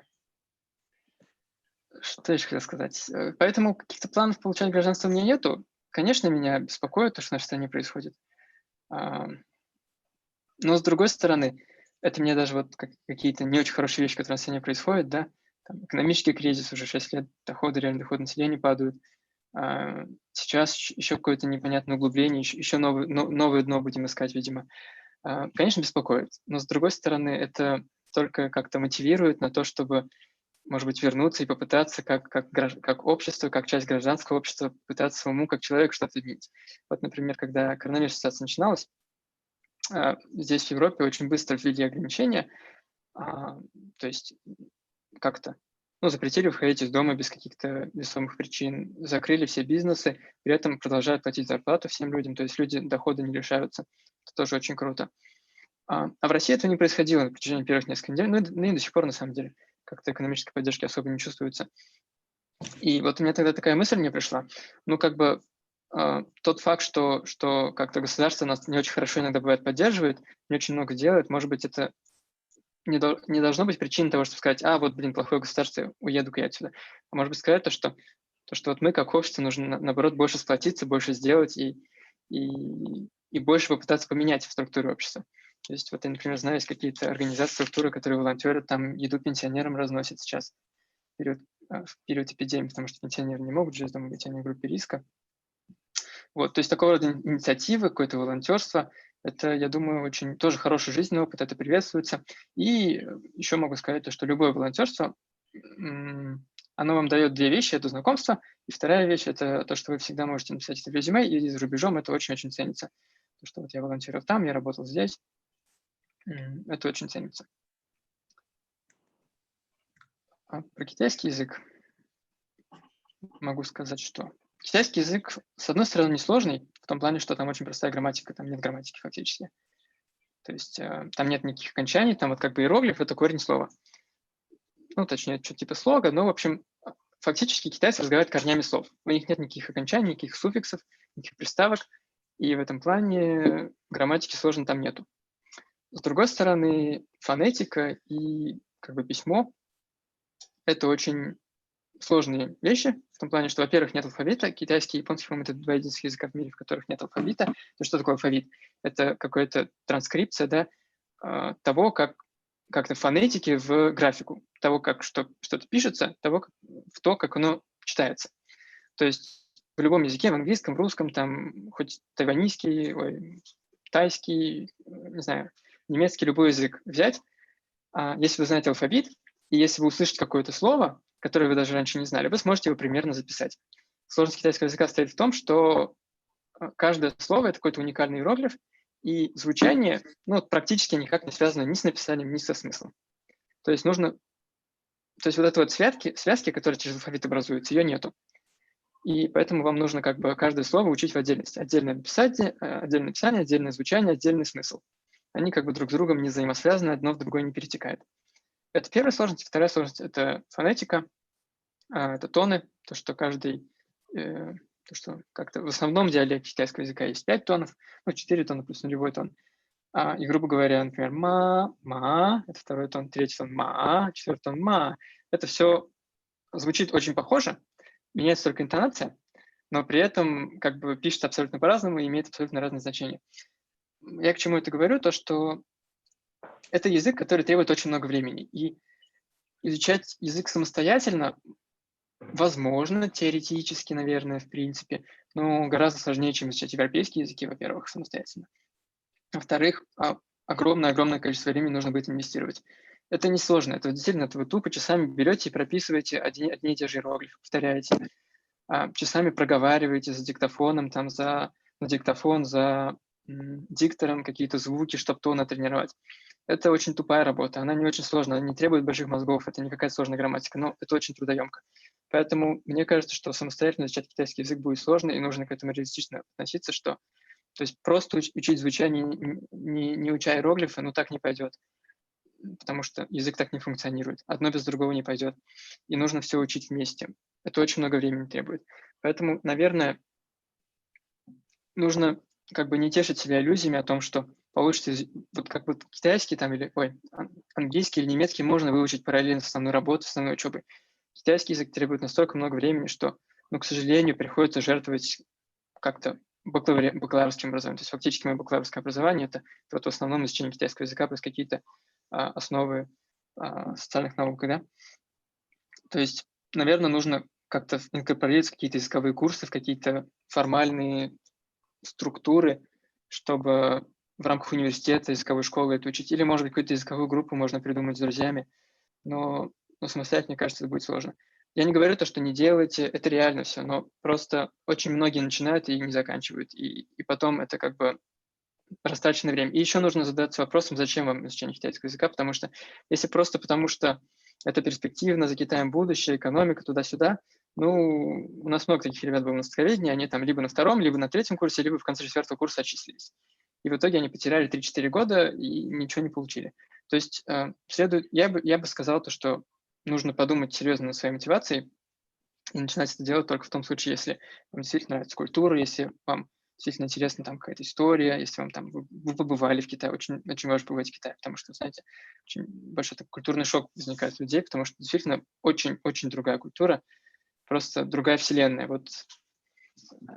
Что еще хотел сказать? Поэтому каких-то планов получать гражданство у меня нету. Конечно, меня беспокоит то, что в нашей стране происходит. Но, с другой стороны, это мне даже вот какие-то не очень хорошие вещи, которые в стране происходят, да, там, экономический кризис уже 6 лет, доходы, реальный доход населения падают. Сейчас еще какое-то непонятное углубление, еще новое дно будем искать, видимо. Конечно, беспокоит, но, с другой стороны, это только как-то мотивирует на то, чтобы, может быть, вернуться и попытаться как общество, как часть гражданского общества, пытаться самому, как человек, что-то изменить. Вот, например, когда коронавирусная ситуация начиналась, здесь, в Европе, очень быстро ввели ограничения, то есть как-то, ну, запретили выходить из дома без каких-то весомых причин, закрыли все бизнесы, при этом продолжают платить зарплату всем людям, то есть люди дохода не лишаются. Это тоже очень круто. А в России этого не происходило на протяжении первых нескольких недель, ну и до сих пор, на самом деле, как-то экономической поддержки особо не чувствуется. И вот у меня тогда такая мысль мне пришла. Ну, как бы тот факт, что как-то государство нас не очень хорошо иногда бывает поддерживает, не очень много делает, может быть, это не должно быть причиной того, чтобы сказать, вот, блин, плохое государство, уеду-ка я отсюда. А может быть, сказать то, что вот мы, как общество, нужно, наоборот, больше сплотиться, больше сделать и больше попытаться поменять в структуре общества. То есть вот я, например, знаю, есть какие-то организации, структуры, которые волонтеры там еду пенсионерам разносят сейчас в период эпидемии, потому что пенсионеры не могут жить дома, ведь они в группе риска. Вот, то есть такого рода инициативы, какое-то волонтерство, это, я думаю, очень тоже хороший жизненный опыт, это приветствуется. И еще могу сказать то, что любое волонтерство, оно вам дает две вещи, это знакомство, и вторая вещь – это то, что вы всегда можете написать это в резюме, и за рубежом это очень-очень ценится. То, что вот я волонтерил там, я работал здесь, это очень ценится. А про китайский язык могу сказать, что китайский язык, с одной стороны, несложный, в том плане, что там очень простая грамматика, там нет грамматики фактически. То есть там нет никаких окончаний, там вот как бы иероглиф – это корень слова. Ну, точнее, что-то типа слога, но, в общем, фактически китайцы разговаривают корнями слов. У них нет никаких окончаний, никаких суффиксов, никаких приставок, и в этом плане грамматики сложно там нету. С другой стороны, фонетика и как бы письмо – это очень сложные вещи, в том плане, что, во-первых, нет алфавита. Китайский и японский, по-моему, это два единственных языка в мире, в которых нет алфавита. То есть что такое алфавит? Это какая-то транскрипция, да, того, как как-то фонетики в графику того, как что-то пишется, того, в то, как оно читается. То есть в любом языке, в английском, русском, там, хоть тайванийский, ой, тайский, не знаю, немецкий, любой язык взять, если вы знаете алфавит, и если вы услышите какое-то слово, которое вы даже раньше не знали, вы сможете его примерно записать. Сложность китайского языка состоит в том, что каждое слово – это какой-то уникальный иероглиф, и звучание, ну, практически никак не связано ни с написанием, ни со смыслом. То есть нужно… То есть вот этой вот связки, которая через алфавит образуется, ее нету. И поэтому вам нужно как бы каждое слово учить в отдельности. Отдельное написание, отдельное звучание, отдельный смысл. Они как бы друг с другом не взаимосвязаны, одно в другое не перетекает. Это первая сложность. Вторая сложность – это фонетика, это тоны, то, что каждый… То, что как-то в основном диалекте китайского языка есть 5 тонов, ну, 4 тона плюс нулевой тон. И, грубо говоря, например, ма, ма, это второй тон, третий тон, ма, четвертый тон, ма. Это все звучит очень похоже, меняется только интонация, но при этом как бы пишется абсолютно по-разному и имеет абсолютно разные значения. Я к чему это говорю? То, что это язык, который требует очень много времени. И изучать язык самостоятельно возможно, теоретически, наверное, в принципе, но гораздо сложнее, чем изучать европейские языки, во-первых, самостоятельно. Во-вторых, огромное-огромное количество времени нужно будет инвестировать. Это несложно, это действительно, это вы тупо часами берете и прописываете одни и те же иероглифы, повторяете, часами проговариваете за диктофоном, там, на диктофон, за диктором какие-то звуки, чтобы тон натренировать. Это очень тупая работа, она не очень сложная, она не требует больших мозгов, это не какая-то сложная грамматика, но это очень трудоемко. Поэтому мне кажется, что самостоятельно изучать китайский язык будет сложно, и нужно к этому реалистично относиться, что то есть просто учить звучание, не уча иероглифы, ну так не пойдет, потому что язык так не функционирует, одно без другого не пойдет, и нужно все учить вместе. Это очень много времени требует. Поэтому, наверное, нужно как бы не тешить себя иллюзиями о том, что получится, вот как вот китайский там или, ой, английский или немецкий можно выучить параллельно с основной работой, с основной учебой. Китайский язык требует настолько много времени, что, ну, к сожалению, приходится жертвовать как-то бакалаврским образованием. То есть фактически мое бакалаврское образование – это вот в основном изучение китайского языка плюс какие-то основы социальных наук, да? То есть, наверное, нужно как-то инкорпорировать какие-то языковые курсы, в какие-то формальные структуры, чтобы в рамках университета, языковой школы это учить. Или, может быть, какую-то языковую группу можно придумать с друзьями, но самостоятельно, мне кажется, это будет сложно. Я не говорю то, что не делайте, это реально все, но просто очень многие начинают и не заканчивают, и потом это как бы растраченное время. И еще нужно задаться вопросом, зачем вам изучение китайского языка, потому что если просто потому, что это перспективно, за Китаем будущее, экономика, туда-сюда, ну, у нас много таких ребят было на востоковедении, они там либо на втором, либо на третьем курсе, либо в конце четвертого курса отчислились. И в итоге они потеряли 3-4 года и ничего не получили. То есть следует, я бы сказал то, что нужно подумать серьезно над своей мотивацией и начинать это делать только в том случае, если вам действительно нравится культура, если вам действительно интересна там какая-то история, если вам там вы побывали в Китае, очень, очень важно побывать в Китае, потому что, знаете, очень большой такой культурный шок возникает у людей, потому что действительно очень-очень другая культура, просто другая вселенная. Вот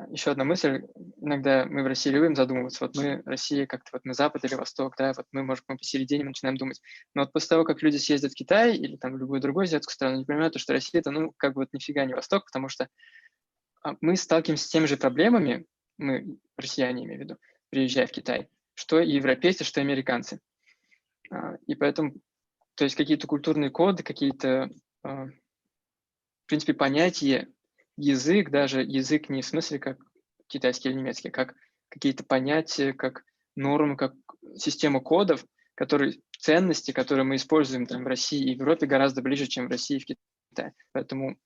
еще одна мысль. Иногда мы в России любим задумываться. Вот мы, Россия, как-то вот мы Запад или Восток, да, вот мы, может, мы посередине начинаем думать. Но вот после того, как люди съездят в Китай или там в любую другую азиатскую страну, они понимают, что Россия – это, ну, как бы вот нифига не Восток, потому что мы сталкиваемся с теми же проблемами, мы, россияне, имею в виду, приезжая в Китай, что и европейцы, что и американцы. И поэтому, то есть какие-то культурные коды, какие-то, в принципе, понятия, язык, даже язык не в смысле как китайский или немецкий, как какие-то понятия, как нормы, как систему кодов, которые, ценности, которые мы используем там в России и в Европе, гораздо ближе, чем в России и в Китае. Поэтому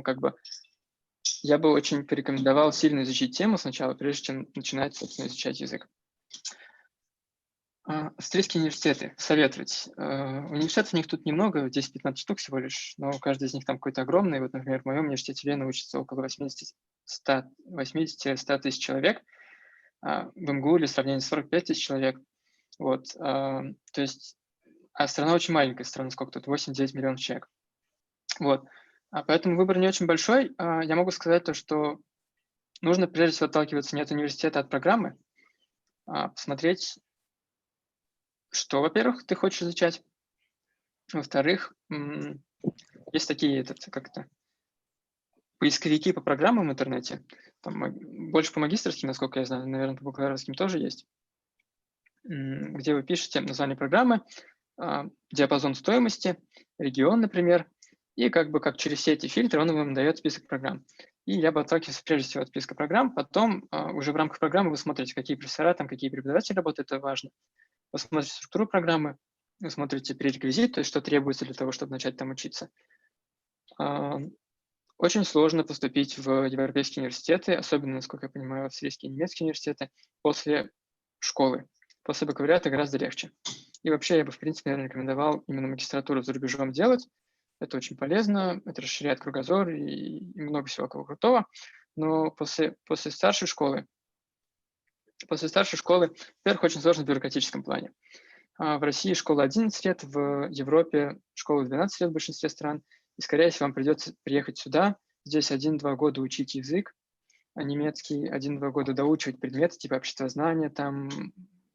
как бы я бы очень порекомендовал сильно изучить тему сначала, прежде чем начинать, собственно, изучать язык. Австрийские университеты советовать. Университетов у них тут немного, 10-15 штук всего лишь, но каждый из них там какой-то огромный. Вот, например, в моем университете Вена учится около 80-100 тысяч человек, в МГУ или в сравнении 45 тысяч человек. Вот, то есть, а страна очень маленькая, страна сколько тут, 8-9 миллионов человек. Вот, поэтому выбор не очень большой. Я могу сказать то, что нужно прежде всего отталкиваться не от университета, а от программы, посмотреть, что, во-первых, ты хочешь изучать. Во-вторых, есть такие, этот, как это, поисковики по программам в интернете. Там больше по магистерским, насколько я знаю, наверное, по бакалаврским тоже есть, где вы пишете название программы, диапазон стоимости, регион, например, и как бы как через все эти фильтры он вам дает список программ. И я бы отталкивался прежде всего от списка программ, потом уже в рамках программы вы смотрите, какие профессора, там, какие преподаватели работают, это важно. Вы смотрите структуру программы, вы смотрите пререквизит, то есть что требуется для того, чтобы начать там учиться. Очень сложно поступить в европейские университеты, особенно, насколько я понимаю, в австрийские и немецкие университеты, после школы. После бакалавриата гораздо легче. И вообще я бы, в принципе, наверное, рекомендовал именно магистратуру за рубежом делать. Это очень полезно, это расширяет кругозор и много всего крутого. Но после старшей школы, во-первых, очень сложно в бюрократическом плане. В России школа 11 лет, в Европе школа 12 лет в большинстве стран. И, скорее всего, вам придется приехать сюда, здесь 1-2 года учить язык, а немецкий 1-2 года доучивать предметы, типа обществознания, там,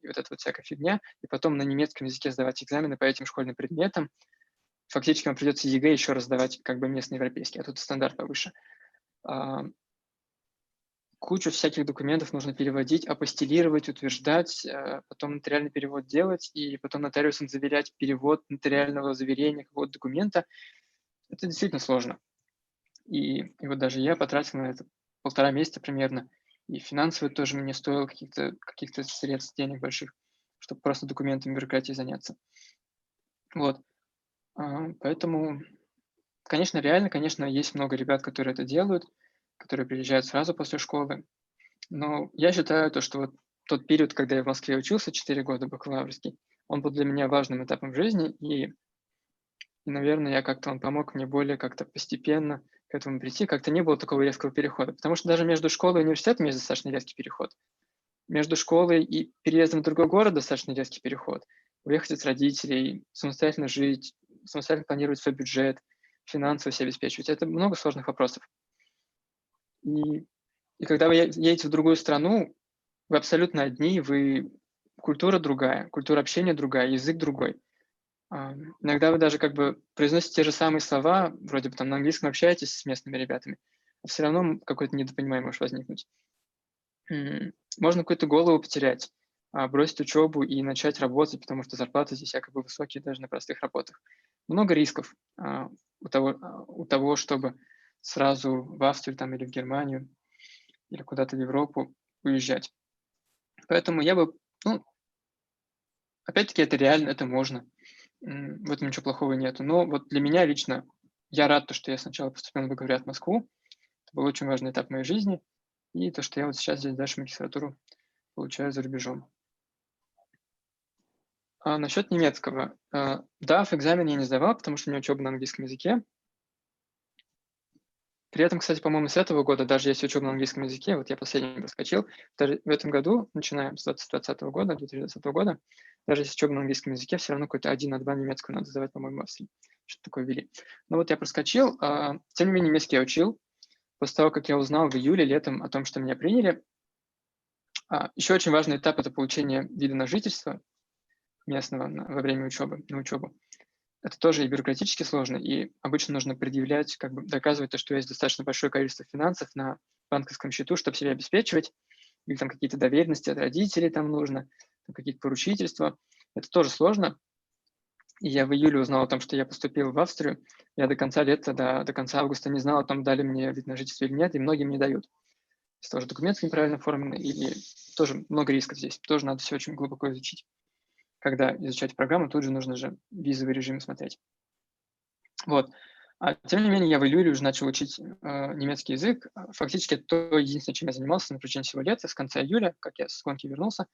и вот эта вот всякая фигня, и потом на немецком языке сдавать экзамены по этим школьным предметам. Фактически вам придется ЕГЭ еще раз сдавать как бы местный европейский, а тут стандарт повыше. Кучу всяких документов нужно переводить, апостилировать, утверждать, потом нотариальный перевод делать, и потом нотариусом заверять перевод нотариального заверения какого-то документа. Это действительно сложно. И вот даже я потратил на это 1,5 месяца примерно, и финансово тоже мне стоило каких-то средств, денег больших, чтобы просто документами бюрократии заняться. Вот. Поэтому, конечно, реально, конечно, есть много ребят, которые это делают, которые приезжают сразу после школы. Но я считаю, то, что вот тот период, когда я в Москве учился, 4 года бакалаврский, он был для меня важным этапом в жизни, и, наверное, я как-то, он помог мне более как-то постепенно к этому прийти, как-то не было такого резкого перехода, потому что даже между школой и университетом есть достаточно резкий переход. Между школой и переездом в другой город достаточно резкий переход. Уехать от родителей, самостоятельно жить, самостоятельно планировать свой бюджет, финансово себя обеспечивать. Это много сложных вопросов. И когда вы едете в другую страну, вы абсолютно одни, культура другая, культура общения другая, язык другой. Иногда вы даже как бы произносите те же самые слова, вроде бы там на английском общаетесь с местными ребятами, а все равно какое-то недопонимание может возникнуть. Можно какую-то голову потерять, бросить учебу и начать работать, потому что зарплаты здесь якобы высокие даже на простых работах. Много рисков у того, чтобы сразу в Австрию там, или в Германию, или куда-то в Европу уезжать. Поэтому я бы, опять-таки, это реально, это можно. В этом ничего плохого нету. Но вот для меня лично, я рад, то, что я сначала поступил на бакалавриат в Москву. Это был очень важный этап моей жизни. И то, что я вот сейчас здесь дальше магистратуру получаю за рубежом. А насчет немецкого. Да, в экзамен я не сдавал, потому что у меня учеба на английском языке. При этом, кстати, по-моему, с этого года, даже если учеба на английском языке, вот я последний проскочил, даже в этом году, начиная с 2020 года, даже если учеба на английском языке, все равно какой-то 1 на 2 немецкого надо сдавать, по-моему, в Австрии. Что-то такое ввели. Но вот я проскочил. Тем не менее, немецкий я учил. После того, как я узнал в июле, летом о том, что меня приняли. Еще очень важный этап – это получение вида на жительство местного во время учебы, на учебу. Это тоже и бюрократически сложно, и обычно нужно предъявлять, как бы доказывать то, что есть достаточно большое количество финансов на банковском счету, чтобы себя обеспечивать, или там какие-то доверенности от родителей там нужно, там какие-то поручительства. Это тоже сложно. И я в июле узнал о том, что я поступил в Австрию. Я до конца лета, до конца августа не знал о том, дали мне вид на жительство или нет, и многим не дают. Это тоже документы неправильно оформлены, или тоже много рисков здесь. Тоже надо все очень глубоко изучить. Когда изучать программу, тут же нужно же визовый режим смотреть. Вот. А, тем не менее, я в июле уже начал учить немецкий язык. Фактически, это то единственное, чем я занимался на протяжении всего лета, с конца июля, как я с гонки вернулся.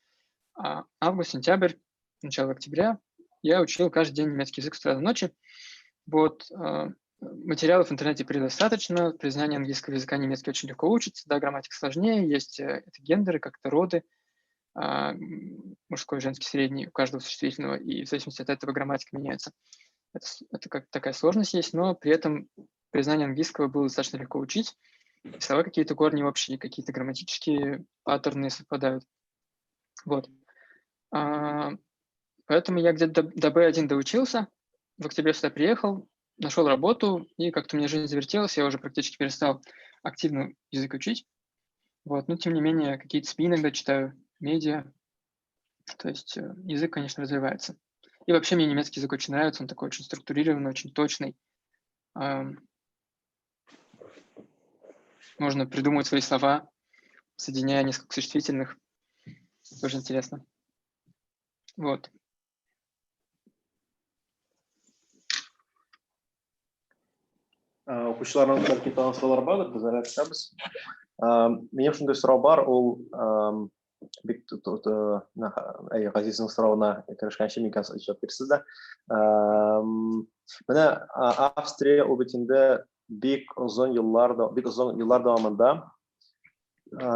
Август, сентябрь, начало октября я учил каждый день немецкий язык с утра до ночи. Вот. Материалов в интернете предостаточно. Признание английского языка немецкий очень легко учится. Да, грамматика сложнее, есть это гендеры, как-то роды. Мужской, женский, средний, у каждого существительного, и в зависимости от этого грамматика меняется. Это как такая сложность есть, но при этом признание английского было достаточно легко учить. И слова какие-то корни общие, какие-то грамматические паттерны совпадают. Вот. Поэтому я где-то до B1 доучился, в октябре сюда приехал, нашел работу, и как-то у меня жизнь завертелась, я уже практически перестал активно язык учить. Вот, но тем не менее, какие-то СМИ иногда читаю, медиа. То есть язык, конечно, развивается. И вообще мне немецкий язык очень нравится, он такой очень структурированный, очень точный. Можно придумать свои слова, соединяя несколько существительных. Тоже интересно. Вот. Укучыларның бәлки тагын сораулар бардыр, без әле көтәбез. Минем шундый сорау бар, ул бик Газизнең соравына керешкәнче мин хәзер җавап бирсез дә. Менә Австрия ул бит инде бик озын еллар, бик озын еллар дәвамында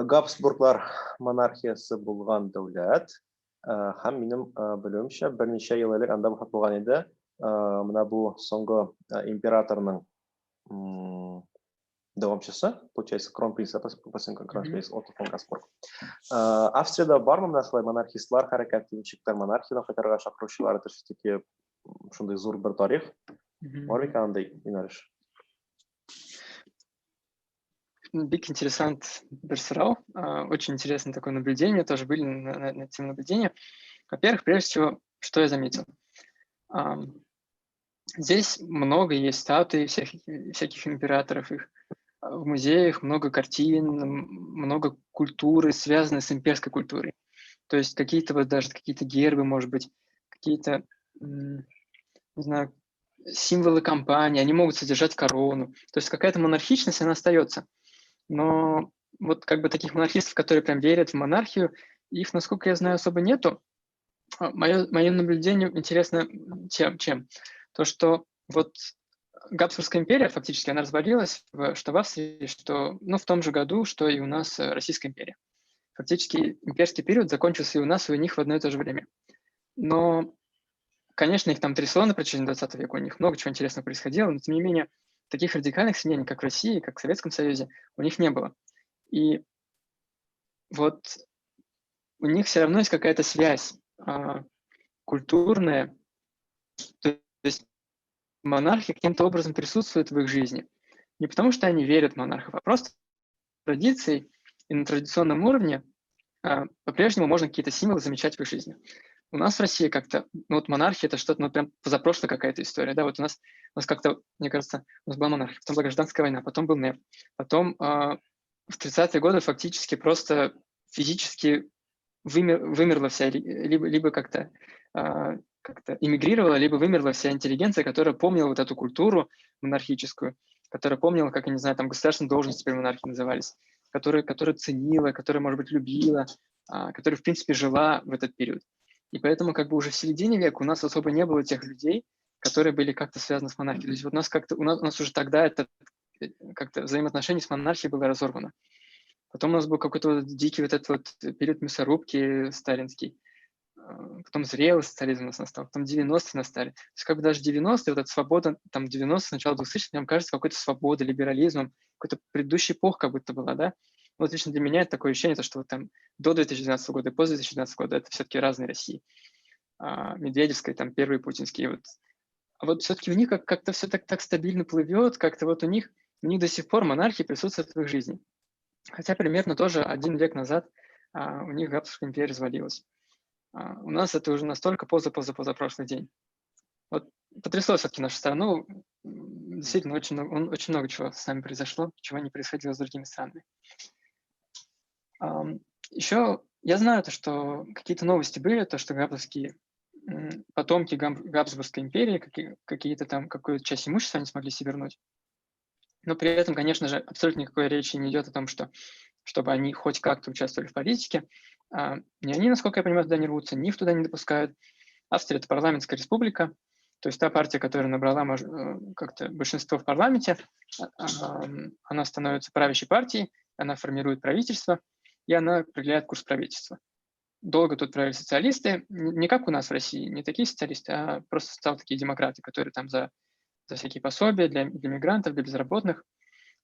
Габсбурглар монархиясе булган дәүләт. Һәм минем белүемчә, берничә ел элек анда вафат булган иде. Менә бу соңгы императорның дәвамчысы, получается, кронпринц, кронпринц Отто фон Габсбург. Австриядә бармы менә шулай монархистлар хәрәкәте, ничектер монархиядан кайтарырга чакыручылар, это все-таки шундый зур бер тарих. Бар микән андый юнәлеш? Бик интересант бер сорау. Очень интересное такое наблюдение, тоже были на тему наблюдения. Во-первых, прежде всего, что я заметил? Здесь много есть статуй всяких императоров их. В музеях много картин, много культуры, связанной с имперской культурой. То есть какие-то вот даже какие-то гербы, может быть, какие-то, не знаю, символы компании, они могут содержать корону. То есть какая-то монархичность, она остается. Но вот как бы таких монархистов, которые прям верят в монархию, их, насколько я знаю, особо нету. Мое наблюдение интересно чем? То, что вот Габсбургская империя, фактически, она развалилась, что в Австрии, что, ну, в том же году, что и у нас Российская империя. Фактически имперский период закончился и у нас, и у них в одно и то же время. Но, конечно, их там трясло на протяжении 20 века, у них много чего интересного происходило, но, тем не менее, таких радикальных изменений, как в России, как в Советском Союзе, у них не было. И вот у них все равно есть какая-то связь культурная, то есть монархи каким-то образом присутствуют в их жизни. Не потому, что они верят в монархов, а просто традицией и на традиционном уровне по-прежнему можно какие-то символы замечать в их жизни. У нас в России как-то, ну вот монархия – это что-то, ну прям позапрошлая какая-то история, да, вот у нас как-то, мне кажется, у нас была монархия, потом была гражданская война, потом был НЭП, потом в 30-е годы фактически просто физически вымерла вся, либо как-то эмигрировала, либо вымерла вся интеллигенция, которая помнила вот эту культуру монархическую, которая помнила, как, я не знаю, там государственные должности теперь монархии назывались, которая ценила, которая, может быть, любила, которая, в принципе, жила в этот период. И поэтому как бы уже в середине века у нас особо не было тех людей, которые были как-то связаны с монархией. То есть вот у нас как-то, у нас уже тогда это как-то взаимоотношение с монархией было разорвано. Потом у нас был какой-то вот дикий вот этот вот период мясорубки сталинский. Потом зрелый социализм у нас настал, потом 90-е настали. То есть как бы даже 90-е, вот эта свобода, там 90-е, начало 2000-х, мне кажется, какой-то свобода, либерализмом, какой-то предыдущая эпоха как будто была, да? Вот лично для меня это такое ощущение, то, что вот там до 2012 года и после 2012 года это все-таки разные России. Медведевская, там первые путинские. Вот. А вот все-таки у них как-то все так стабильно плывет, как-то вот у них до сих пор монархия присутствует в их жизни. Хотя примерно тоже один век назад у них Габсбургская империя развалилась. У нас это уже настолько поза-поза-позапрошлый день. Вот потрясло все-таки нашу страну. Действительно, очень много чего с нами произошло, чего не происходило с другими странами. Еще я знаю, то, что какие-то новости были, то, что габсбургские потомки Габсбургской империи, какие-то там, какую-то часть имущества они смогли себе вернуть. Но при этом, конечно же, абсолютно никакой речи не идет о том, что, чтобы они хоть как-то участвовали в политике. Ни они, насколько я понимаю, туда не рвутся, ни их туда не допускают. Австрия – это парламентская республика, то есть та партия, которая набрала как-то большинство в парламенте, она становится правящей партией, она формирует правительство, и она определяет курс правительства. Долго тут правили социалисты, не как у нас в России, не такие социалисты, а просто стали такие демократы, которые там за всякие пособия для мигрантов, для безработных.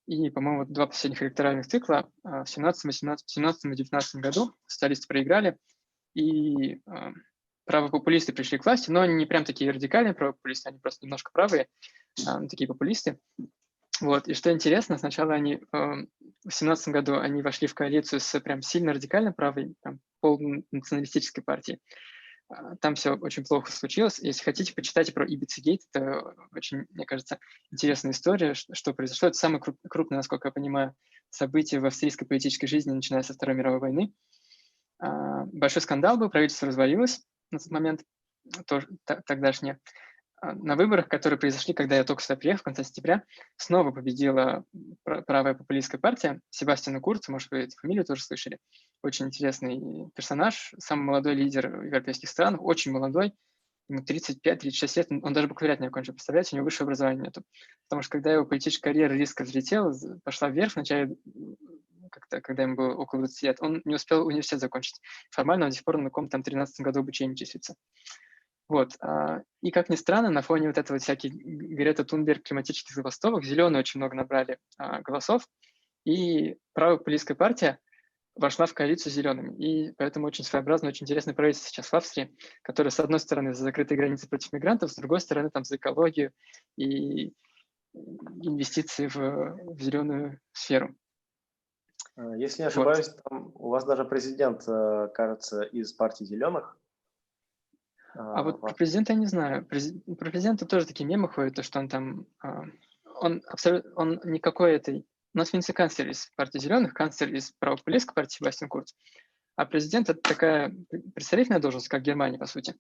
И, по-моему, вот два последних электоральных цикла в 17, 18, 17 и 19 году социалисты проиграли, и правопопулисты пришли к власти, но они не прям такие радикальные правопопулисты, они просто немножко правые, такие популисты. Вот. И что интересно, сначала они в 2017 году они вошли в коалицию с прям сильно радикально правой, там, полунационалистической партией. Там все очень плохо случилось. Если хотите, почитайте про Ибица-гейт. Это очень, мне кажется, интересная история, что произошло. Это самое крупное, насколько я понимаю, событие в австрийской политической жизни, начиная со Второй мировой войны. Большой скандал был, правительство развалилось на тот момент, тоже тогдашнее. На выборах, которые произошли, когда я только сюда приехал, в конце сентября, снова победила правая популистская партия Себастьяна Курца, может, вы эту фамилию тоже слышали. Очень интересный персонаж, самый молодой лидер европейских стран, очень молодой, ему 35-36 лет, он даже бакалавриат не окончил, представляете, у него высшего образования нету. Потому что когда его политическая карьера резко взлетела, пошла вверх, вначале, как-то, когда ему было около 20 лет, он не успел университет закончить. Формально он до сих пор на каком-то там 13-м году обучения числится. Вот. И, как ни странно, на фоне вот этого всяких Грета Тунберг климатических забастовок зеленые очень много набрали голосов, и правопопулистская партия вошла в коалицию с зелеными. И поэтому очень своеобразно, очень интересное правительство сейчас в Австрии, которое, с одной стороны, за закрытые границы против мигрантов, с другой стороны, там, за экологию и инвестиции в зеленую сферу. Если не ошибаюсь, вот. Там у вас даже президент, кажется, из партии зеленых. А вот про президента я не знаю. Про президента тоже такие мемы ходят, то, что он там, он абсолютно, он никакой этой... У нас вице-канцлер из партии зеленых, канцлер из правопопулистской партии Себастьян Курц. А президент – это такая представительная должность, как в Германии, по сути.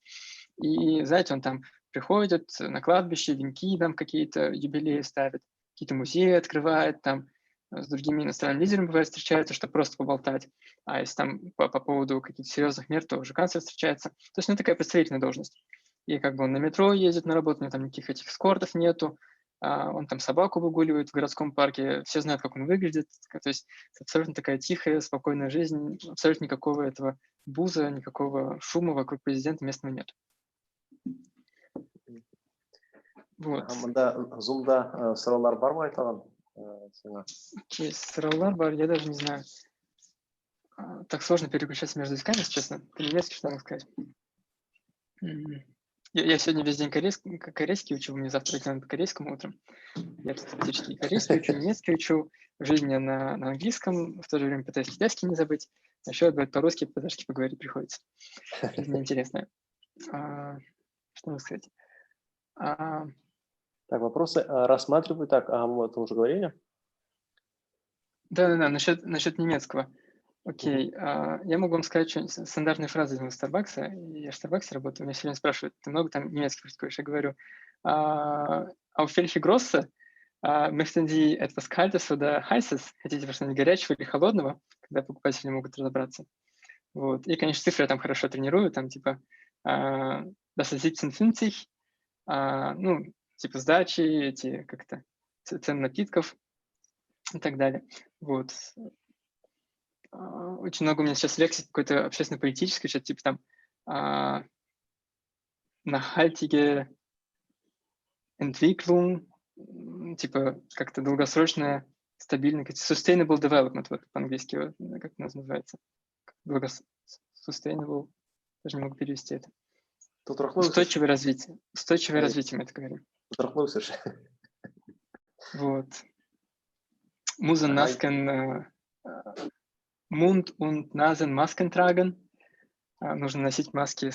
И, знаете, он там приходит на кладбище, венки там какие-то, юбилеи ставит, какие-то музеи открывает, там с другими иностранными лидерами, бывает, встречаются, чтобы просто поболтать. А если там по поводу каких-то серьезных мер, то уже канцлер встречается. То есть, ну, такая представительная должность. И как бы он на метро ездит на работу, у него там никаких этих эскортов нету, он там собаку выгуливает в городском парке, все знают, как он выглядит. То есть абсолютно такая тихая, спокойная жизнь, абсолютно никакого этого буза, никакого шума вокруг президента местного нет. Вот. Монда Zoom-да сораулар бармы айталам? Окей, сораулар бар, я даже не знаю. Так сложно переключаться между языками, если честно. По-немецки что надо сказать? Я сегодня весь день корейский учу, у меня завтра экзамен по корейскому утром. Я фактически корейский учу, немецкий учу, в жизни на английском, в то же время пытаюсь китайский не забыть. А еще по-русски, по-татарски поговорить приходится. Жизнь интересная. Что надо сказать? Так, вопросы рассматриваю. Так, мы это уже говорили? Да-да-да, насчет немецкого. Окей, я могу вам сказать что стандартные фразы из Старбакса. Я в Старбаксе работаю, меня все время спрашивают, ты много там немецких практикуешь? Я говорю, auf welche Große möchten Sie etwas Kaltes oder Heißes? Хотите что-нибудь горячего или холодного? Когда покупатели не могут разобраться. Вот. И, конечно, цифры я там хорошо тренирую, там типа das ist 17,50, ну, типа сдачи, эти как-то цены напитков и так далее. Вот. Очень много у меня сейчас лексики какой-то общественно-политической, что-то типа там nachhaltige Entwicklung, типа как-то долгосрочная, стабильная, sustainable development, вот по-английски, вот, как у нас называется, sustainable, даже не могу перевести это. Устойчивое развитие. Устойчивое развитие, мы это говорим. Вот. Musen Masken, Mund und Nasenmasken tragen. Нужно носить маски,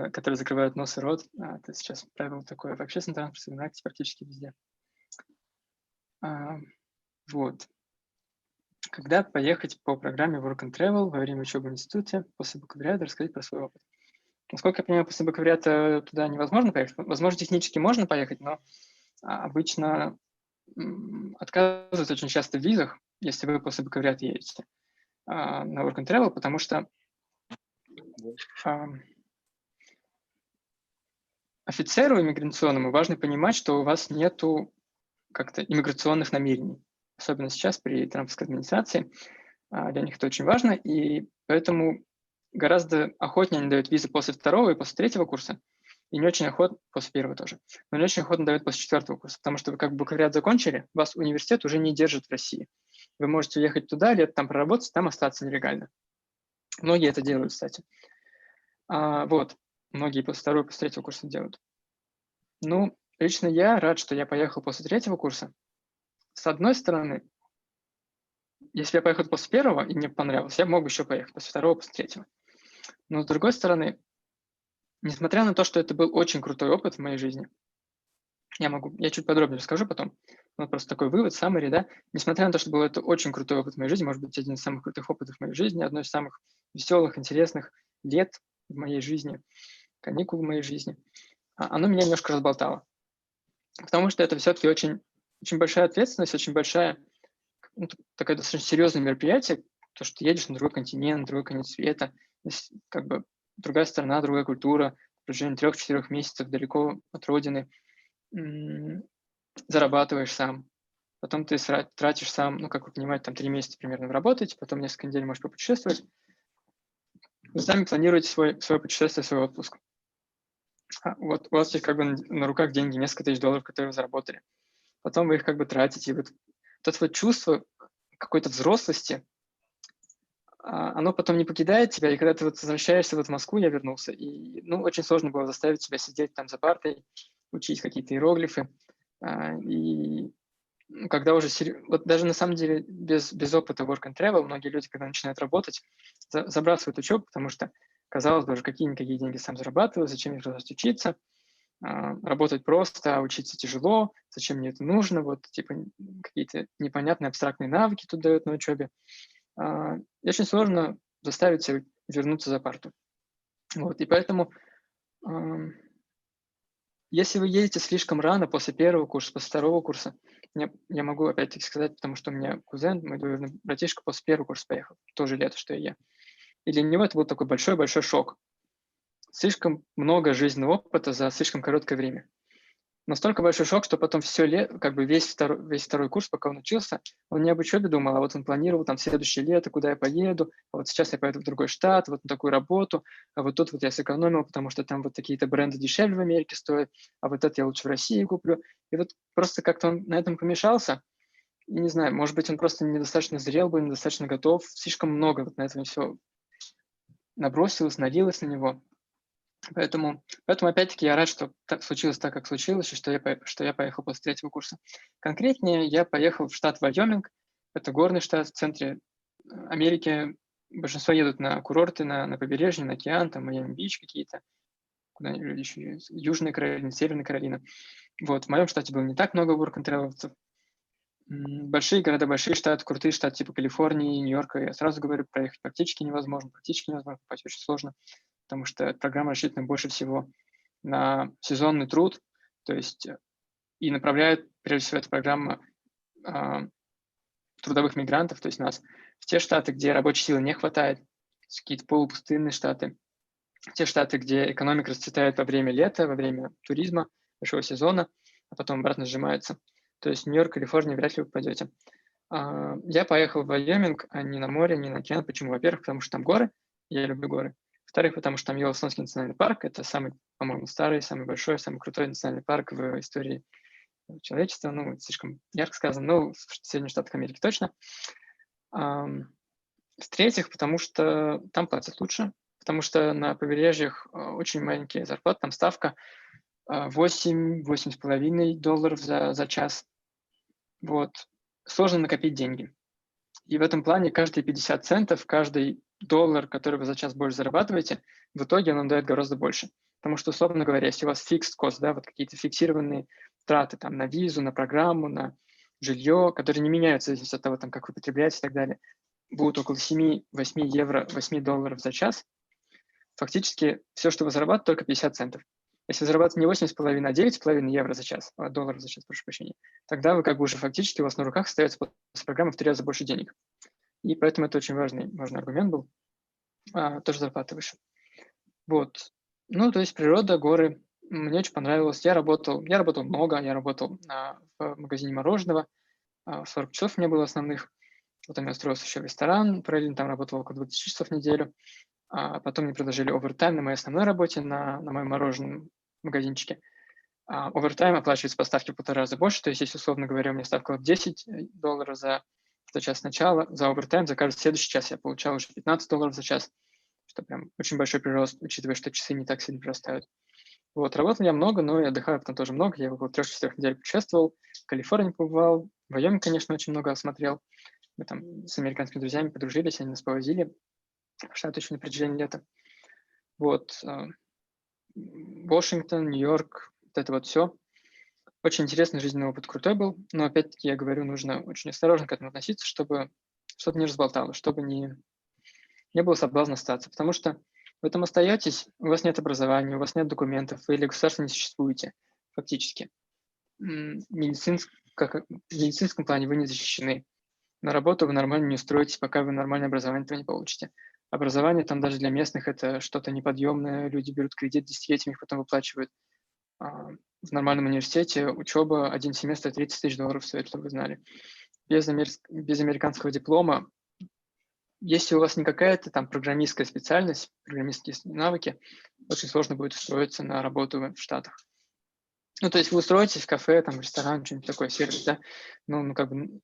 которые закрывают нос и рот. Это сейчас правило такое в общественном транспорте, в акте практически везде. Вот. Когда поехать по программе Work and Travel во время учебы в институте, после бакалавриата, рассказать про свой опыт? Насколько я понимаю, после бакалавриата туда невозможно поехать. Возможно, технически можно поехать, но обычно отказывают очень часто в визах, если вы после бакалавриата едете на Work and Travel, потому что офицеру иммиграционному важно понимать, что у вас нету как-то иммиграционных намерений. Особенно сейчас при трамповской администрации. Для них это очень важно, и поэтому гораздо охотнее они дают визы после второго и после третьего курса, и не очень охотно, после первого тоже, но не очень охотно дают после четвертого курса, потому что вы как бы бакалавриат закончили, вас университет уже не держит в России. Вы можете уехать туда, лет там проработать, там остаться нелегально. Многие это делают, кстати. Вот. Многие после второго, после третьего курса делают. Ну, лично я рад, что я поехал после третьего курса. С одной стороны, если бы я поехал после первого и мне понравилось, я мог бы еще поехать после второго, после третьего. Но с другой стороны, несмотря на то, что это был очень крутой опыт в моей жизни, я чуть подробнее расскажу потом, но просто такой вывод, summary, да, несмотря на то, что был это очень крутой опыт в моей жизни, может быть, один из самых крутых опытов в моей жизни, одно из самых веселых, интересных лет в моей жизни, каникул в моей жизни, оно меня немножко разболтало. Потому что это все-таки очень, очень большая ответственность, очень большая, ну, такое достаточно серьезное мероприятие, то, что ты едешь на другой континент, на другой конец света, как бы другая страна, другая культура, в протяжении 3-4 месяцев далеко от родины, зарабатываешь сам, потом ты тратишь сам, ну, как вы понимаете, там 3 месяца примерно вы работаете, потом несколько недель можешь попутешествовать. Вы сами планируете свое путешествие, свой отпуск. Вот у вас есть как бы на руках деньги, несколько тысяч долларов, которые вы заработали. Потом вы их как бы тратите. И вот это вот чувство какой-то взрослости, оно потом не покидает тебя, и когда ты вот возвращаешься вот в Москву, я вернулся, и, ну, очень сложно было заставить себя сидеть там за партой, учить какие-то иероглифы, и когда уже, вот даже на самом деле без опыта work and travel, многие люди, когда начинают работать, забрасывают учебу, потому что, казалось бы, уже какие-никакие деньги сам зарабатываю, зачем мне продолжать учиться, работать просто, а учиться тяжело, зачем мне это нужно, вот, типа, какие-то непонятные абстрактные навыки тут дают на учебе. И очень сложно заставить себя вернуться за парту. Вот, и поэтому, если вы едете слишком рано, после первого курса, после второго курса, я могу опять-таки сказать, потому что у меня кузен, мой двоюродный братишка, после первого курса поехал, тоже лето, что и я. И для него это был такой большой-большой шок. Слишком много жизненного опыта за слишком короткое время. Настолько большой шок, что потом все лето, как бы весь второй курс, пока он учился, он не об учебе думал, а вот он планировал там следующее лето, куда я поеду, а вот сейчас я поеду в другой штат, вот на такую работу, а вот тут вот я сэкономил, потому что там вот такие-то бренды дешевле в Америке стоят, а вот это я лучше в России куплю. И вот просто как-то он на этом помешался, и не знаю, может быть, он просто недостаточно зрел был, недостаточно готов, слишком много вот на этом все набросилось, навалилось на него. Поэтому опять-таки, я рад, что так случилось так, как случилось, и что я поехал после третьего курса. Конкретнее, я поехал в штат Вайоминг. Это горный штат в центре Америки. Большинство едут на курорты, на побережье, на океан, там Майами-Бич какие-то, куда люди еще едут, Южная Каролина, Северная Каролина. Вот, в моем штате было не так много work and travel. Большие города, большие штаты, крутые штаты типа Калифорнии, Нью-Йорка, я сразу говорю, проехать практически невозможно, попасть очень сложно, потому что программа рассчитана больше всего на сезонный труд, то есть и направляет, прежде всего, эта программа трудовых мигрантов, то есть нас, в те штаты, где рабочей силы не хватает, какие-то полупустынные штаты, в те штаты, где экономика расцветает во время лета, во время туризма, большого сезона, а потом обратно сжимается. То есть в Нью-Йорк, Калифорния вряд ли вы попадете. Я поехал в Вайоминг, а не на море, не на океан. Почему? Во-первых, потому что там горы, я люблю горы. Во-вторых, потому что там Йеллоустонский национальный парк. Это самый, по-моему, старый, самый большой, самый крутой национальный парк в истории человечества. Ну, слишком ярко сказано, но в Соединенных Штатах Америки точно. В-третьих, потому что там платят лучше, потому что на побережьях очень маленькие зарплаты, там ставка 8, 8,5 долларов за час. Вот. Сложно накопить деньги. И в этом плане каждые 50 центов, каждый доллар, который вы за час больше зарабатываете, в итоге он вам дает гораздо больше. Потому что, условно говоря, если у вас fixed cost, да, вот какие-то фиксированные траты там, на визу, на программу, на жилье, которые не меняются в зависимости от того, там, как вы потребляете и так далее, будут около 7-8 евро, 8 долларов за час, фактически все, что вы зарабатываете, только 50 центов. Если вы зарабатываете не 8,5, а 9,5 евро за час, долларов за час, прошу прощения, тогда вы как бы уже фактически у вас на руках остается после программы в 3 раза больше денег. И поэтому это очень важный, важный аргумент был. Тоже зарплата выше. Вот. Ну, то есть природа, горы. Мне очень понравилось. Я работал много, я работал в магазине мороженого. 40 часов у меня было основных. Потом я устроился еще в ресторан, параллельно там работал около 20 часов в неделю. А потом мне предложили овертайм на моей основной работе, на моем мороженом магазинчике. Овертайм оплачивается по ставке в 1,5 раза больше, то есть если, условно говоря, у меня ставка 10 долларов за час начала, за овертайм за каждый следующий час я получал уже 15 долларов за час. Что прям очень большой прирост, учитывая, что часы не так сильно прирастают. Вот, работал я много, но и отдыхаю потом тоже много. Я около 3-4 недель путешествовал, в Калифорнии побывал, в Вайоминг, конечно, очень много осмотрел. Мы там с американскими друзьями подружились, они нас повозили в Штаты еще на протяжении лета. Вот, Вашингтон, Нью-Йорк, вот это вот все. Очень интересный жизненный опыт, крутой был, но опять-таки я говорю, нужно очень осторожно к этому относиться, чтобы что-то не разболтало, чтобы не было соблазна остаться, потому что вы там остаетесь, у вас нет образования, у вас нет документов, вы или государство не существуете фактически. В медицинском плане вы не защищены. На работу вы нормально не устроитесь, пока вы нормальное образование этого не получите. Образование там даже для местных это что-то неподъемное, люди берут кредит десятилетиями, их потом выплачивают. В нормальном университете учеба один семестр $30 тысяч стоит, чтобы вы знали. Без американского диплома, если у вас не какая-то там программистская специальность, программистские навыки, очень сложно будет устроиться на работу в Штатах. Ну, то есть вы устроитесь в кафе, там, в ресторан, что-нибудь такое, сервис, да, ну, как бы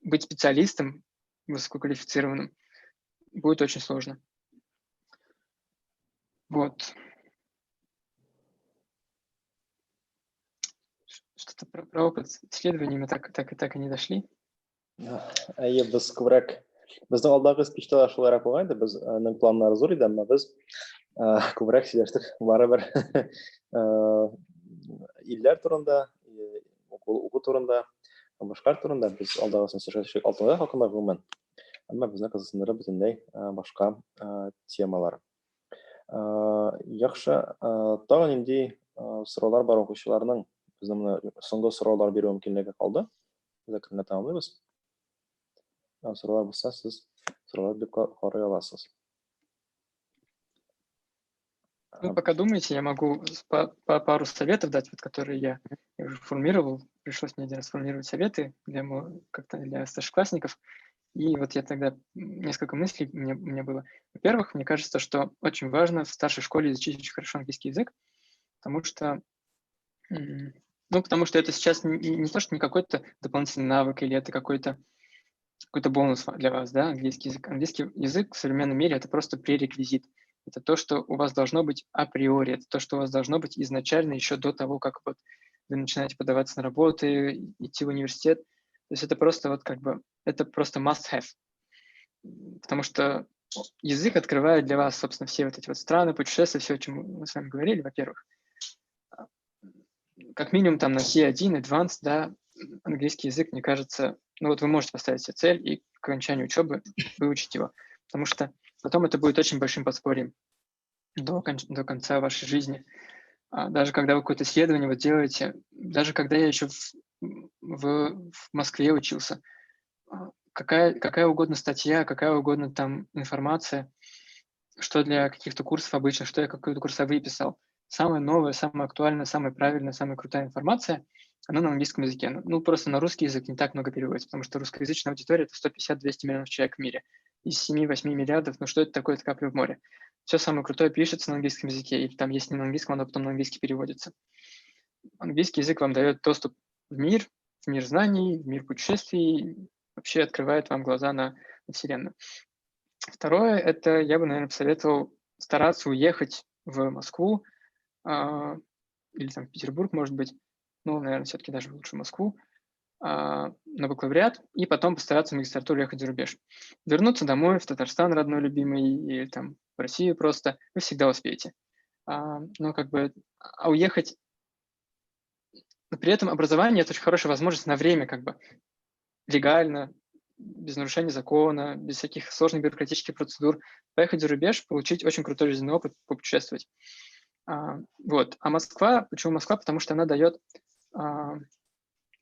быть специалистом высококвалифицированным будет очень сложно. Вот. Что-то про опыт исследований мы так и не дошли. Әйе, без күбрәк безнең алдагы спичта шулайрак булган иде, безнең планнар зур иде, әмма без күбрәк сөйләштек барыбер илләр турында, уку турында, башкалар турында. Без алдагысын сөйләштек алтын хакында гомумән. Әмма безне кызыксындыра бөтенләй башка темалар. Яхшы, тагын нинди сораулар бар укучыларның? Безнең менә соңгы сораулар бирү мөмкинлеге калды. Без әкренләп тәмамлыйбыз. Сораулар булса, сез сораулар биреп карый аласыз. Вы пока думаете, я могу пару советов дать, вот, которые я уже формировал. Пришлось мне один раз сформулировать советы для старшеклассников. И вот я тогда несколько мыслей у меня было. Во-первых, мне кажется, что очень важно в старшей школе изучить очень хорошо английский язык, потому что это сейчас не то, что не какой-то дополнительный навык или это какой-то бонус для вас, да, английский язык. Английский язык в современном мире – это просто пререквизит. Это то, что у вас должно быть априори, это то, что у вас должно быть изначально еще до того, как вот вы начинаете подаваться на работы, идти в университет. То есть это просто вот как бы, это просто must-have. Потому что язык открывает для вас, собственно, все вот эти вот страны, путешествия, все, о чем мы с вами говорили, во-первых. Как минимум там на C1, Advanced, да, английский язык, мне кажется, ну вот вы можете поставить себе цель и к окончанию учебы выучить его, потому что потом это будет очень большим подспорьем до конца вашей жизни. Даже когда вы какое-то исследование вот делаете, даже когда я еще в Москве учился, какая угодно статья, какая угодно там информация, что для каких-то курсов обычно, что я какой-то курсовые писал, самая новая, самая актуальная, самая правильная, самая крутая информация, она на английском языке. Ну, просто на русский язык не так много переводится, потому что русскоязычная аудитория – это 150-200 миллионов человек в мире. Из 7-8 миллиардов, ну что это такое, это капля в море. Все самое крутое пишется на английском языке, или там, если не на английском, оно потом на английский переводится. Английский язык вам дает доступ в мир знаний, в мир путешествий, вообще открывает вам глаза на Вселенную. Второе – это я бы, наверное, посоветовал стараться уехать в Москву, или там в Петербург, может быть, ну, наверное, все-таки даже лучше в Москву, на бакалавриат, и потом постараться в магистратуру ехать за рубеж. Вернуться домой, в Татарстан, родной, любимый, или там в Россию просто, вы всегда успеете. Ну, как бы, а уехать... Но при этом образование – это очень хорошая возможность на время, как бы, легально, без нарушения закона, без всяких сложных бюрократических процедур, поехать за рубеж, получить очень крутой жизненный опыт, попутешествовать. Вот. А Москва, почему Москва? Потому что она дает...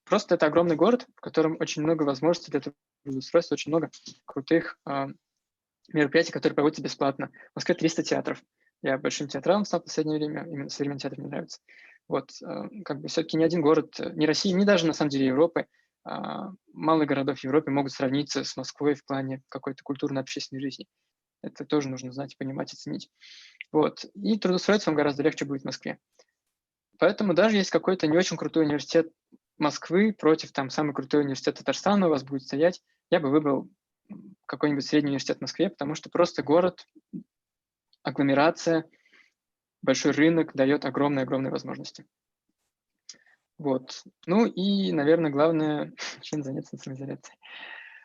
Просто это огромный город, в котором очень много возможностей для трудоустройства, очень много крутых мероприятий, которые проводятся бесплатно. В Москве 300 театров. Я большим театралом стал в последнее время, именно современный театр мне нравится. Вот, как бы все-таки ни один город, ни России, ни даже, на самом деле, Европы, мало городов в Европе могут сравниться с Москвой в плане какой-то культурно-общественной жизни. Это тоже нужно знать, понимать и ценить. Вот. И трудоустроиться вам гораздо легче будет в Москве. Поэтому даже если какой-то не очень крутой университет Москвы против там самый крутой университет Татарстана у вас будет стоять, я бы выбрал какой-нибудь средний университет в Москве, потому что просто город Агломерация, большой рынок дает огромные-огромные возможности. Вот. Ну и, наверное, главное, чем заняться на самоизоляции.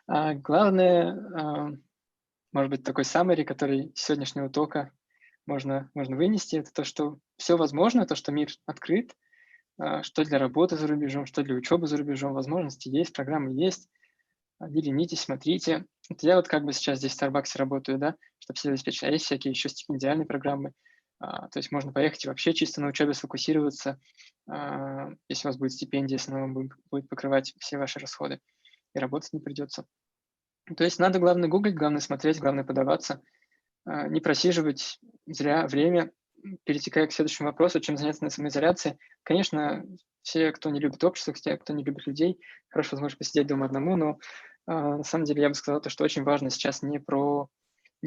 Главное, может быть, такой summary, который с сегодняшнего talk а можно вынести, это то, что все возможно, то, что мир открыт, что для работы за рубежом, что для учебы за рубежом, возможности есть, программы есть. Не ленитесь, смотрите. Вот я вот как бы сейчас здесь в Starbucks работаю, да, чтобы себе обеспечить, а есть всякие еще стипендиальные программы, то есть можно поехать и вообще чисто на учебе сфокусироваться, если у вас будет стипендия, если она вам будет покрывать все ваши расходы, и работать не придется. То есть надо, главное, гуглить, главное смотреть, главное подаваться, не просиживать зря время. Перетекая к следующему вопросу, чем заняться на самоизоляции. Конечно, все, кто не любит общество, те, кто не любит людей, хорошо возможность посидеть дома одному, но на самом деле я бы сказал, то, что очень важно сейчас не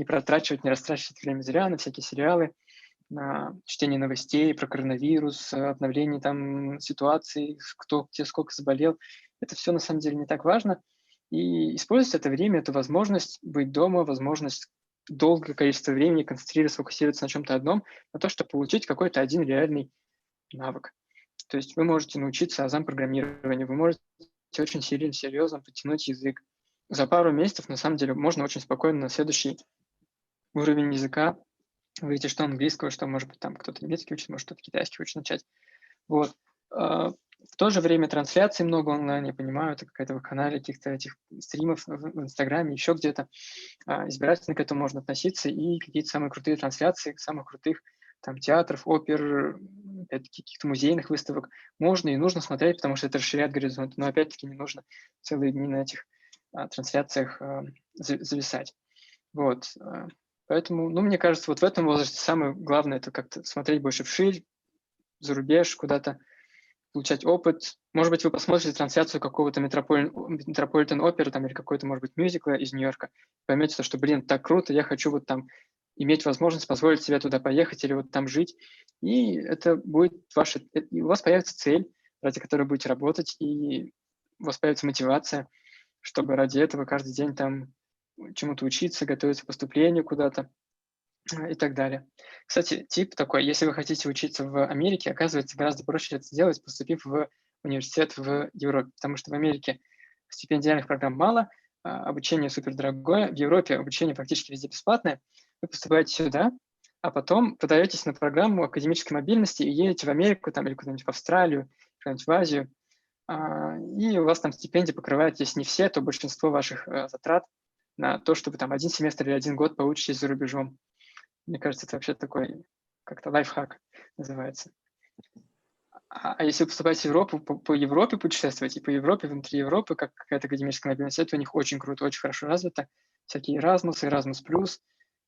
протрачивать, не растрачивать время зря на всякие сериалы, на чтение новостей про коронавирус, обновление там ситуации, кто где сколько заболел. Это все на самом деле не так важно. И использовать это время, эту возможность быть дома, возможность долгое количество времени концентрироваться, фокусироваться на чем-то одном, на то, чтобы получить какой-то один реальный навык. То есть вы можете научиться азам программирования, вы можете очень сильно, серьезно подтянуть язык. За пару месяцев, на самом деле, можно очень спокойно на следующий уровень языка выйти, что английского, что, может быть, там кто-то немецкий учит, может, кто-то китайский хочет начать. Вот. В то же время трансляций много онлайн, я понимаю, это какая-то вакханалия каких-то этих стримов в Инстаграме, еще где-то. Избирательно к этому можно относиться, и какие-то самые крутые трансляции самых крутых там театров, опер, опять-таки каких-то музейных выставок можно и нужно смотреть, потому что это расширяет горизонт, но опять-таки не нужно целые дни на этих трансляциях зависать. Вот. Поэтому, ну, мне кажется, вот в этом возрасте самое главное – это как-то смотреть больше вширь, за рубеж, куда-то, получать опыт. Может быть, вы посмотрите трансляцию какого-то Метрополитен оперы там, или какой-то, может быть, мюзикла из Нью-Йорка, поймете, что, блин, так круто, я хочу вот там иметь возможность позволить себе туда поехать или вот там жить. И это будет ваша... И у вас появится цель, ради которой будете работать, и у вас появится мотивация, чтобы ради этого каждый день там чему-то учиться, готовиться к поступлению куда-то и так далее. Кстати, tip такой, если вы хотите учиться в Америке, оказывается, гораздо проще это сделать, поступив в университет в Европе, потому что в Америке стипендиальных программ мало, обучение супердорогое, в Европе обучение практически везде бесплатное. Вы поступаете сюда, а потом подаетесь на программу академической мобильности и едете в Америку там, или куда-нибудь в Австралию, куда-нибудь в Азию, и у вас там стипендия покрывает, если не все, то большинство ваших затрат на то, чтобы там один семестр или один год поучитесь за рубежом. Мне кажется, это вообще такой как-то лайфхак называется. А если вы поступаете в Европу, по Европе путешествовать, и по Европе, внутри Европы, как какая-то академическая мобильность, это у них очень круто, очень хорошо развито. Всякие Erasmus, Erasmus+,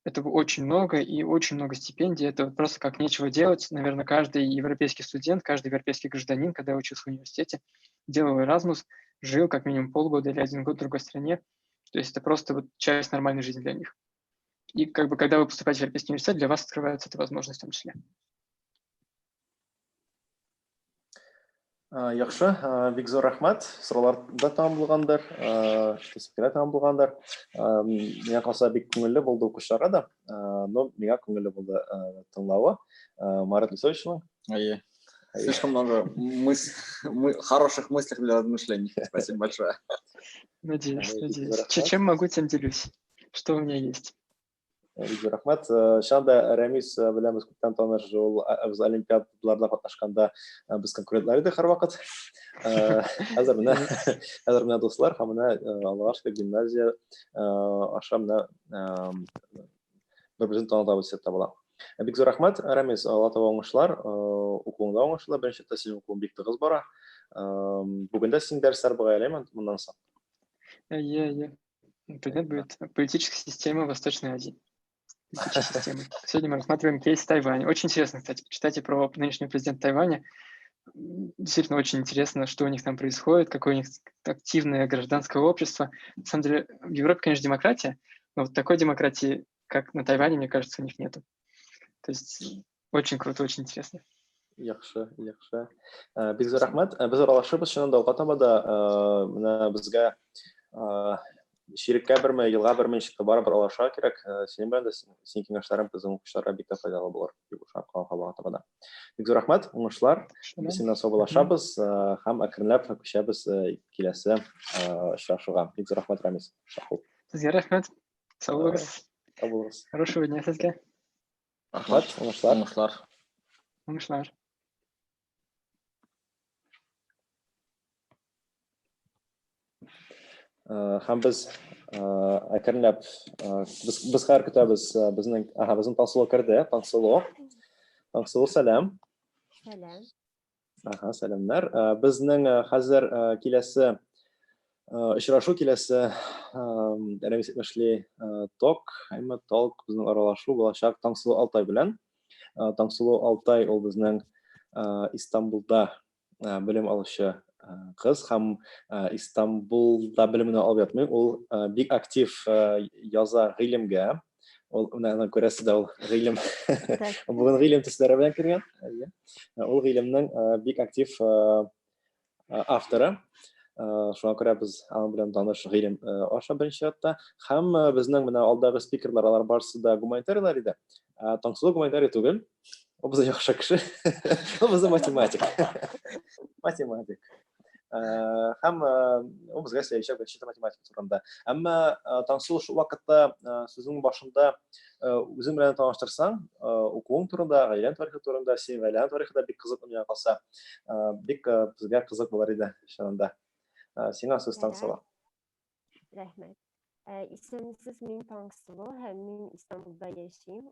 этого очень много, и очень много стипендий. Это вот просто как нечего делать. Наверное, каждый европейский студент, каждый европейский гражданин, когда учился в университете, делал Erasmus, жил как минимум полгода или один год в другой стране. То есть это просто вот часть нормальной жизни для них. И как бы когда вы поступаете в Европейский университет, для вас открывается эта возможность в том числе. Яхшы, бик зур рәхмәт. Сораулар да тәмам булгандыр, фикерләр тәмам булгандыр. Миңа калса бик күңелле булды укучыларга да, но миңа күңелле булды тыңлавы. Марат Лисовичның. Әйе. Слишком много хороших мыслей для размышлений. Спасибо большое. Надеюсь, надеюсь. Чем могу, тем делюсь. Что у меня есть. Бик зур рәхмәт. Чыннан да Рәмис белән без күптән таныш, ул без олимпиадаларда катнашканда без конкурентлар идек һәрвакыт. Хәзер менә дуслар һәм менә Аллага шөкер гимназия аша менә бер-беребезне танытабыз дисәк тә була. Бик зур рәхмәт, Рәмис, Алла таба уңышлар, укуыңда уңышлар, беренче чиратта синең укуың бик тыгыз бара. Бүген дә синең дәресләр бугай әле моннан соң. Әйе, әйе. Предмет будет политическая система Восточной Азии. Системы. Сегодня мы рассматриваем кейс Тайваня. Очень интересно, кстати, почитайте про нынешнего президента Тайваня. Действительно очень интересно, что у них там происходит, какое у них активное гражданское общество. На самом деле в Европе, конечно, демократия, но вот такой демократии, как на Тайване, мне кажется, у них нету. То есть очень круто, очень интересно. Яхшы, яхшы. Бик зур рәхмәт. Без аралашырбыз, чыннан да алга таба да менә безгә Чиреккә берме, елга берме ничек тә барыбер аралашырга кирәк. Синең белән дә синең киңәшләрең безнең укучыларга бик тә файдалы булыр дип ышанып калам алга таба да. Бик зур рәхмәт, уңышлар. Без синнән саубуллашабыз һәм әкренләп күчәбез киләсе очрашуга. Бик зур рәхмәт, Рамис. Сау бул. Сезгә рәхмәт. Сау булыгыз. Сау булыгыз. Хорошего дня сезгә. Рәхмәт, уңышлар. Уңышлар. Уңышлар. Һәм без әкренләп без хәзер көтәбез безнең ага безнең Таңсылу керде. Таңсылу. Таңсылу, сәлам. Сәлам. Ага, сәламнәр. Безнең хәзер киләсе очрашу, киләсе Рәмис әйтмешли ток, әмма толк безнең аралашу булачак Таңсылу Алтай белән. Таңсылу Алтай ул безнең Истанбулда белем алучы кыз һәм Истанбулда белемне алып ятмый, ул бик актив яза гыйлемгә. Ул менә аны күрәсез дә, ул гыйлем. Бүген гыйлем төсләре белән кергән. Ул гыйлемнең бик актив авторы. Шуңа күрә без аның белән таныш гыйлем аша беренче чиратта. Һәм безнең менә алдагы спикерлар, алар барысы да гуманитарийлар иде. Таңсылу гуманитарий түгел. Ул безнең яхшы кеше. Ул безнең математик. Математик. Һәм ул безгә сөйләячәк беренче математика турында. Әмма Таңсылу шул вакытта сүзнең башында үзең белән таныштырсаң, укуың турында, гаиләң тарихы турында, синең гаиләң тарихы да бик кызык миңа калса, бик безгә кызык булыр иде чынында. Сиңа сүз, Таңсылу. Рәхмәт. Исәнмесез, мин Таңсылу һәм мин Истанбулда яшим.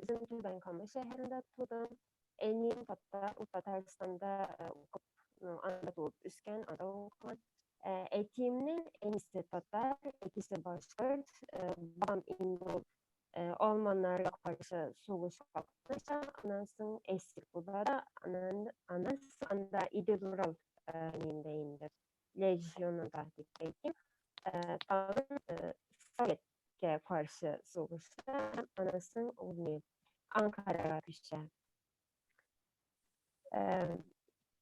Үзем Түбән Кама шәһәрендә тудым. Әнием татар, ул Татарстанда укып, анда туып үскән, анда укыган. Әтиемнең әнисе татар, әтисе башкорт. Бабам инде ул алманнарга каршы сугышка катнаша, аннан соң әсир була да, аннан соң анда Идел-Урал инде инде легионында дип әйтим, тагын Советка каршы сугышта, аннан соң ул ни Анкарага күчә.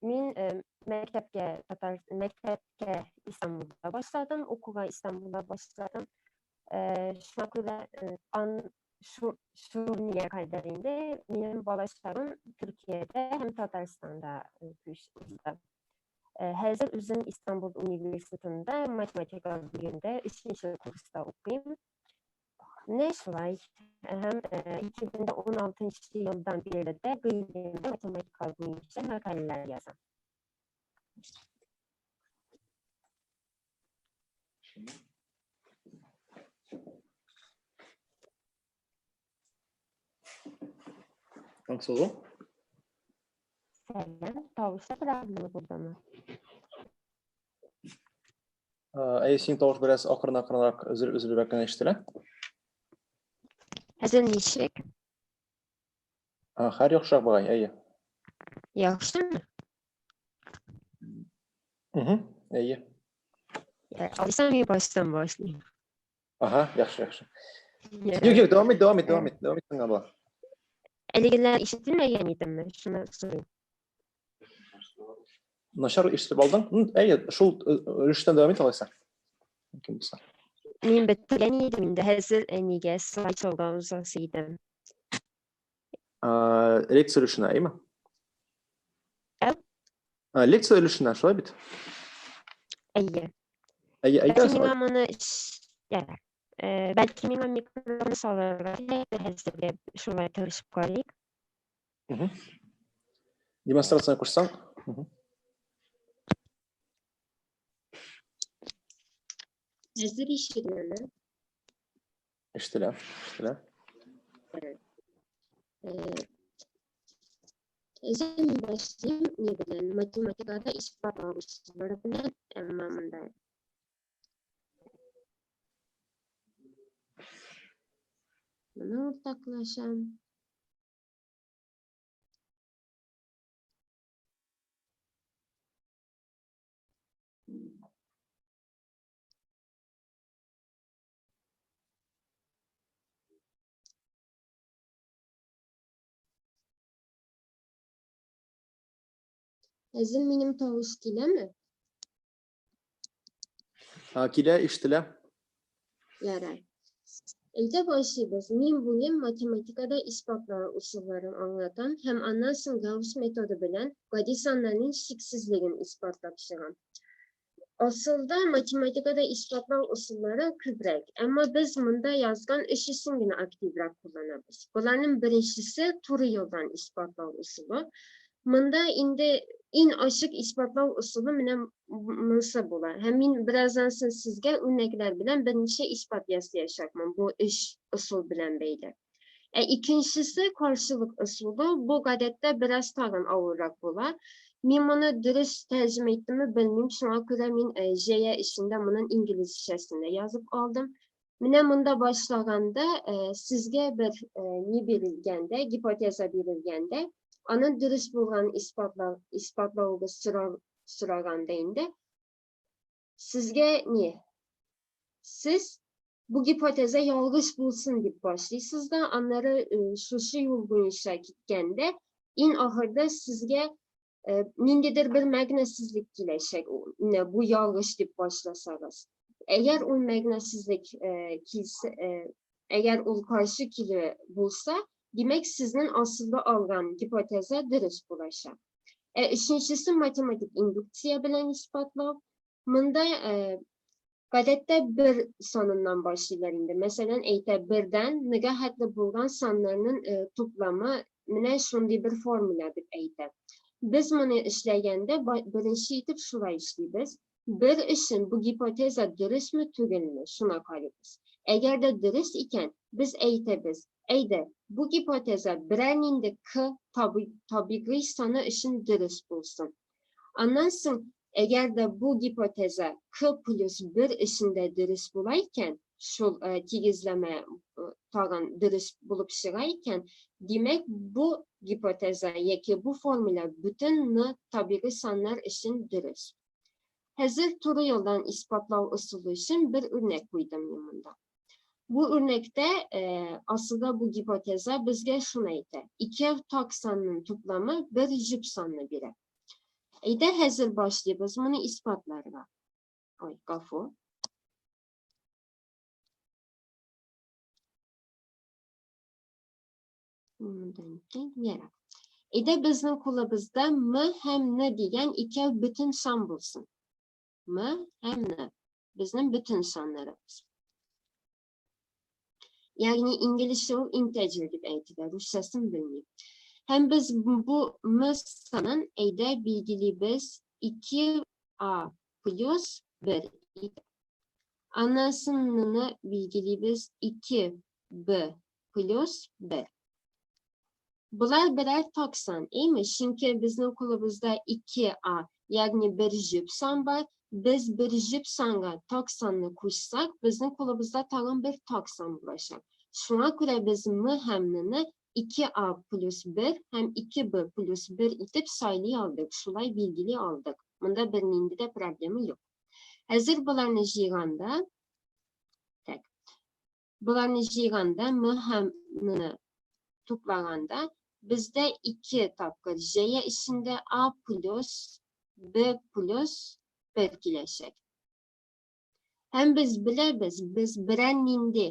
Мин мәктәпкә татар мәктәпкә Истанбулда башладым, укуга Истанбулда башладым. Шуңа күрә ан шу шу нигә кадәр инде минем балачагым Төркиядә һәм Татарстанда узды. Хәзер үзем Истанбул университетында математика бүлегендә өченче курста укыйм. Менә шулай. Һәм 2016 елдан бирле дә гыйлемдә математика буенча мәкаләләр язам. Таңсылу. Сәлам, тавышта проблема булдымы? Әйе, синең тавыш бераз акрын-акрынрак өзел-өзелрәк кенә ишетелә. Хәзер ничек? Хәр яхшырак бугай, әйе. Яхшымы? Әйе. Алайса мин баштан башлыйм. Ага, яхшы, яхшы. Юк, юк, дәвам ит, дәвам ит, дәвам ит, дәвам ит, тыңла. Әлегеләр ишетелмәгән идеме? Шуны сорыйм. Начар ишетеп алдың? Әйе, шул өлештән дәвам ит алайса. Мөмкин булса. Мин бетергән идем инде, хәзер әнигә слайд-шоуга узасы идем. Лекция өлешенә, әйеме? Ә? Лекция өлешенә, шулай бит? Әйе. Әйе, әйдә. Бәлки миңа моны бәлки миңа микрофон салырга кирәктер хәзергә, шулай тырышып карыйк. Демонстрацияне кушсаң. Хәзер ишетеләме? Ишетелә, ишетелә. Үзем башлыйм ни белән, математикада исбатлау ысуллары белән, әмма монда моны уртаклашам. Хәзер минем тавыш киләме? Килә, ишетелә. Ярар. Әйдә башлыйбыз. Мин бүген математикада исбатлау ысулларын аңлатам һәм аннан соң Гаусс методы белән гади саннарның чиксезлеген исбатлап чыгам. Асылда математикада исбатлау ысуллары күбрәк, әмма без монда язган өчесен генә активрак кулланабыз. Боларның беренчесе туры юлдан исбатлау ысулы. Монда инде иң ачык исбатлау ысулы менә монысы була. Һәм мин бераздан соң сезгә үрнәкләр белән берничә исбат ясаячакмын бу өч ысул белән бәйле. Ә икенчесе каршылык ысулы, бу гадәттә бераз тагын авыррак була. Мин моны дөрес тәрҗемә иттемме белмим, шуңа күрә мин э, җәя эчендә моның инглизчәсен дә язып алдым. Менә монда башлаганда э, сезгә бер э, ни бирелгәндә, гипотеза бирелгәндә, аның дөрес булганын исбатлау, исбатлавыгыз сораганда инде, сезгә ни? Сез бу гипотеза ялгыш булсын дип башлыйсыз да, аннары э, шушы юл буенча киткәндә, иң ахырда сезгә ниндидер бер мәгънәсезлек киләчәк. Менә бу ялгыш дип башласагыз. Әгәр ул мәгънәсезлек килсә, әгәр ул каршы килү булса, димәк, сезнең асылда алган гипотеза дөрес булачак. Ә өченчесе математик индукция белән исбатлау. Монда гадәттә бер саныннан башлыйлар инде. Мәсәлән, әйтә бердән нигә хәтле булган саннарның тупламы менә шундый бер формула дип әйтә. Без моны эшләгәндә беренче итеп шулай эшлибез. Бер өчен бу гипотеза дөресме түгелме, шуна карыйбыз. Әгәр дә дөрес икән, без әйтәбез, әйдә, бу гипотеза берәр нинди к табигый саны өчен дөрес булсын. Аннан соң, әгәр дә бу гипотеза к плюс 1 өчен дә дөрес була икән, шул э, тигезләмә э, тагын дөрес булып чыга икән, димәк, бу гипотеза яки бу формула бөтен н табигый саннар өчен дөрес. Хәзер туры юлдан исбатлау ысулы өчен бер үрнәк куйдым мин монда. Бу үрнәктә э, асылда бу гипотеза безгә шуны әйтә. Икәү так санның тупламы бер җөп санны бирә. Әйдә хәзер башлыйбыз моны исбатларга. Ой, гафу. Ярар. Әйдә безнең кулыбызда М һәм Н дигән икәү бөтен сан булсын. М һәм Н. Безнең бөтен саннарыбыз. Ягъни инглизчә ул integer дип әйтелә, русчасын белмим. Һәм без бу М санын әйдә билгелибез 2А плюс 1. Аннан соң Н-ны билгелибез 2Б плюс 1. Болар берәр так сан, әйме? Чөнки безнең кулыбызда 2А, ягъни бер җөп сан бар. Без бер җөп санга так санны кушсак, безнең кулыбызда тагын бер так сан булачак. Шуңа күрә без М һәм Н-ны 2А плюс 1 һәм 2Б плюс 1 итеп сайлый алдык, шулай билгели алдык. Монда бернинди дә проблема юк. Хәзер боларны җыйганда, так, Боларны җыйганда, М һәм Н-ны туплаганда, бездә ике тапкыр җәя эчендә А плюс Б плюс 1 киләчәк. Һәм без беләбез, без берәр нинди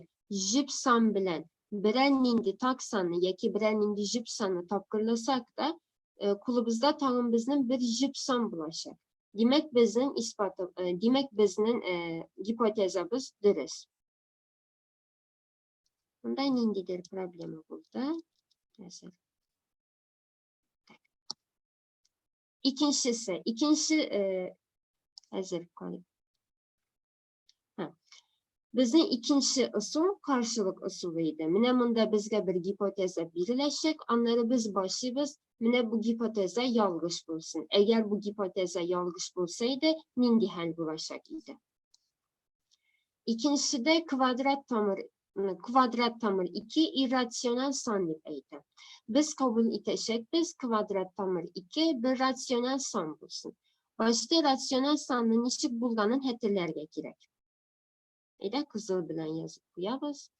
җөп сан белән берәр нинди так санны яки берәр нинди җөп санны тапкырласак та, э, кулыбызда тагын безнең бер җөп сан булачак. Димәк, безнең исбаты, э, димәк, безнең э, гипотезабыз дөрес. Монда ниндидер проблема булды. Хәзер. Так. Икенчесе, икенче э, хәзер карыйк. Һа. Безнең икенче ысул каршылык ысулы иде. Менә монда безгә бер гипотеза биреләчәк, аннары без башлыйбыз, менә бу гипотеза ялгыш булсын. Әгәр бу гипотеза ялгыш булса иде, нинди хәл булачак иде? Икенчедә квадрат тамыр квадрат тамыр 2 иррациональ сан дип әйтә. Без кабул итәчәкбез квадрат тамыр 2 бер рациональ сан булсын. Башта рациональ санны ничек булганын хәтерләргә кирәк. Әйдә кызыл белән язып куябыз.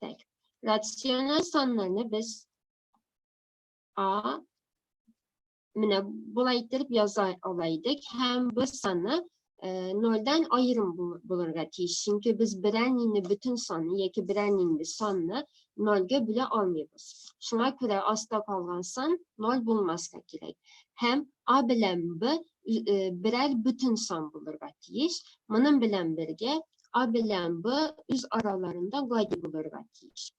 Так. Рациональ саннарны без А менә болай итеп яза ала идек һәм б саны Нольдән аерым булырга тиеш. Чөнки без берәр нинди бөтен санны яки берәр нинди санны нольгә бүлә алмыйбыз. Шуңа күрә аста калган сан ноль булмаска кирәк. Һәм А белән Б берәр бөтен сан булырга тиеш. Моның белән бергә А белән Б үз араларында гади булырга тиеш.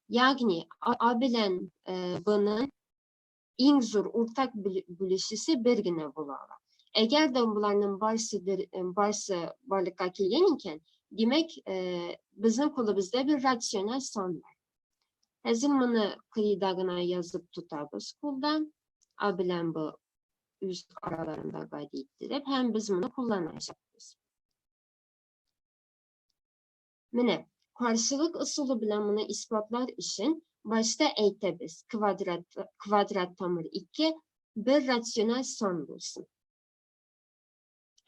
Ягъни А белән Бның иң зур уртак бүлүчесе бер генә була ала. Әгәр дә боларның барысы барысы барлыкка килгән икән, димәк, безнең кулыбызда бер рациональ сан бар. Хәзер моны кыйда гына язып тотабыз кулда. А белән Б үз араларында гади иттереп һәм без моны кулланачакбыз. Менә каршылык ысулы белән моны исбатлар өчен башта әйтәбез, квадрат, квадрат тамыр 2 бер рациональ сан булсын.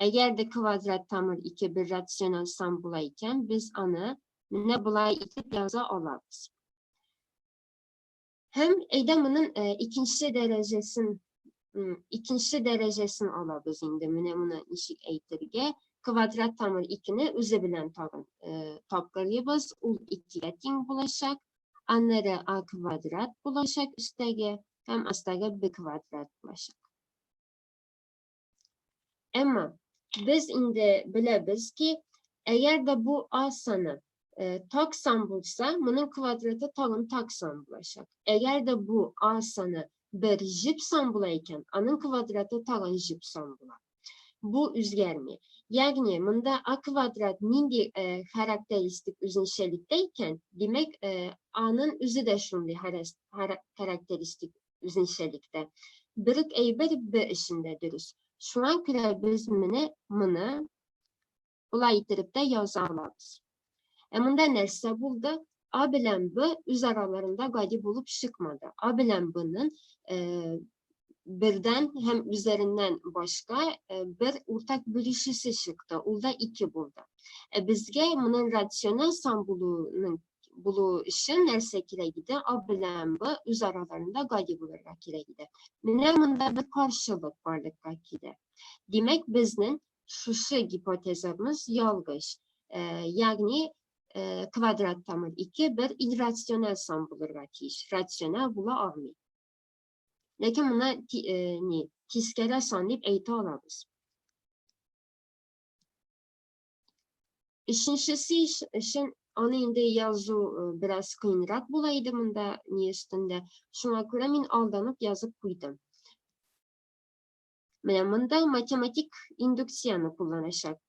Әгәр дә квадрат тамыр 2 бер рациональ сан була икән, без аны менә болай итеп яза алабыз. Һәм әйдә моның икенче дәрәҗәсен икенче дәрәҗәсен алабыз инде. Менә моны ничек әйтергә? Квадрат тамыр 2-не үзе белән тагын тапкырлыйбыз. Ул 2-гә тиң булачак. Аннары а квадрат булачак өстәге һәм астагы b квадрат булачак. Әмма без инде беләбез ки, әгәр дә бу а саны так сан булса, моның квадраты тагын так сан булачак. Әгәр дә бу а саны бер җеп сан була икән, аның квадраты тагын җеп сан була. Бу үзгәрми. Ягъни монда а квадрат нинди характеристик үзенчәлектә икән, димәк, аның үзе дә шундый характеристик үзенчәлектә. Бер үк әйбер б өчен дә дөрес. Шуңа күрә без менә моны болай иттереп тә яза алабыз. Ә монда нәрсә булды? А белән Б үз араларында гади булып чыкмады. А белән Бның бердән һәм үзләреннән башка бер уртак бүлүчесе чыкты. Ул да 2 булды. Ә безгә моның рациональ сан булуының булу өчен нәрсә кирәк иде? А белән Б үз араларында гади булырга кирәк иде. Менә монда бер каршылык барлыкка килә. Димәк, безнең шушы гипотезабыз ялгыш. Ягъни квадрат тамыр 2 бер иррациональ сан булырга тиеш. Рациональ була алмый. Ләкин моны ни, тискәре сан дип әйтә алабыз. Өченчесе өчен аны инде язу бераз кыенрак була иде монда ни өстендә. Шуңа күрә мин алдан ук язып куйдым. Менә монда математик индукцияне кулланачак.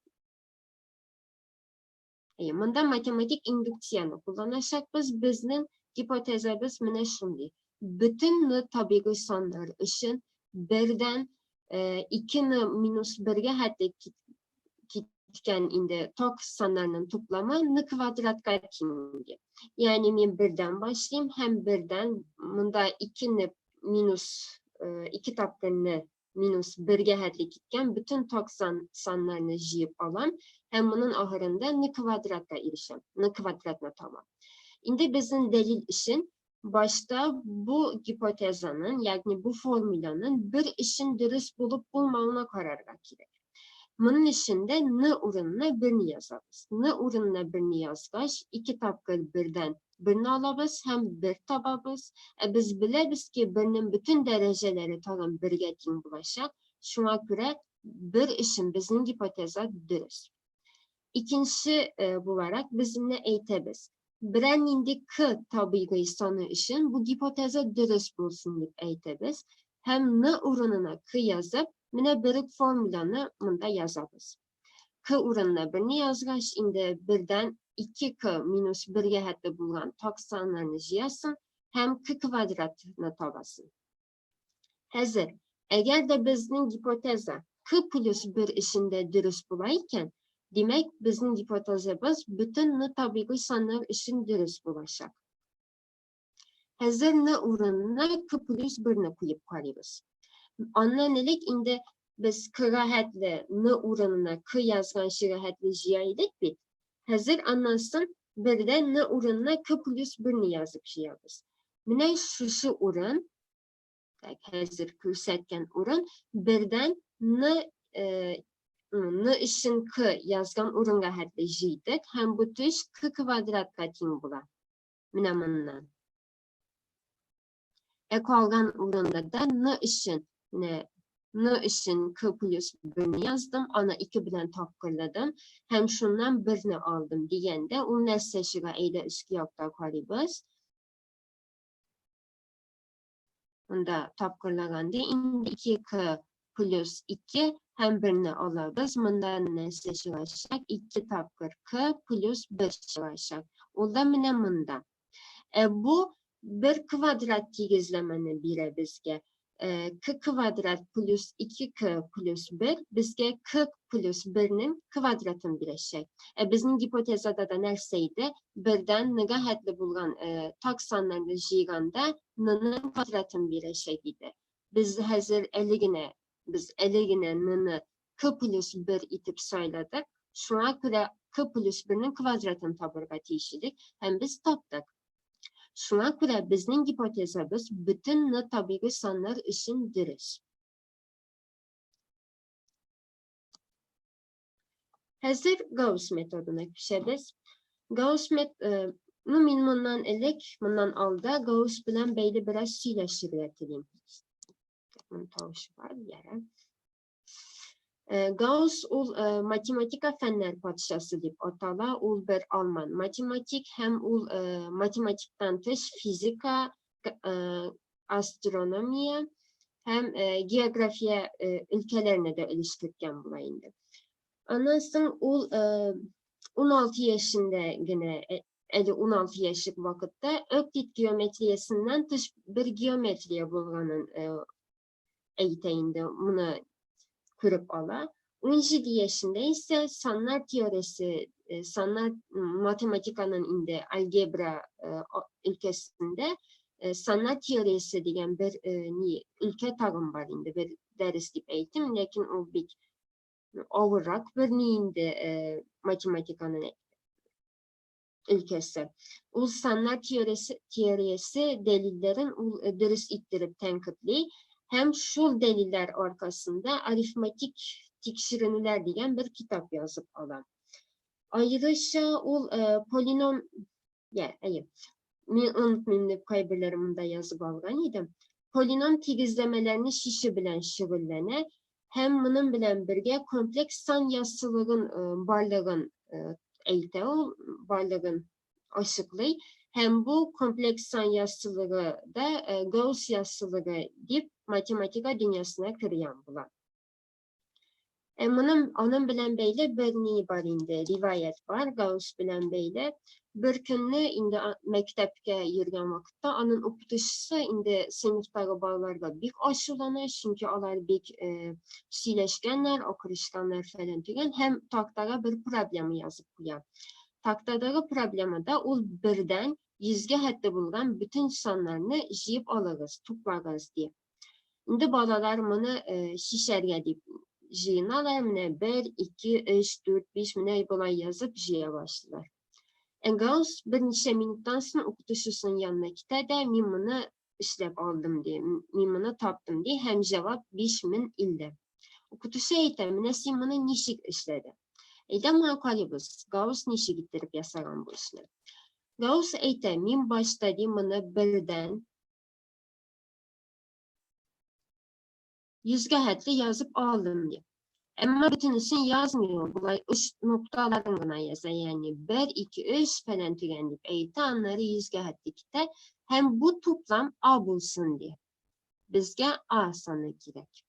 Әйе, монда математик индукцияне кулланачакбыз. Безнең гипотезабыз менә шундый. Бөтен табигый саннар өчен бердән 2-ны минус 1-гә хәтта киткән инде ток саннарының тупламы n квадратка тиң. Ягъни мин бердән башлыйм һәм бердән монда 2-ны минус 2 тапкыр n минус 1-гә хәтле киткән бөтен ток саннарны җыеп алам һәм моның ахырында n квадратка ирешәм, n квадратны табам. Инде безнең дәлил өчен башта бу гипотезаның, ягъни бу формуланың бер өчен дөрес булып булмавына карарга кирәк. Моның өчен дә n урынына 1-не язабыз. N урынына 1-не язгач, 2 тапкыр 1-дән 1-не алабыз һәм 1 табабыз. Ә без беләбез ки, 1-нең бөтен дәрәҗәләре тагын 1-гә тиң булачак. Шуңа күрә 1 өчен безнең гипотеза дөрес. Икенче буларак без менә әйтәбез. Берәр нинди К табигый саны өчен бу гипотеза дөрес булсын дип әйтәбез һәм Н урынына К язып, менә бер үк формуланы монда язабыз. К урынына 1-не язгач, инде 1-дән 2К минус 1-гә хәтле булган так саннарны җыясың һәм К квадратны табасың. Хәзер, әгәр дә безнең гипотеза К плюс 1 эчендә дөрес була икән, димәк, безнең гипотезабыз бөтен Н табигый саннар өчен дөрес булачак. Хәзер Н урынына К плюс 1-не куеп карыйбыз. Аннан элек инде без К-га хәтле Н урынына К язган чига хәтле җыя идек бит. Хәзер аннан соң бердә Н урынына К плюс 1-не язып җыябыз. Менә шушы урын, так, хәзер күрсәткән урын, бердән Н N өчен К язган урынга хәтле җыйдык һәм бу төш К квадратка тиң була. Менә моннан. Ә калган урында да Н өчен, менә Н өчен К плюс 1-не яздым, аны 2 белән тапкырладым һәм шуннан 1-не алдым дигәндә, ул нәрсә чыга? Әйдә, өске якта карыйбыз. Монда тапкырлаганда инде 2К плюс 2 һәм 1-не алабыз. Монда нәрсә чыгачак? 2 тапкыр К плюс 1 чыгачак. Ул да менә монда. Ә бу бер квадрат тигезләмәне бирә безгә. К квадрат плюс 2К плюс 1 безгә К плюс 1-нең квадратын бирәчәк. Ә безнең гипотезада да нәрсә иде? Бердән Н-га хәтле булган так саннарны җыйганда Н-ның квадратын бирәчәк иде. Без хәзер әле генә, без әле генә Н-ны К плюс 1 итеп сайладык. Шуңа күрә К плюс 1-нең квадратын табырга тиеш идек һәм без таптык. Шуңа күрә безнең гипотезабыз бөтен Н табигый саннар өчен дөрес. Хәзер Гаусс методына күчәбез. Гаусс мет, э, ну мин моннан элек, моннан алда Гаусс белән бәйле бераз сөйләшергә телим. Моның тавышы бар, ярар. Гаусс ул математика фәннәр патшасы дип атала. Ул бер алман математик һәм ул математиктан тыш физика, астрономия һәм география өлкәләренә дә өлеш керткән була инде. Аннан соң ул 16 яшендә генә әле 16 яшьлек вакытта Эвклид геометриясеннән тыш бер геометрия булганын әйтә инде, моны күреп ала. 17 яшендә исә саннар теориясе, э, саннар математиканың инде алгебра э, өлкәсендә э, саннар теориясе дигән бер ни өлкә тагын бар инде, бер дәрес дип әйтим, ләкин ул бик авыррак бер ни инде математиканың өлкәсе. Ул саннар теориясе, теориясе дәлилләрен ул э, дөрес иттереп тәнкыйтьли һәм шул дәлилләр аркасында арифметик тикшеренүләр дигән бер китап язып ала. Аеруча ул э, полином, я, әйе, мин онытмыйм дип кайберләре монда язып алган идем. Полином тигезләмәләрне чишү белән шөгыльләнә һәм моның белән бергә комплекс сан яссылыгын э, барлыгын э, әйтә ул, барлыгын ачыклый һәм бу комплекс сан яссылыгы да э, Гаусс яссылыгы дип математика дөньясына кергән була. Ә моның аның белән бәйле бер ни бар инде, риваять бар Гаусс белән бәйле. Бер көнне инде мәктәпкә йөргән вакытта аның укытучысы инде сыйныфтагы балаларга бик ачулана, чөнки алар бик э, сөйләшкәннәр, акырышканнар фәлән төгән һәм тактага бер проблема язып куя. Тактадагы проблемада ул бердән йөзгә хәтле булган бөтен саннарны җыеп алыгыз, туплагыз ди. Инде балалар моны э, чишәргә дип җыеналар. Менә 1, 2, 3, 4, 5 менә болай язып җыя башлыйлар. Ә Гаусс берничә минуттан соң укытучысының янына китә дә, мин моны эшләп алдым ди, мин моны таптым ди һәм җавап 5050. Укытучы әйтә, менә син моны ничек эшләдең? Әйдә моңа карыйбыз, Гаусс ничек иттереп ясаган бу эшне. Гаусс әйтә, мин башта ди моны бердән Йөзгә хәтле язып алдым ди. Әмма бөтенесен язмый ул, болай өч нокталарын гына яза, ягъни 1, 2, 3 фәлән төгән дип әйтә, аннары йөзгә хәтле китә һәм бу туплам А булсын ди. Безгә А саны кирәк.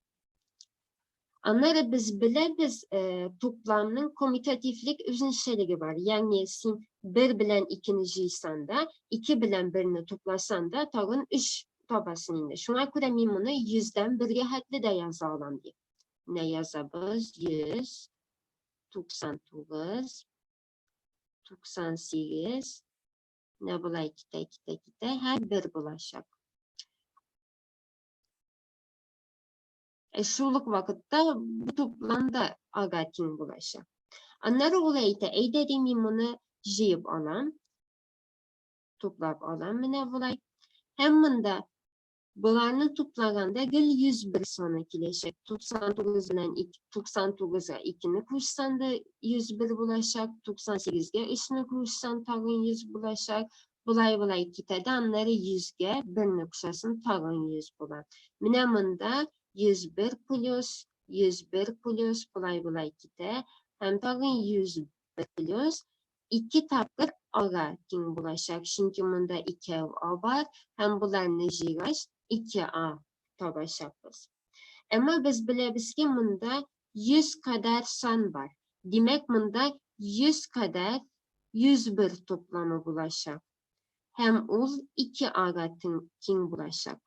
Аннары без беләбез, э, тупламның коммутативлек үзенчәлеге бар. Ягъни син 1 белән 2-не җыйсаң да, 2 белән 1-не тупласаң да, тагын 3 табасың инде. Шуңа күрә мин моны 100-дән 1-гә хәтле дә яза алам ди. Менә язабыз 100, 99, 98, менә болай китә, китә, китә һәм 1 булачак. Ә шул ук вакытта бу туплам да ага тиң булачак. Аннары ул әйтә, әйдә ди, мин моны җыеп алам, туплап алам менә болай. Һәм монда Боларны туплаганда гел 101 саны киләчәк. 99 белән 99 га 2-не кушсаң да 101 булачак, 98 гә 3-не кушсаң тагын 100 булачак. Болай-болай китә дә, аннары 100 гә 1-не кушасың, тагын 100 була. Менә монда 101 плюс 101 плюс болай-болай китә һәм тагын 101 плюс 2 тапкыр А-га тиң булачак, чөнки монда икәү А бар һәм боларны җыйгач 2А табачакбыз. Әмма без беләбез ки, монда 100 кадәр сан бар. Димәк, монда 100 кадәр 101 топламы булачак. Һәм ул 2А-га тиң булачак.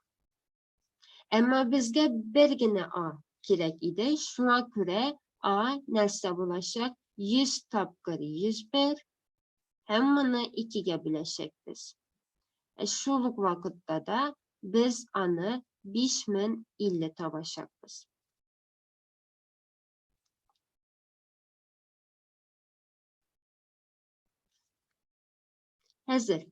Әмма безгә бер генә А кирәк иде, шуңа күрә А нәрсә булачак? 100 тапкыр 101 һәм моны 2-гә бүләчәкбез. Ә шул ук вакытта да без аны 5050 табачакбыз. Хәзер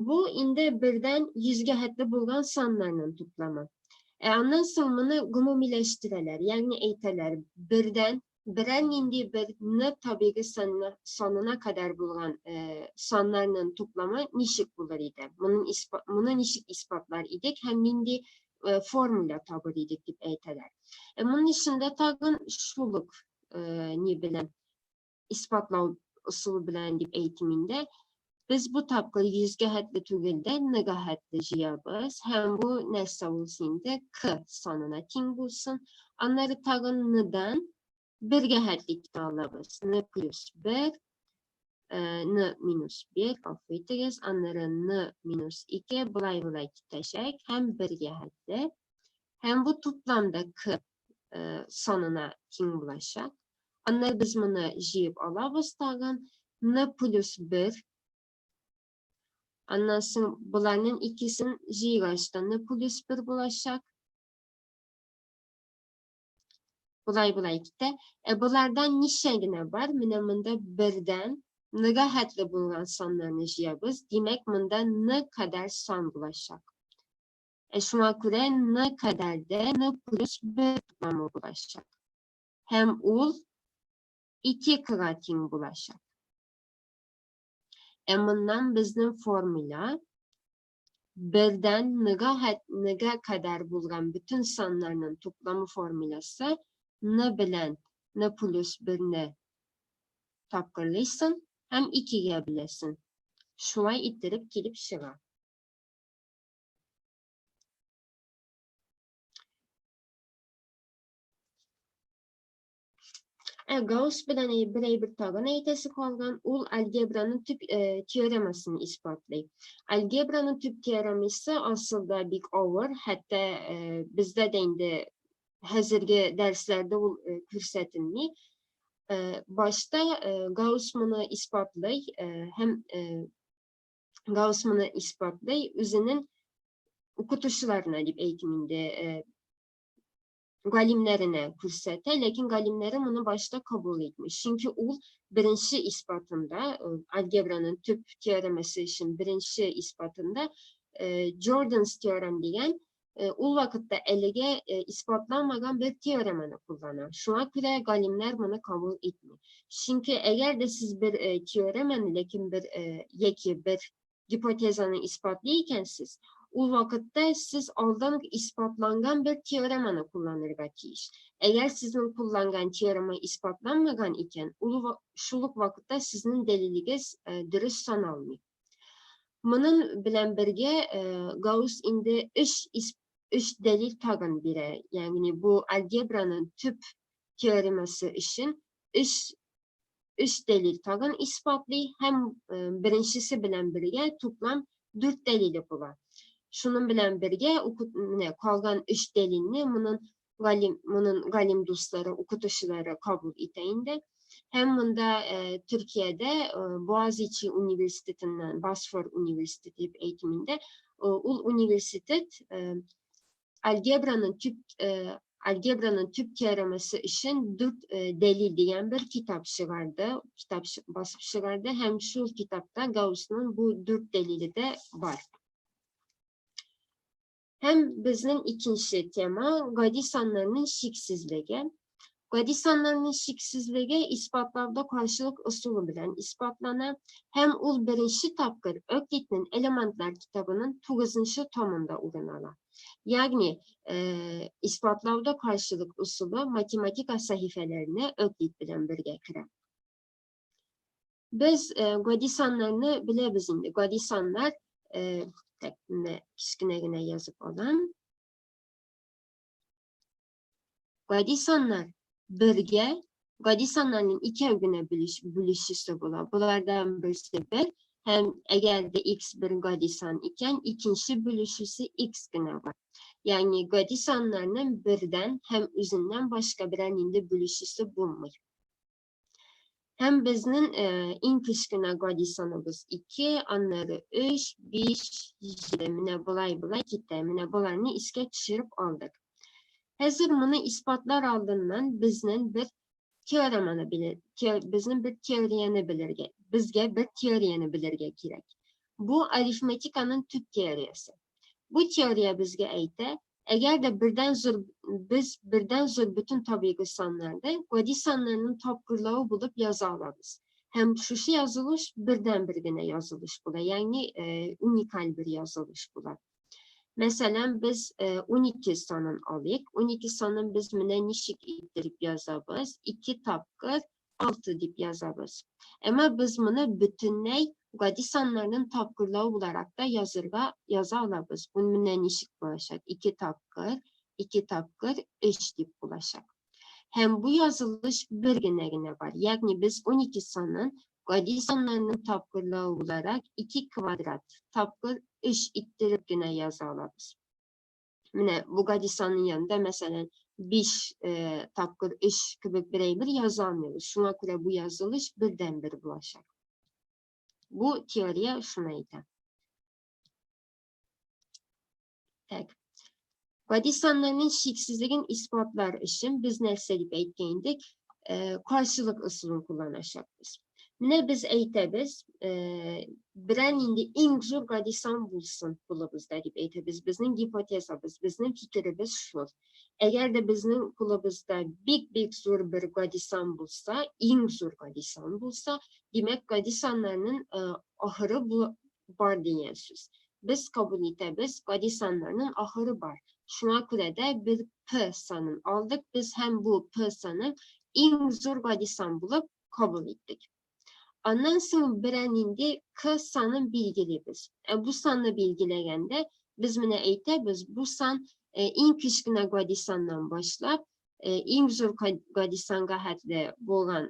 бу инде бердән йөзгә хәтле булган саннарның тупламы. Ә аннан соң моны гомумиләштерәләр, ягъни әйтәләр, бердән берәр нинди бер н табигый санына, санына кадәр булган э, саннарның тупламы ничек булыр иде? Моның испа, моны ничек исбатлар идек һәм нинди э, формула табыр идек дип әйтәләр. Ә моның өчен дә тагын шул ук э, ни белән исбатлау ысулы белән дип әйтим инде. Без бу тапкыр 100гә хәтле түгел дә, n-га хәтле җыябыз һәм бу нәрсә булсын инде? К санына тиң булсын. Аннары тагын n-дан 1-гә хәтле китә алабыз. N плюс 1, n минус 1, гафу итегез, аннары n минус 2 болай-болай китәчәк һәм 1-гә хәтле. Һәм бу тупламда к санына тиң булачак. Аннары без моны җыеп алабыз тагын. N плюс 1. Аннан соң боларның икесен җыйгач та N плюс 1 булачак. Болай-болай китә. Ә болардан ничә генә бар? Менә монда бердән N-га хәтле булган саннарны җыябыз. Димәк, монда N кадәр сан булачак. Ә шуңа күрә N кадәр дә N плюс 1 тупламы булачак. Һәм ул 2К-га тиң булачак. Ә моннан безнең формула бердән N-га N-га кадәр булган бөтен саннарның тупламы формуласы N белән N плюс 1-не тапкырлыйсың һәм 2-гә бүләсең. Шулай иттереп килеп чыга. Ә Гаусс белән бер әйбер тагын әйтәсе калган, ул алгебраның төп э, теоремасын исбатлый. Алгебраның төп теоремасы асылда бик авыр, хәтта э, бездә дә инде хәзерге дәресләрдә ул э, күрсәтелми. Э, башта э, Гаусс моны исбатлый э, һәм э, Гаусс моны исбатлый үзенең укытучыларына дип әйтим инде, э, галимнәренә күрсәтә, ләкин галимнәре моны башта кабул итми. Чөнки ул беренче исбатында, э, алгебраның төп теоремасы өчен беренче исбатында э, Jordan's теорем дигән э, ул вакытта әлегә исбатланмаган бер теореманы куллана. Шуңа күрә галимнәр моны кабул итми. Чөнки әгәр дә сез бер теореманы, ләкин бер яки бер гипотезаны исбатлый икәнсез, ул вакытта сез алдан ук исбатланган бер теореманы кулланырга тиеш. Әгәр сезнең кулланган теорема исбатланмаган икән, ул шул ук вакытта сезнең дәлилегез э, дөрес саналмый. Моның белән бергә э, Гаусс инде өч өч дәлил тагын бирә. Ягъни бу алгебраның төп теоремасы өчен өч өч дәлил тагын исбатлый һәм э, беренчесе белән бергә туплам дүрт дәлиле була. Шуның белән бергә менә калган өч дәлилне моның галим моның галим дуслары, укытучылары кабул итә инде. Һәм монда э, Төркиядә э, Боğaziçi университетыннан, Босфор университеты дип әйтим инде, ул университет алгебраның төп э, алгебраның төп теоремасы өчен дүрт э, дәлил дигән бер китап чыгарды, китап басып чыгарды һәм шул китапта Гауссның бу дүрт дәлиле дә бар. Һәм безнең икенче тема гади саннарның чиксезлеге. Гади саннарның чиксезлеге исбатлауда каршылык ысулы белән исбатлана һәм ул беренче тапкыр Өклиднең Элементлар китабының 9 томында урын ала. Ягъни, исбатлауда каршылык ысулы математика сәхифәләренә Өклид белән бергә керә. Без гади саннарны беләбез инде. Гади саннар, так, менә кечкенә генә язып алам. Гади саннар бергә, гади саннарның икәү генә бүлешчесе була. Болардан берсе бер, һәм әгәр дә x бер гади сан икән, икенче бүлешчесе x генә бар. Ягъни гади саннарның бердән һәм үзеннән башка берәр нинди бүлешчесе булмый. Һәм безнең иң кечкенә гади саныбыз 2, аннары 3, 5, 7. Менә болай-болай китә. Менә боларны искә төшереп алдык. Хәзер моны исбатлар алдыннан безнең бер теореманы белер, безнең бер теорияне белергә, безгә бер теорияне белергә кирәк. Бу арифметиканың төп теориясе. Бу теория безгә әйтә, әгәр дә бердән зур без бердән зур бөтен табигый саннарны гади саннарның тапкырлавы булып яза алабыз. Һәм шушы язылыш бердән бер генә язылыш була, ягъни уникаль бер язылыш була. Мәсәлән, без 12 санын алыйк. 12 санын без менә ничек иттереп язабыз? 2 тапкыр 6 дип язабыз. Әмма без моны бөтенләй гади саннарның тапкырлавы буларак та язырга яза алабыз. Бу менә ничек булачак? 2 тапкыр, 2 тапкыр 3 дип булачак. Һәм бу язылыш бер генә генә бар. Ягъни без 12 санын гади саннарның тапкырлавы буларак 2 квадрат тапкыр 3 иттереп кенә яза алабыз. Менә бу гади санның янында, мәсәлән, 5 тапкыр 3 кебек бер әйбер яза алмыйбыз. Шуңа күрә бу язылыш бердән-бер булачак. Бу теория шуны әйтә. Так. Гади саннарның чиксезлеген исбатлар өчен без нәрсә дип әйткән идек? Каршылык ысулын кулланачакбыз. Менә без әйтәбез, берәр нинди иң зур гади сан булсын кулыбызда дип әйтәбез. Безнең гипотезабыз, безнең фикеребез шул. Әгәр дә безнең кулыбызда бик-бик зур бер гади сан булса, иң зур гади сан булса, димәк, гади саннарның ахыры бар дигән сүз. Без кабул итәбез, гади саннарның ахыры бар. Шуңа күрә дә без P санын алдык. Без һәм бу P санын иң зур гади сан булып кабул иттек. Аннан соң берәр нинди К санын билгелибез. Ә бу санны билгеләгәндә без менә әйтәбез, бу сан иң кечкенә гади саннан башлап, иң зур гади санга хәтле булган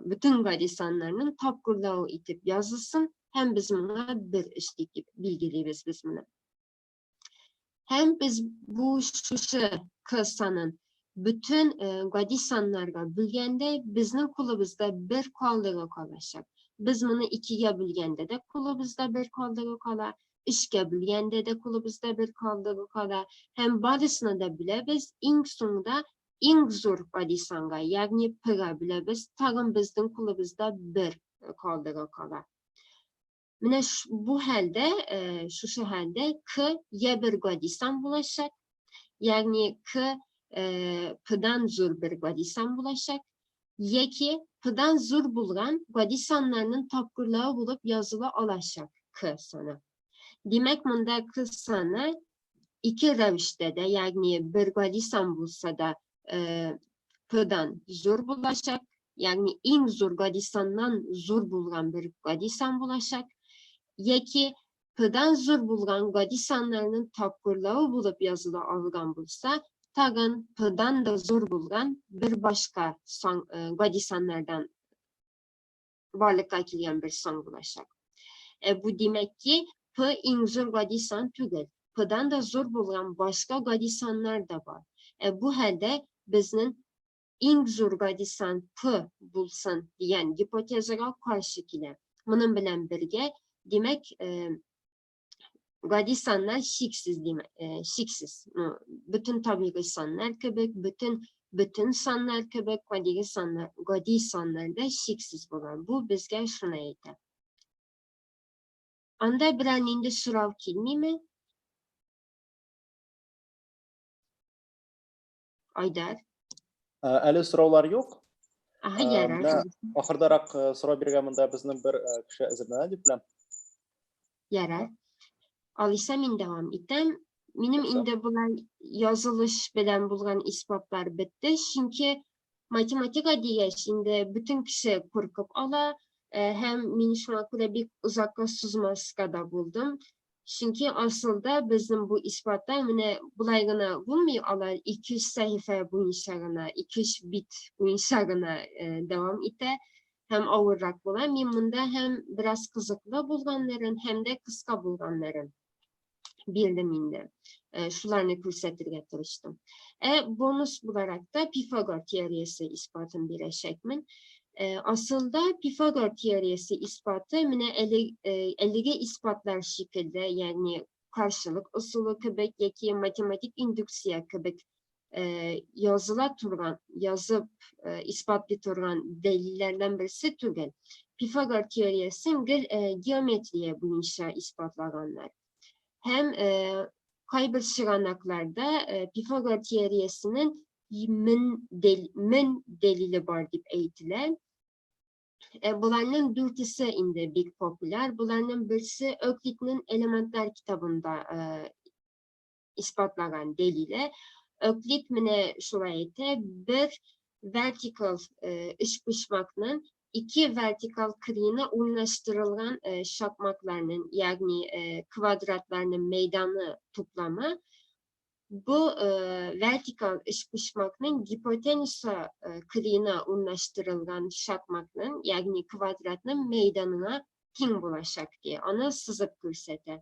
бөтен гади саннарның тапкырлавы итеп язылсын һәм без моңа бер өстик дип билгелибез без моны. Һәм без бу шушы К санын бөтен гади саннарга бүлгәндә безнең кулыбызда бер калдыгы калачак. Без моны икегә бүлгәндә дә кулыбызда бер калдыгы кала, өчкә бүлгәндә дә кулыбызда бер калдыгы кала. Һәм барысына да бүләбез, иң соңда иң зур гади санга, ягъни П-га бүләбез, тагын безнең кулыбызда бер калдыгы кала. Менә бу хәлдә, шушы хәлдә К я бер гади сан булачак, ягъни К П-дан зур бер гади сан булачак, яки П-дан зур булган гади саннарның тапкырлавы булып языла алачак К саны. Димәк, монда К саны ике рәвештә дә, ягъни бер гади сан булса да, П-дан зур булачак, ягъни иң зур гади саннан зур булган бер гади сан булачак, яки П-дан зур булган гади саннарның тапкырлавы булып языла алган булса, тагын П-дан да зур булган бер башка сан, гади саннардан барлыкка килгән бер сан булачак. Бу димәк ки, П иң зур гади сан түгел. П-дан да зур булган башка гади саннар да бар. Бу хәлдә безнең иң зур гади сан П булсын дигән гипотезага каршы килә. Моның белән бергә, димәк, гади саннар чиксез, димәк, чиксез. Бөтен табигый саннар кебек, бөтен саннар кебек гади саннар, гади саннар да чиксез була. Бу безгә шуны әйтә. Анда берәр нинди сорау килмиме? Айдар. Әле сораулар юк. Ага, ярар. Менә ахырдарак сорау бирергә монда безнең бер кеше әзерләнә дип беләм. Ярар. Алайса мин дәвам итәм. Минем Ярса. инде болай язылыш белән булган исбатлар бетте, чөнки математика дигәч инде бөтен кеше куркып ала, һәм мин шуңа күрә бик озакка сузмаска да булдым. Чөнки асылда безнең бу исбатта менә болай гына булмый, алар 2-3 сәхифә буенча гына, 2-3 бит буенча гына дәвам итә һәм авыррак була. Мин монда һәм бераз кызыклы булганнарын, һәм дә кыска булганнарын бирдем инде. Шуларны күрсәтергә тырыштым. Ә бонус буларак та Пифагор теориясе исбатын бирәчәкмен. Асылда Пифагор теориясе исбаты менә әлеге исбатлар шикелле, ягъни каршылык ысулы кебек яки математик индукция кебек языла торган, язып исбатлый торган дәлилләрдән берсе түгел. Пифагор теориясен гел геометрия буенча исбатлаганнар. Һәм кайбер чыганакларда Пифагор теориясенең 1000 дәлиле бар дип әйтелә. Буларның дүртесе инде бик популяр. Буларның берсе Öklid'nin Elementler kitabында isbatlagan delile. Öklid менә шулай әйтә, бер vertikal өчпочмакның ике vertikal кырыена урнаштырылган шакмакларның, ягъни квадратларның мәйданы тупламы бу vertikal өчпочмакның гипотенуса кырыена урнаштырылган шакмакның, ягъни квадратның мәйданына тиң булачак ди. Аны сызып күрсәтә.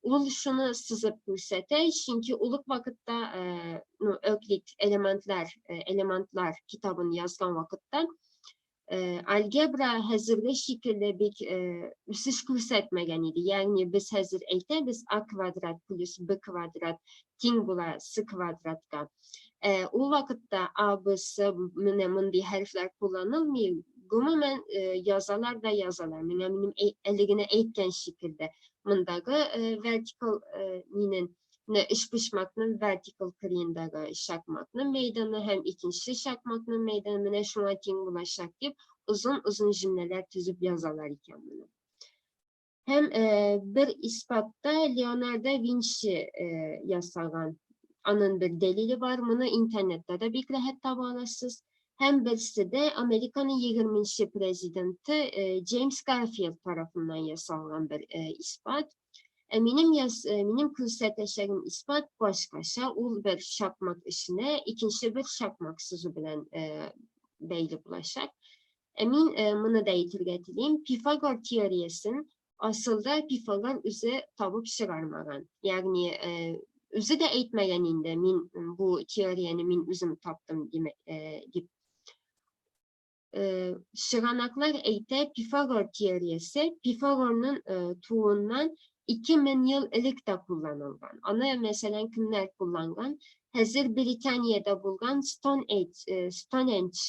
Ул шуны сызып күрсәтә, чөнки ул ук вакытта, ну, Öklid elemenтлар китабын язган вакытта алгебра хәзерге шикелле бик үсеш күрсәтмәгән иде. Ягъни без хәзер әйтәбез а квадрат плюс б квадрат тиң була с квадратка. Ул вакытта а, б, с менә мондый хәрефләр кулланылмый. Гомумән, язалар да язалар. Менә минем әле генә әйткән шикелле. Мондагы vertikal нинең менә өчпочмакның vertikal кырыендагы шакмакның мәйданы һәм икенче шакмакның мәйданы менә шуңа тиң булачак дип озын-озын җөмләләр төзеп язалар икән моны. Һәм бер исбатта Леонардо да Винчи ясаган аның бер дәлиле бар. Моны интернетта да бик рәхәт таба аласыз. Һәм берсе дә Американың 20-нче президенты Джеймс Гарфилд тарафыннан ясалган бер исбат. Минем күрсәтәчәгем исбат башкача, ул бер шакмак эченә икенче бер шакмак сызу белән бәйле булачак. Мин моны да әйтергә телим. Пифагор теориясен асылда Пифагор үзе табып чыгармаган. Ягъни үзе дә әйтмәгән инде, мин бу теорияне мин үзем таптым дип. Чыганаклар әйтә, Пифагор теориясе Пифагорның тууыннан 2000 ел элек тә кулланылган. Аны, мәсәлән, кемнәр кулланган? Хәзер Британиядә булган Stonehenge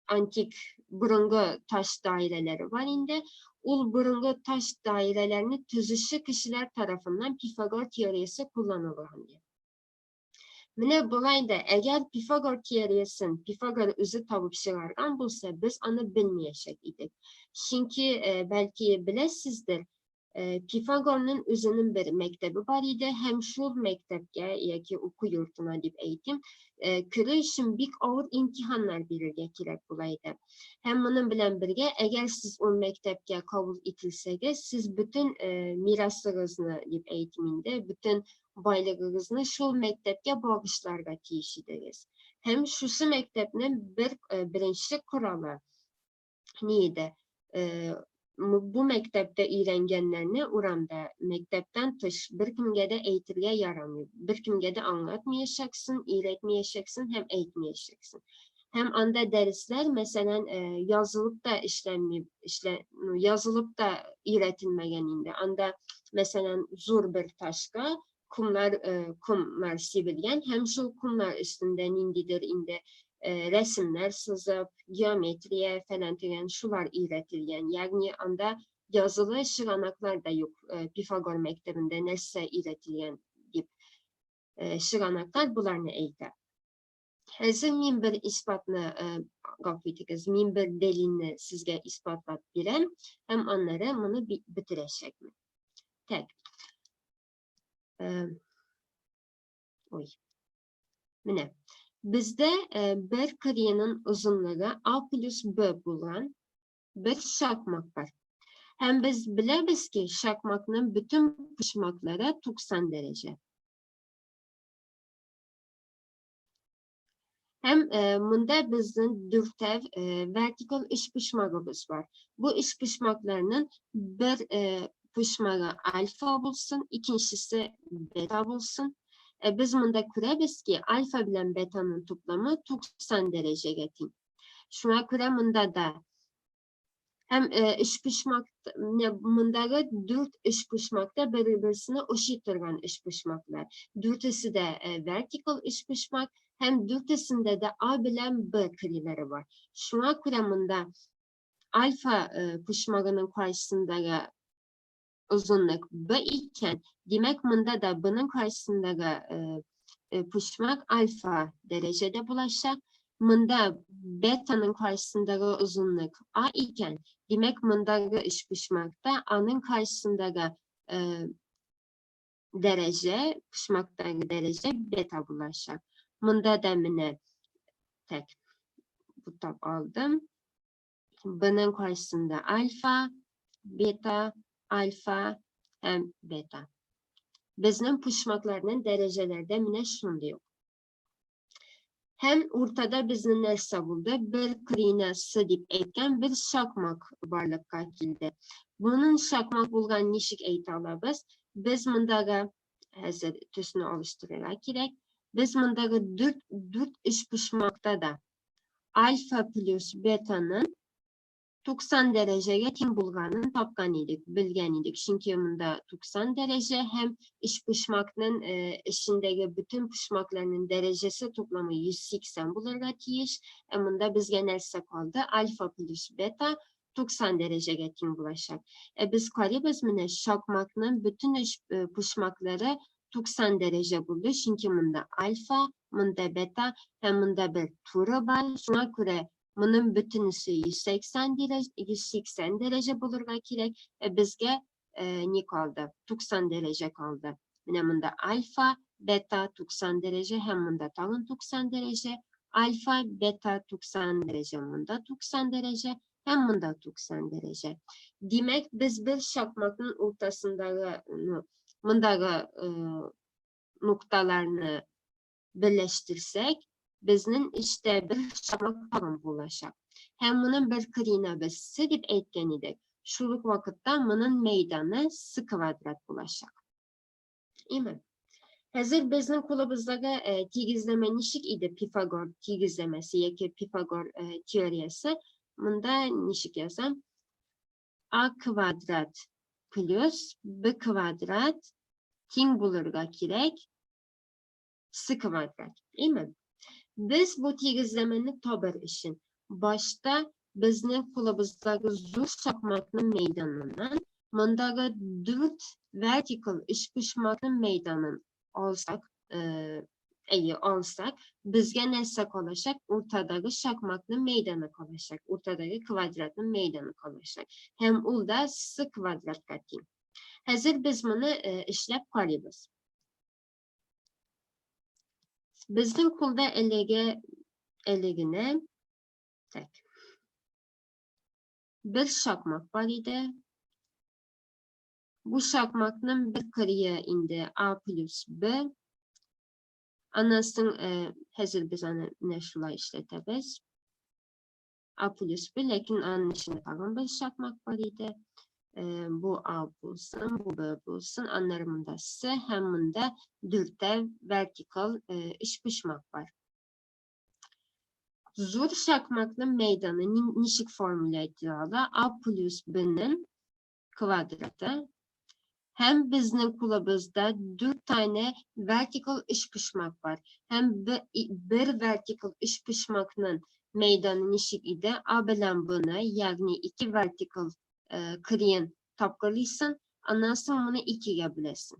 антик борынгы таш даирәләре бар инде. Ул борынгы таш даирәләрне төзүче кешеләр тарафыннан Пифагор теориясе кулланылган. Менә болай да, әгәр Пифагор теориясен Пифагор үзе табып чыгарган булса, без аны белмәячәк идек. Чөнки, бәлки беләсездер, Пифагорның үзенең бер мәктәбе бар иде һәм шул мәктәпкә яки уку йортына дип әйтим, керү өчен бик авыр имтиханнар бирергә кирәк була иде. Һәм моның белән бергә, әгәр сез ул мәктәпкә кабул ителсәгез, сез бөтен мирасыгызны дип әйтим инде, бөтен байлыгыгызны шул мәктәпкә багышларга тиеш идегез. Һәм шушы мәктәпнең бер беренче коралы ни иде? Бу мәктәптә өйрәнгәннәрне урамда мәктәптән тыш бер кемгә дә әйтергә ярамый. Бер кемгә дә аңлатмаячаксың, өйрәтмәячәксең һәм әйтмәячәксең. Һәм анда дәресләр, мәсәлән, язылып та эшләнми, ну, язылып та өйрәтелмәгән инде. Анда, мәсәлән, зур бер ташка кумлар сибелгән һәм шул кумлар өстендә ниндидер инде рәсемнәр сызып, геометрия фәлән дигән шулар өйрәтелгән. Ягъни анда язылы чыганаклар да юк, Пифагор мәктәбендә нәрсә өйрәтелгән дип. Чыганаклар буларны әйтә. Хәзер мин бер исбатны, гафу итегез, мин бер дәлилне сезгә исбатлап бирәм һәм аннары моны бетерәчәкмен. Так. Ой. Менә. Бездә бер кырыеның озынлыгы А плюс Б булган бер шакмак бар. Һәм без беләбез ки, шакмакның бөтен почмаклары 90 дәрәҗә. Һәм монда безнең дүртәв вертикал өчпочмагыбыз бар. Бу өчпочмакларның бер почмагы альфа булсын, икенчесе бета булсын. Без монда күрәбез ки, альфа белән бетаның тупламы 90 дәрәҗәгә тиң. Шуңа күрә монда да һәм өчпочмак мондагы дүрт өчпочмакта бер-берсенә ошый торган өчпочмаклар. Дүртесе дә вертикал өчпочмак һәм дүртесендә дә А белән Б кырыйлары бар. Шуңа күрә монда альфа почмагының каршысындагы озынлык Б икән, димәк, монда да Бның каршысындагы почмак альфа дәрәҗәдә булачак. Монда бетаның каршысындагы озынлык А икән, димәк, мондагы өчпочмакта Аның каршысындагы дәрәҗә, почмактагы дәрәҗә бета булачак. Монда да менә так бутап алдым. Бның каршысында альфа, бета, альфа һәм бета. Безнең почмакларның дәрәҗәләрдә менә шундый ук. Һәм уртада безнең нәрсә булды? Бер кырыена С дип әйткән бер шакмак барлыкка килде. Моның шакмак булган ничек әйтә алабыз? Без мондагы хәзер төсне алыштырырга кирәк. Без мондагы дүрт дүрт өчпочмакта да альфа плюс бетаның 90 дәрәҗәгә тиң булганын тапкан идек, белгән идек. Чөнки монда 90 дәрәҗә һәм өчпочмакның эчендәге бөтен почмакларның дәрәҗәсе тупламы 180 булырга тиеш. Ә монда безгә нәрсә калды? Альфа плюс бета 90 дәрәҗәгә тиң булачак. Ә без карыйбыз, менә шакмакның бөтен өч почмаклары 90 дәрәҗә булды, чөнки монда альфа, монда бета һәм монда бер туры бар. Шуңа күрә моның бөтенесе 180 дәрәҗә, 180 дәрәҗә булырга кирәк. Ә безгә ни калды? 90 дәрәҗә калды. Менә монда альфа, бета 90 дәрәҗә һәм монда тагын 90 дәрәҗә. Альфа, бета 90 дәрәҗә, монда 90 дәрәҗә һәм монда 90 дәрәҗә. Димәк, без бер шакмакның уртасындагы, ну, мондагы нокталарны берләштерсәк, безнең эчтә бер шакмак тагын булачак. Һәм моның бер кырыена без С дип әйткән идек. Шул ук вакытта моның мәйданы С квадрат булачак. Име? Хәзер безнең кулыбыздагы тигезләмә ничек иде? Пифагор тигезләмәсе яки Пифагор теориясе. Монда ничек язам? А квадрат плюс Б квадрат тиң булырга кирәк С квадрат. Име? Без бу тигезләмәне табыр өчен башта безнең кулыбыздагы зур шакмакның мәйданыннан мондагы дүрт вертикал өчпочмакның мәйданын алсак, әйе, алсак, безгә нәрсә калачак? Уртадагы шакмакның мәйданы калачак, уртадагы квадратның мәйданы калачак. Һәм ул да с квадратка тиң. Хәзер без моны эшләп карыйбыз. Безнең кулда әлегә әлегенә так. Бер шакмак бар иде. Бу шакмакның бер кырые инде А плюс Б. Аннан соң хәзер без аны менә шулай эшләтәбез. А плюс Б, ләкин аның эчендә тагын бер шакмак бар иде. Бу А булсын, бу Б булсын, аннары монда С һәм монда дүртә вертикал өчпочмак бар. Зур шакмакның мәйданы ничек формула әйтелә ала? А плюс Б-ның квадраты. Һәм безнең кулыбызда дүрт тане вертикал өчпочмак бар. Һәм бер вертикал өчпочмакның мәйданы ничек иде? А белән Б-ны, ягъни ике вертикал кырыен тапкырлыйсың, аннан соң моны икегә бүләсең.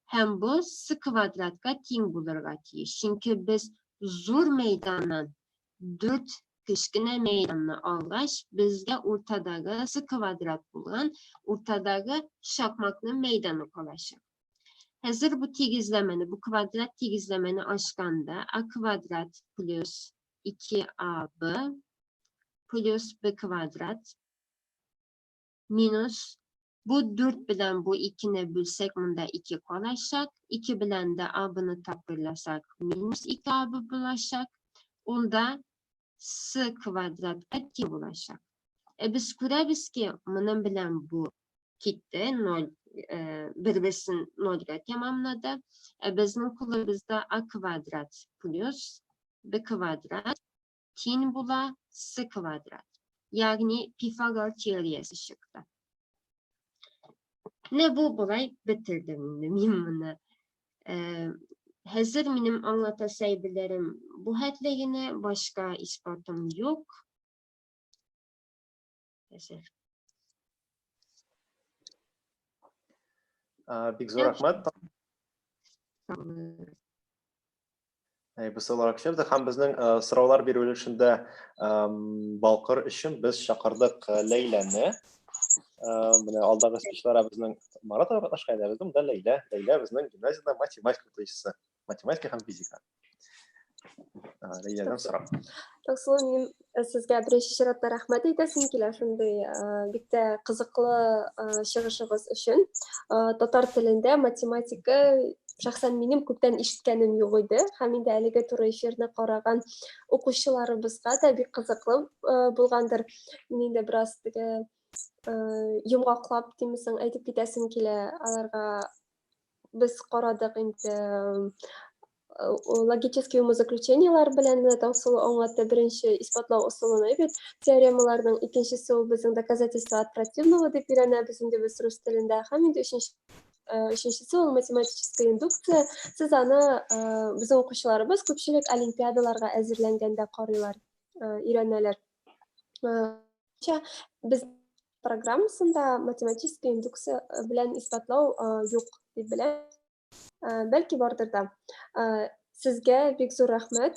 Һәм бу с квадратка тиң булырга тиеш. Чөнки без Зур мәйданнан 4 кечкенә мәйданны алгач, безгә уртадагы с квадрат булган уртадагы шакмакның мәйданы калачак. Хәзер бу тигезләмәне, бу квадрат тигезләмәне ачканда а квадрат плюс 2ab плюс b квадрат минус бу 4 белән бу 2-не бүлсәк, монда 2 калачак. 2 белән дә AB-ны тапкырласак, минус 2AB булачак. Ул да с квадратка тиң булачак. Ә без күрәбез ки, моның белән бу китте, 0, бер-берсен 0-га тәмамлады. Ә безнең кулыбызда а квадрат плюс b квадрат тиң була с квадрат. Ягъни Пифагор теориясе чыкты. Менә бу болай бетердем инде мин моны. Хәзер минем аңлатасы әйберләрем бу хәтле генә, башка исбатым юк. Хәзер. Бик зур рәхмәт. Без сораулар көтәбез һәм безнең сораулар бирү өлешендә балкыр өчен без чакырдык Ләйләне. Менә алдагы спичларда безнең Марат катнашкан иде, безнең монда Ләйлә. Ләйлә безнең гимназиядә математика укытучысы. Математика һәм физика. Ләйләдән сорап. Таңсылу, минем сезгә беренче чиратта рәхмәт әйтәсем килә шундый бик тә кызыклы чыгышыгыз өчен. Татар телендә математика шәхсән минем күптән ишеткәнем юк иде һәм инде әлеге туры эфирны караган укучыларыбызга да бик кызыклы булгандыр. Мин инде бераз теге йомгаклап димесең әйтеп китәсем килә аларга. Без карадык инде логический умозаключениелар белән менә Таңсылу аңлатты беренче исбатлау ысулын бит теоремаларның, икенчесе ул безнең доказательство от противного дип өйрәнәбез инде без рус телендә, һәм инде өченчесе ул математическая индукция. Сез аны безнең укучыларыбыз күпчелек олимпиадаларга әзерләнгәндә карыйлар, өйрәнәләр. Без программасында математическая индукция белән исбатлау юк дип беләм. Бәлки бардыр да. Сезгә бик зур рәхмәт.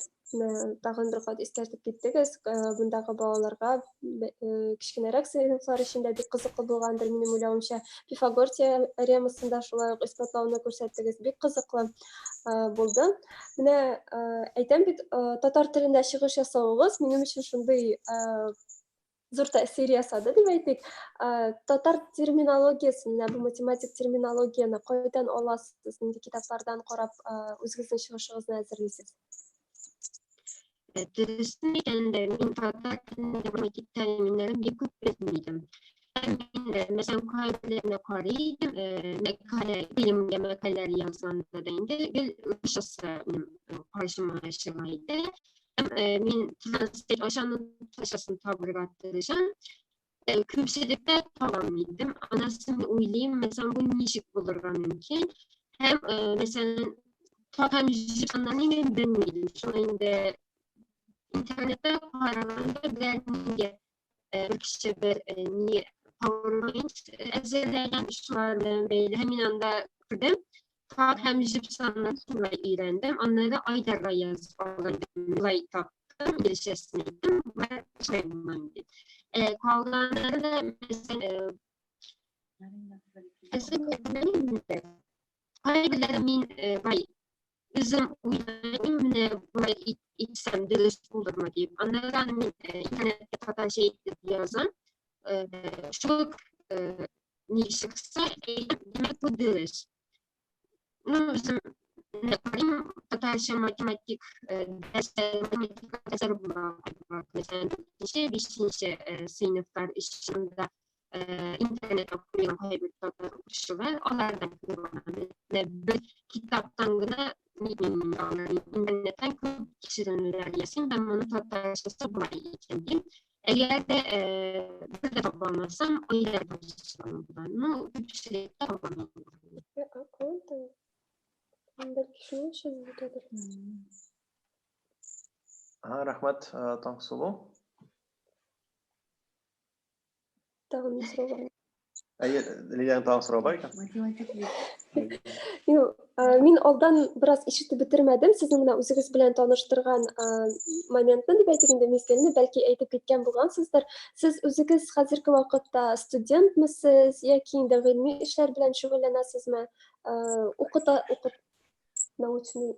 Тагын бер кат искәртеп киттегез. Бундагы балаларга, кечкенәрәк сыйныфлар өчен дә бик кызыклы булгандыр, минем уйлавымча. Пифагор теоремасын да шулай ук исбатлауны күрсәттегез. Бик кызыклы булды. Менә әйтәм бит, татар телендә чыгыш ясавыгыз минем өчен шундый зур тәэсир ясады дип әйтик. Татар терминологиясен, менә бу математик терминологияне кайдан аласыз, нинди китаплардан карап үзегезнең чыгышыгызны әзерлисез? Дөресен әйткәндә, мин татар телендә математик терминнарын бик күп белми идем. Мин, мәсәлән, кайберләренә карый идем, мәкалә, белемгә мәкаләләр язганда да инде гел русчасы минем каршыма чыга иде. Мин translate аша татарчасын табырга тырышам. Күпчелектә таба идем. Анысын уйлыйм, мәсәлән, бу ничек булырга мөмкин. Һәм, мәсәлән, татар җырларын мин белми идем. Шуны инде интернетта караганда берәр нинди бер кеше бер ни PowerPoint әзерләгән шулар белән бәйле. Һәм мин анда күрдем. Тар һәм җеп саннарын шулай өйрәндем. Аннары Айдарга язып алган идем. Шулай таптым, инглизчәсен әйттем. Шулай булган иде. Калганнары да, мәсәлән, кайберләре мин бай үзем уйлыйм, менә болай итсәм дөрес булырмы дип. Аннары аны мин интернетта татарча итеп язам. Шул ук ни чыкса, димәк, бу дөрес. Ну, үзем карыйм, татарча математик дәресләр, математика дәресләре була. Мәсәлән, дүртенче, бишенче сыйныфлар өчен дә интернетта куйган кайбер татар укытучылар, алардан күреп алам. Менә бер китаптан гына интернеттан күп тикшеренүләр ясыйм һәм моны татарчасы болай икән дим. Әгәр дә бер дә таба алмасам, айлардан була. Ну, күпчелектә таба алмыйм. Бәлки шуның өчен үтәдер. Рәхмәт, Таңсылу. Тагын бер сорау бар. Әйе, Лилиянең тагын сорауы бар икән. Юк, Мин алдан бераз ишетеп бетермәдем, сезнең менә үзегез белән таныштырган моментны дип әйтик инде, мизгелне, бәлки әйтеп киткән булгансыздыр. Сез үзегез хәзерге вакытта студентмы сез яки инде гыйльми эшләр белән шөгыльләнәсезме? Укыта, укыт, научный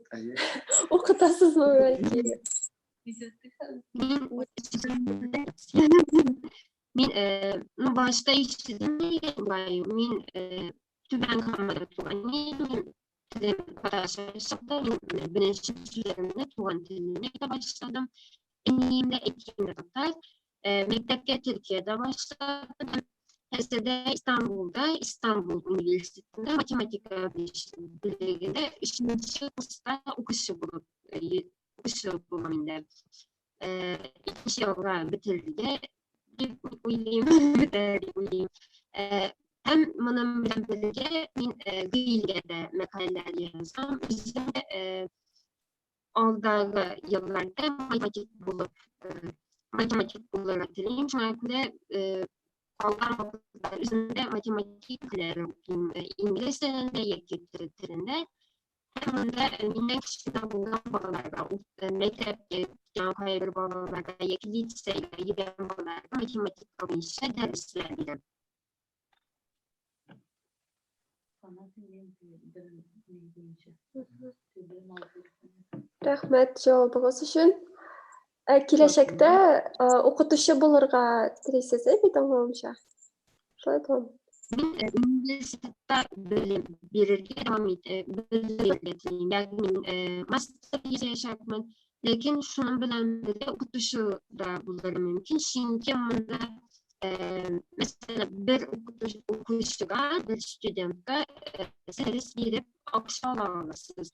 укытасызмы бәлки? Мин, ну, башта ишетдем, мин Түбән Камада туган идем. Телем татарча чыкты. Мин беренче сүзләремне туган телемдә әйтә башладым. Әнием дә, әтием дә татар. Мәктәпкә Төркиядә башладым. Хәзер дә Истанбулда, Истанбул университетында математика бүлегендә өченче курста укучы булып, укучы булам инде. Икенче елга бетерергә дип уйлыйм, бетәр дип уйлыйм. Һәм моның белән бергә мин гыйльгә дә мәкаләләр язам. Үзем дә алдагы елларда математик булып, математик булырга телим. Шуңа күрә калган вакытта үзем дә математик мәкаләләр укыйм, инглиз телендә яки төрек телендә. Һәм монда миннән кечкенә булган балаларга, мәктәпкә киткән кайбер балаларга яки лицейга йөргән балаларга математика буенча дәресләр бирәм. Рәхмәт җавабыгыз өчен. Ә киләчәктә укытучы булырга телисез, бит аңлавымча? Шулай буламы? Мин университетта белем бирергә дәвам белем бирергә телим. Ягъни мин мастер ясаячакмын. Ләкин шуның белән бергә укытучы да булырга мөмкин, чөнки монда мәсәлән, бер укучыга, бер студентка дәрес биреп акча ала аласыз.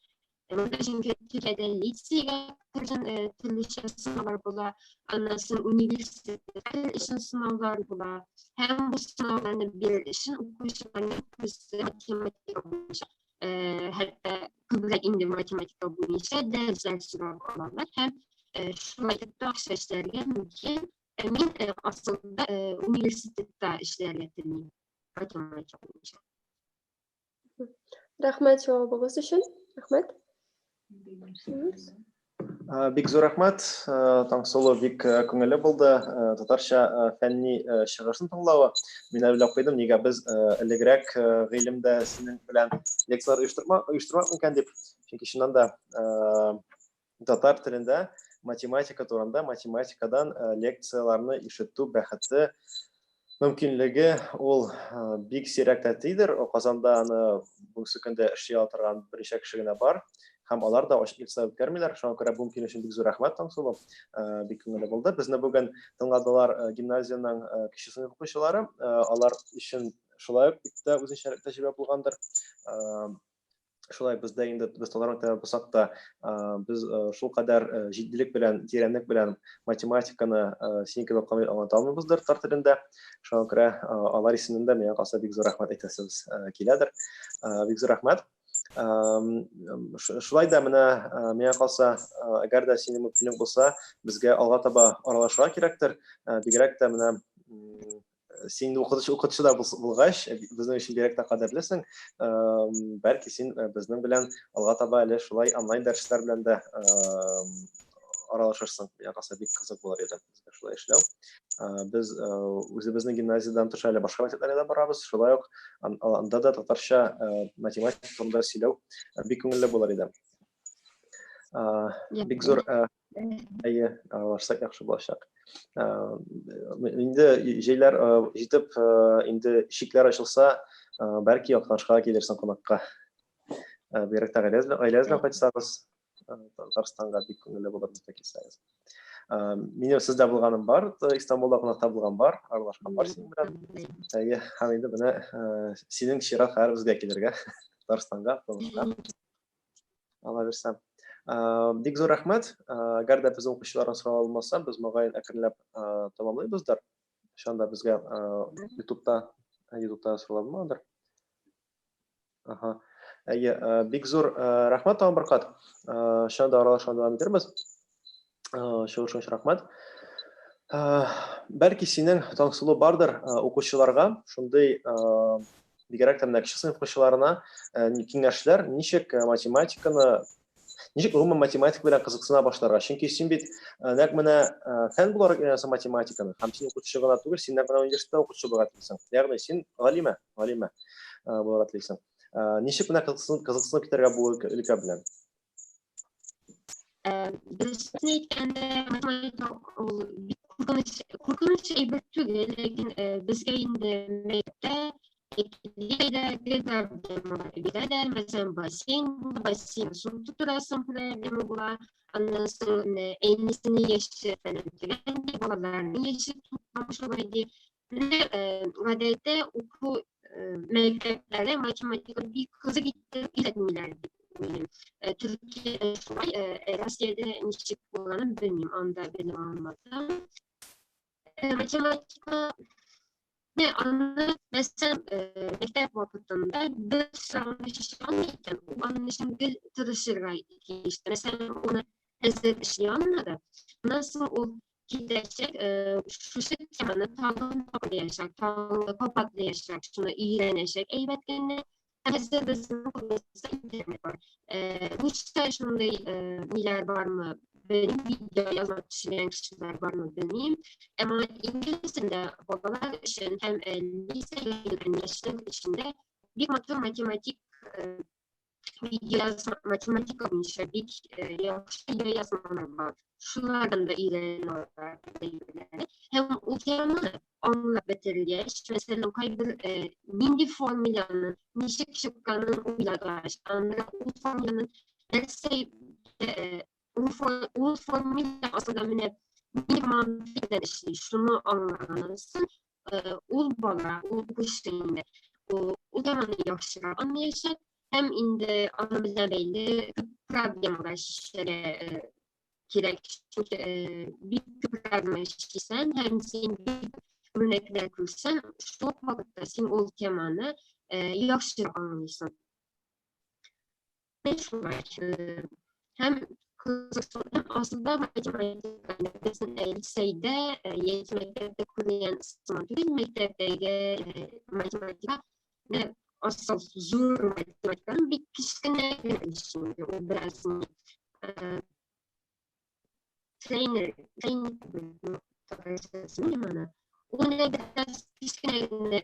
Монда чөнки Төркиядә лицейга кергән төрлечә сынаулар була, аннан соң университетка керер өчен сынаулар була. Һәм бу сынауларны бирер өчен укучыларның күбесе математика буенча, хәтта күбрәк инде математика буенча дәресләр сорап алалар һәм шулай итеп тә акча эшләргә мөмкин. Мин асылда университетта эшләргә телим математика буенча. Рәхмәт җавабыгыз өчен. Рәхмәт. Бик зур рәхмәт, Таңсылу, бик күңелле булды татарча фәнни чыгышын тыңлавы. Мин уйлап куйдым, нигә без элегрәк гыйлемдә синең белән лекцияләр оештырма, оештырмак микән дип. Чөнки чыннан да татар телендә математика турында, математикадан лекцияләрне ишетү бәхете мөмкинлеге ул бик сирәк тәтидер. Казанда аны бүгенге көндә эшли ала торган берничә кеше генә бар. Һәм алар да ачык лекция үткәрмиләр. Шуңа күрә бу мөмкинлек өчен бик зур рәхмәт, Таңсылу. Бик күңелле булды. Безне бүген тыңладылар гимназиянең кече сыйныф укучылары. Алар өчен шулай ук бик тә үзенчәлекле тәҗрибә булгандыр. Шулай бездә инде без татар мәктәбе булсак та, без шул кадәр җитдилек белән, тирәнлек белән математиканы синең кебек камил аңлата алмыйбыздыр татар телендә. Шуңа күрә алар исеменнән дә миңа калса бик зур рәхмәт әйтәсебез киләдер. Бик зур рәхмәт. Шулай да менә миңа калса, әгәр дә синең мөмкинлек булса, безгә алга таба аралашырга кирәктер. Бигрәк тә менә син укытучы, укытучы да булгач, безнең өчен бигрәк тә кадерлесең. Бәлки син безнең белән алга таба әле шулай онлайн дәресләр белән дә аралашырсың. Миңа калса бик кызык булыр иде безгә шулай эшләү. Без үзебезнең гимназиядән тыш әле башка мәктәпләргә дә барабыз. Шулай ук анда да татарча математика турында сөйләү бик күңелле булыр иде. Бик зур Әйе, аралашсак яхшы булачак. Инде җәйләр җитеп, инде чикләр ачылса, бәлки Актанышка килерсең кунакка. Бигрәк тә гаиләгез белән кайтсагыз, Татарстанга бик күңелле булыр безгә килсәгез. Минем сездә булганым бар, Истанбулда кунакта булган бар, аралашкан бар синең белән. Әйе, һәм инде менә синең чират хәзер безгә килергә, Татарстанга, Актанышка. Алла бирсә. Бик зур рәхмәт. Әгәр дә безнең укучыларның сорау булмаса, без мөгаен әкренләп тәмамлыйбыздыр. Чыннан да безгә YouTube'та сораулар булмагандыр. Ага. Әйе, бик зур рәхмәт тагын бер кат. Чыннан да аралашуны дәвам итербез. Чыгышың өчен рәхмәт. Бәлки синең, Таңсылу, бардыр укучыларга шундый Бигрәк тә менә кече сыйныф укучыларына киңәшләр, ничек математиканы, ничек гомумән математика белән кызыксына башларга. Чөнки син бит нәкъ менә фән буларак өйрәнәсең математиканы, һәм син укытучы гына түгел, син нәкъ менә университетта укытучы булырга телисең. Ягъни син галимә, галимә булырга телисең. Ничек менә кызыксынып китәргә бу өлкә белән? Дөресен әйткәндә, математика ул бик куркыныч, куркыныч әйбер түгел, ләкин безгә инде мәктәптә гел проблемалар бирәләр. Мәсәлән, бассейн булды, бассейн су тутырасың проблема була. Аннан соң әнисенең яше фәлән төгән ди, балаларның яше тутмам шулай ди. Менә гадәттә уку мәктәпләре математика бик кызык итеп өйрәтмиләр дип уйлыйм. Төркиядә шулай, Россиядә ничек булганын белмим, анда белем алмадым. Математика не аны мәсәлән, мәктәп вакытында бер сорауны чишә алмый икән, ул аның өчен гел тырышырга тиеш. Мәсәлән, аны әзер эшли алмады. Аннан соң ул китәчәк, шушы теманы тагын кабатлаячак, тагын кабатлаячак, шуны өйрәнәчәк әйбәт кенә. Хәзер безнең кулыбызда интернет бар. Русча шундый ниләр бармы, белмим, видео язма төшергән кешеләр бармы, белмим. Әмма инглиз телендә балалар өчен һәм лицей яшьләр өчен дә бик матур математик видео математика буенча бик яхшы видеоязмалар бар. Шулардан да өйрәнә алалар. Һәм ул теманы аңлап бетергәч, мәсәлән, кайбер нинди формуланы ничек чыкканын уйлагач, анда ул формуланы нәрсә ул формула асылда менә нинди мантык белән эшли, шуны аңлаганнан соң ул бала, ул укучы инде ул теманы яхшырак аңлаячак һәм инде аның белән бәйле күп проблемалар чишәргә кирәк. Чөнки бик күп проблема чишсәң һәм син бик үрнәкләр күрсәң, шул ук вакытта син ул теманы яхшырак аңлыйсың. Шулай. Һәм кызыксыну асылда математика безнең лицейда яки мәктәптә күренгән сыман түгел, мәктәптәге математика асыл зур математиканың бик кечкенә генә өлеше инде. Ул бераз тренер, тренер ул менә бераз кечкенә генә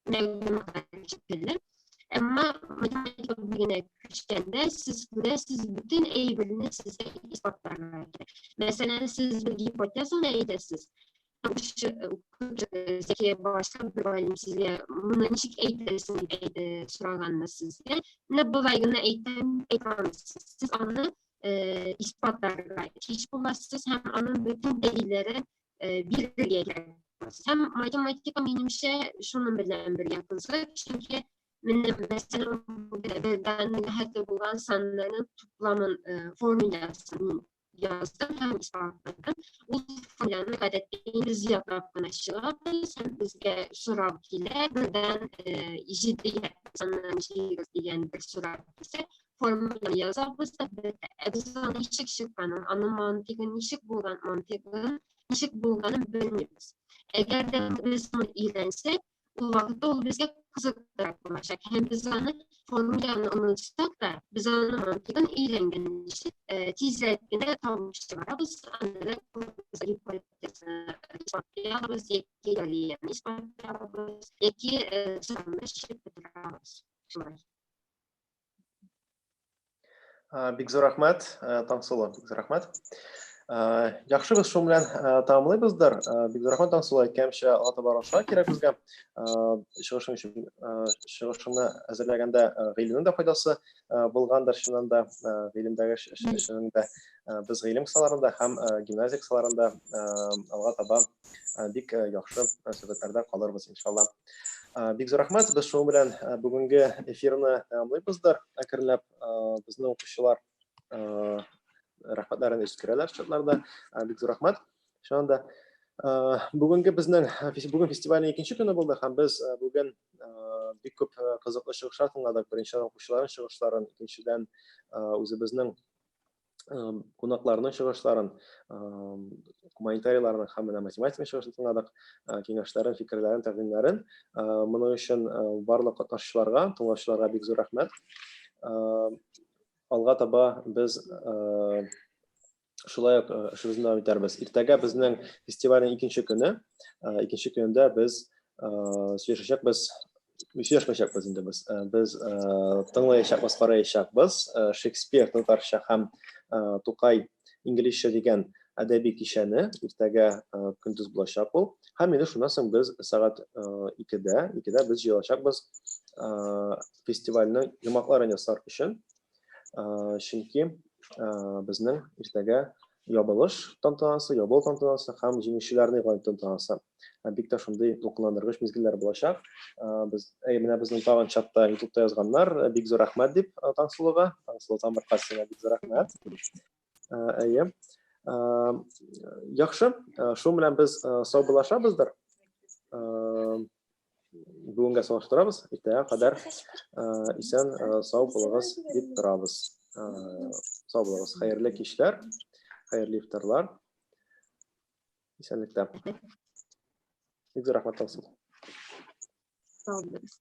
мәгълүматлар шикелле. Әмма математика бүлегенә күчкәндә сез күрәсез бөтен әйберне сезгә исбатларга кирәк. Мәсәлән, сез бер гипотезаны әйтәсез. Укучы зәки башка бер галим сезгә моны ничек әйтәсең дип сораганны сезгә менә болай гына әйтәм әйтә Сез аны исбатларга тиеш буласыз һәм аның бөтен дәлилләрен бирергә кирәк. Һәм математика минемчә шуның белән бергә кызык, чөнки менә мәсәлән бердән хәтле булган саннарның тупламын формуласын яздым һәм исбатладым. Ул формуланы гадәттә инде ятлап кына чыгабыз һәм безгә сорау килә, бердән 7 саннан җыегыз дигән бер сорау килсә, формуланы язабыз да бетә. Ә без аны ничек чыкканын, аның мантыйгы ничек булган, мантыйгын ничек булганын белмибез. Әгәр дә без моны өйрәнсәк, ул вакытта ул безгә кызыклырак булачак. Һәм без аны формуланы онытсак та, без аның мантыйгын өйрәнгән өчен тизрәк кенә табып чыгарабыз, аны гипотезаны исбатлый алабыз яки теорияне исбатлый алабыз, яки сорауны чишеп бетерә алабыз. Шулай. Бик зур рәхмәт, Таңсылу, бик зур рәхмәт. Яхшы, без шуның белән тәмамлыйбыздыр. Бик зур рәхмәт, Таңсылу, әйткәнемчә, алга таба аралашырга кирәк безгә. Чыгышың өчен, чыгышыңны әзерләгәндә гыйлемнең дә файдасы булгандыр, чыннан да, гыйлемдәге эшеңнең дә. Без гыйлем кысаларында һәм гимназия кысаларында алга таба бик яхшы мөнәсәбәтләрдә калырбыз, иншалла. Бик зур рәхмәт. Без шуның белән бүгенге эфирны тәмамлыйбыздыр. Әкренләп безнең укучылар рәхмәтләрен җиткерәләр чатларда. Бик зур рәхмәт. Чыннан да бүгенге безнең бүген фестивальнең икенче көне булды һәм без бүген бик күп кызыклы чыгышлар тыңладык. Беренчедән укучыларның чыгышларын, икенчедән үзебезнең Кунакларның чыгышларын, гуманитарийларның һәм менә математикның чыгышын тыңладык, киңәшләрен, фикерләрен, тәкъдимнәрен. Моның өчен барлык катнашучыларга, тыңлаучыларга бик зур рәхмәт. Алга таба без шулай ук эшебезне дәвам итәрбез. Иртәгә безнең фестивальнең икенче көне. Икенче көнендә без сөйләшәчәкбез, сөйләшмәячәкбез инде без. Без тыңлаячакбыз, караячакбыз Шекспир татарча һәм Тукай инглизчә дигән әдәби кичәне иртәгә көндез булачак ул. Һәм инде шуннан соң без сәгать 2-дә без җыелачакбыз фестивальнең йомгакларын ясар өчен. Чөнки безнең иртәгә ябылыш тантанасы, ябылу тантанасы һәм җиңүчеләрне игълан итү тантанасы. Бик тә шундый дулкынландыргыч мизгелләр булачак. Без, әй, менә безнең тагын чатта, YouTube'та язганнар, бик зур рәхмәт дип Таңсылуга. Таңсылу Тамбырка, сиңа бик зур рәхмәт. Әйе. Яхшы, шул белән без саубуллашабыздыр. Бүгенгә саулаштырабыз, иртәгә кадәр исән сау булыгыз дип торабыз. Сау булыгыз. Хәерле кичләр, хәерле ифтарлар. Исәнлектә. Бик зур рәхмәт, Таңсылу. Сау булыгыз.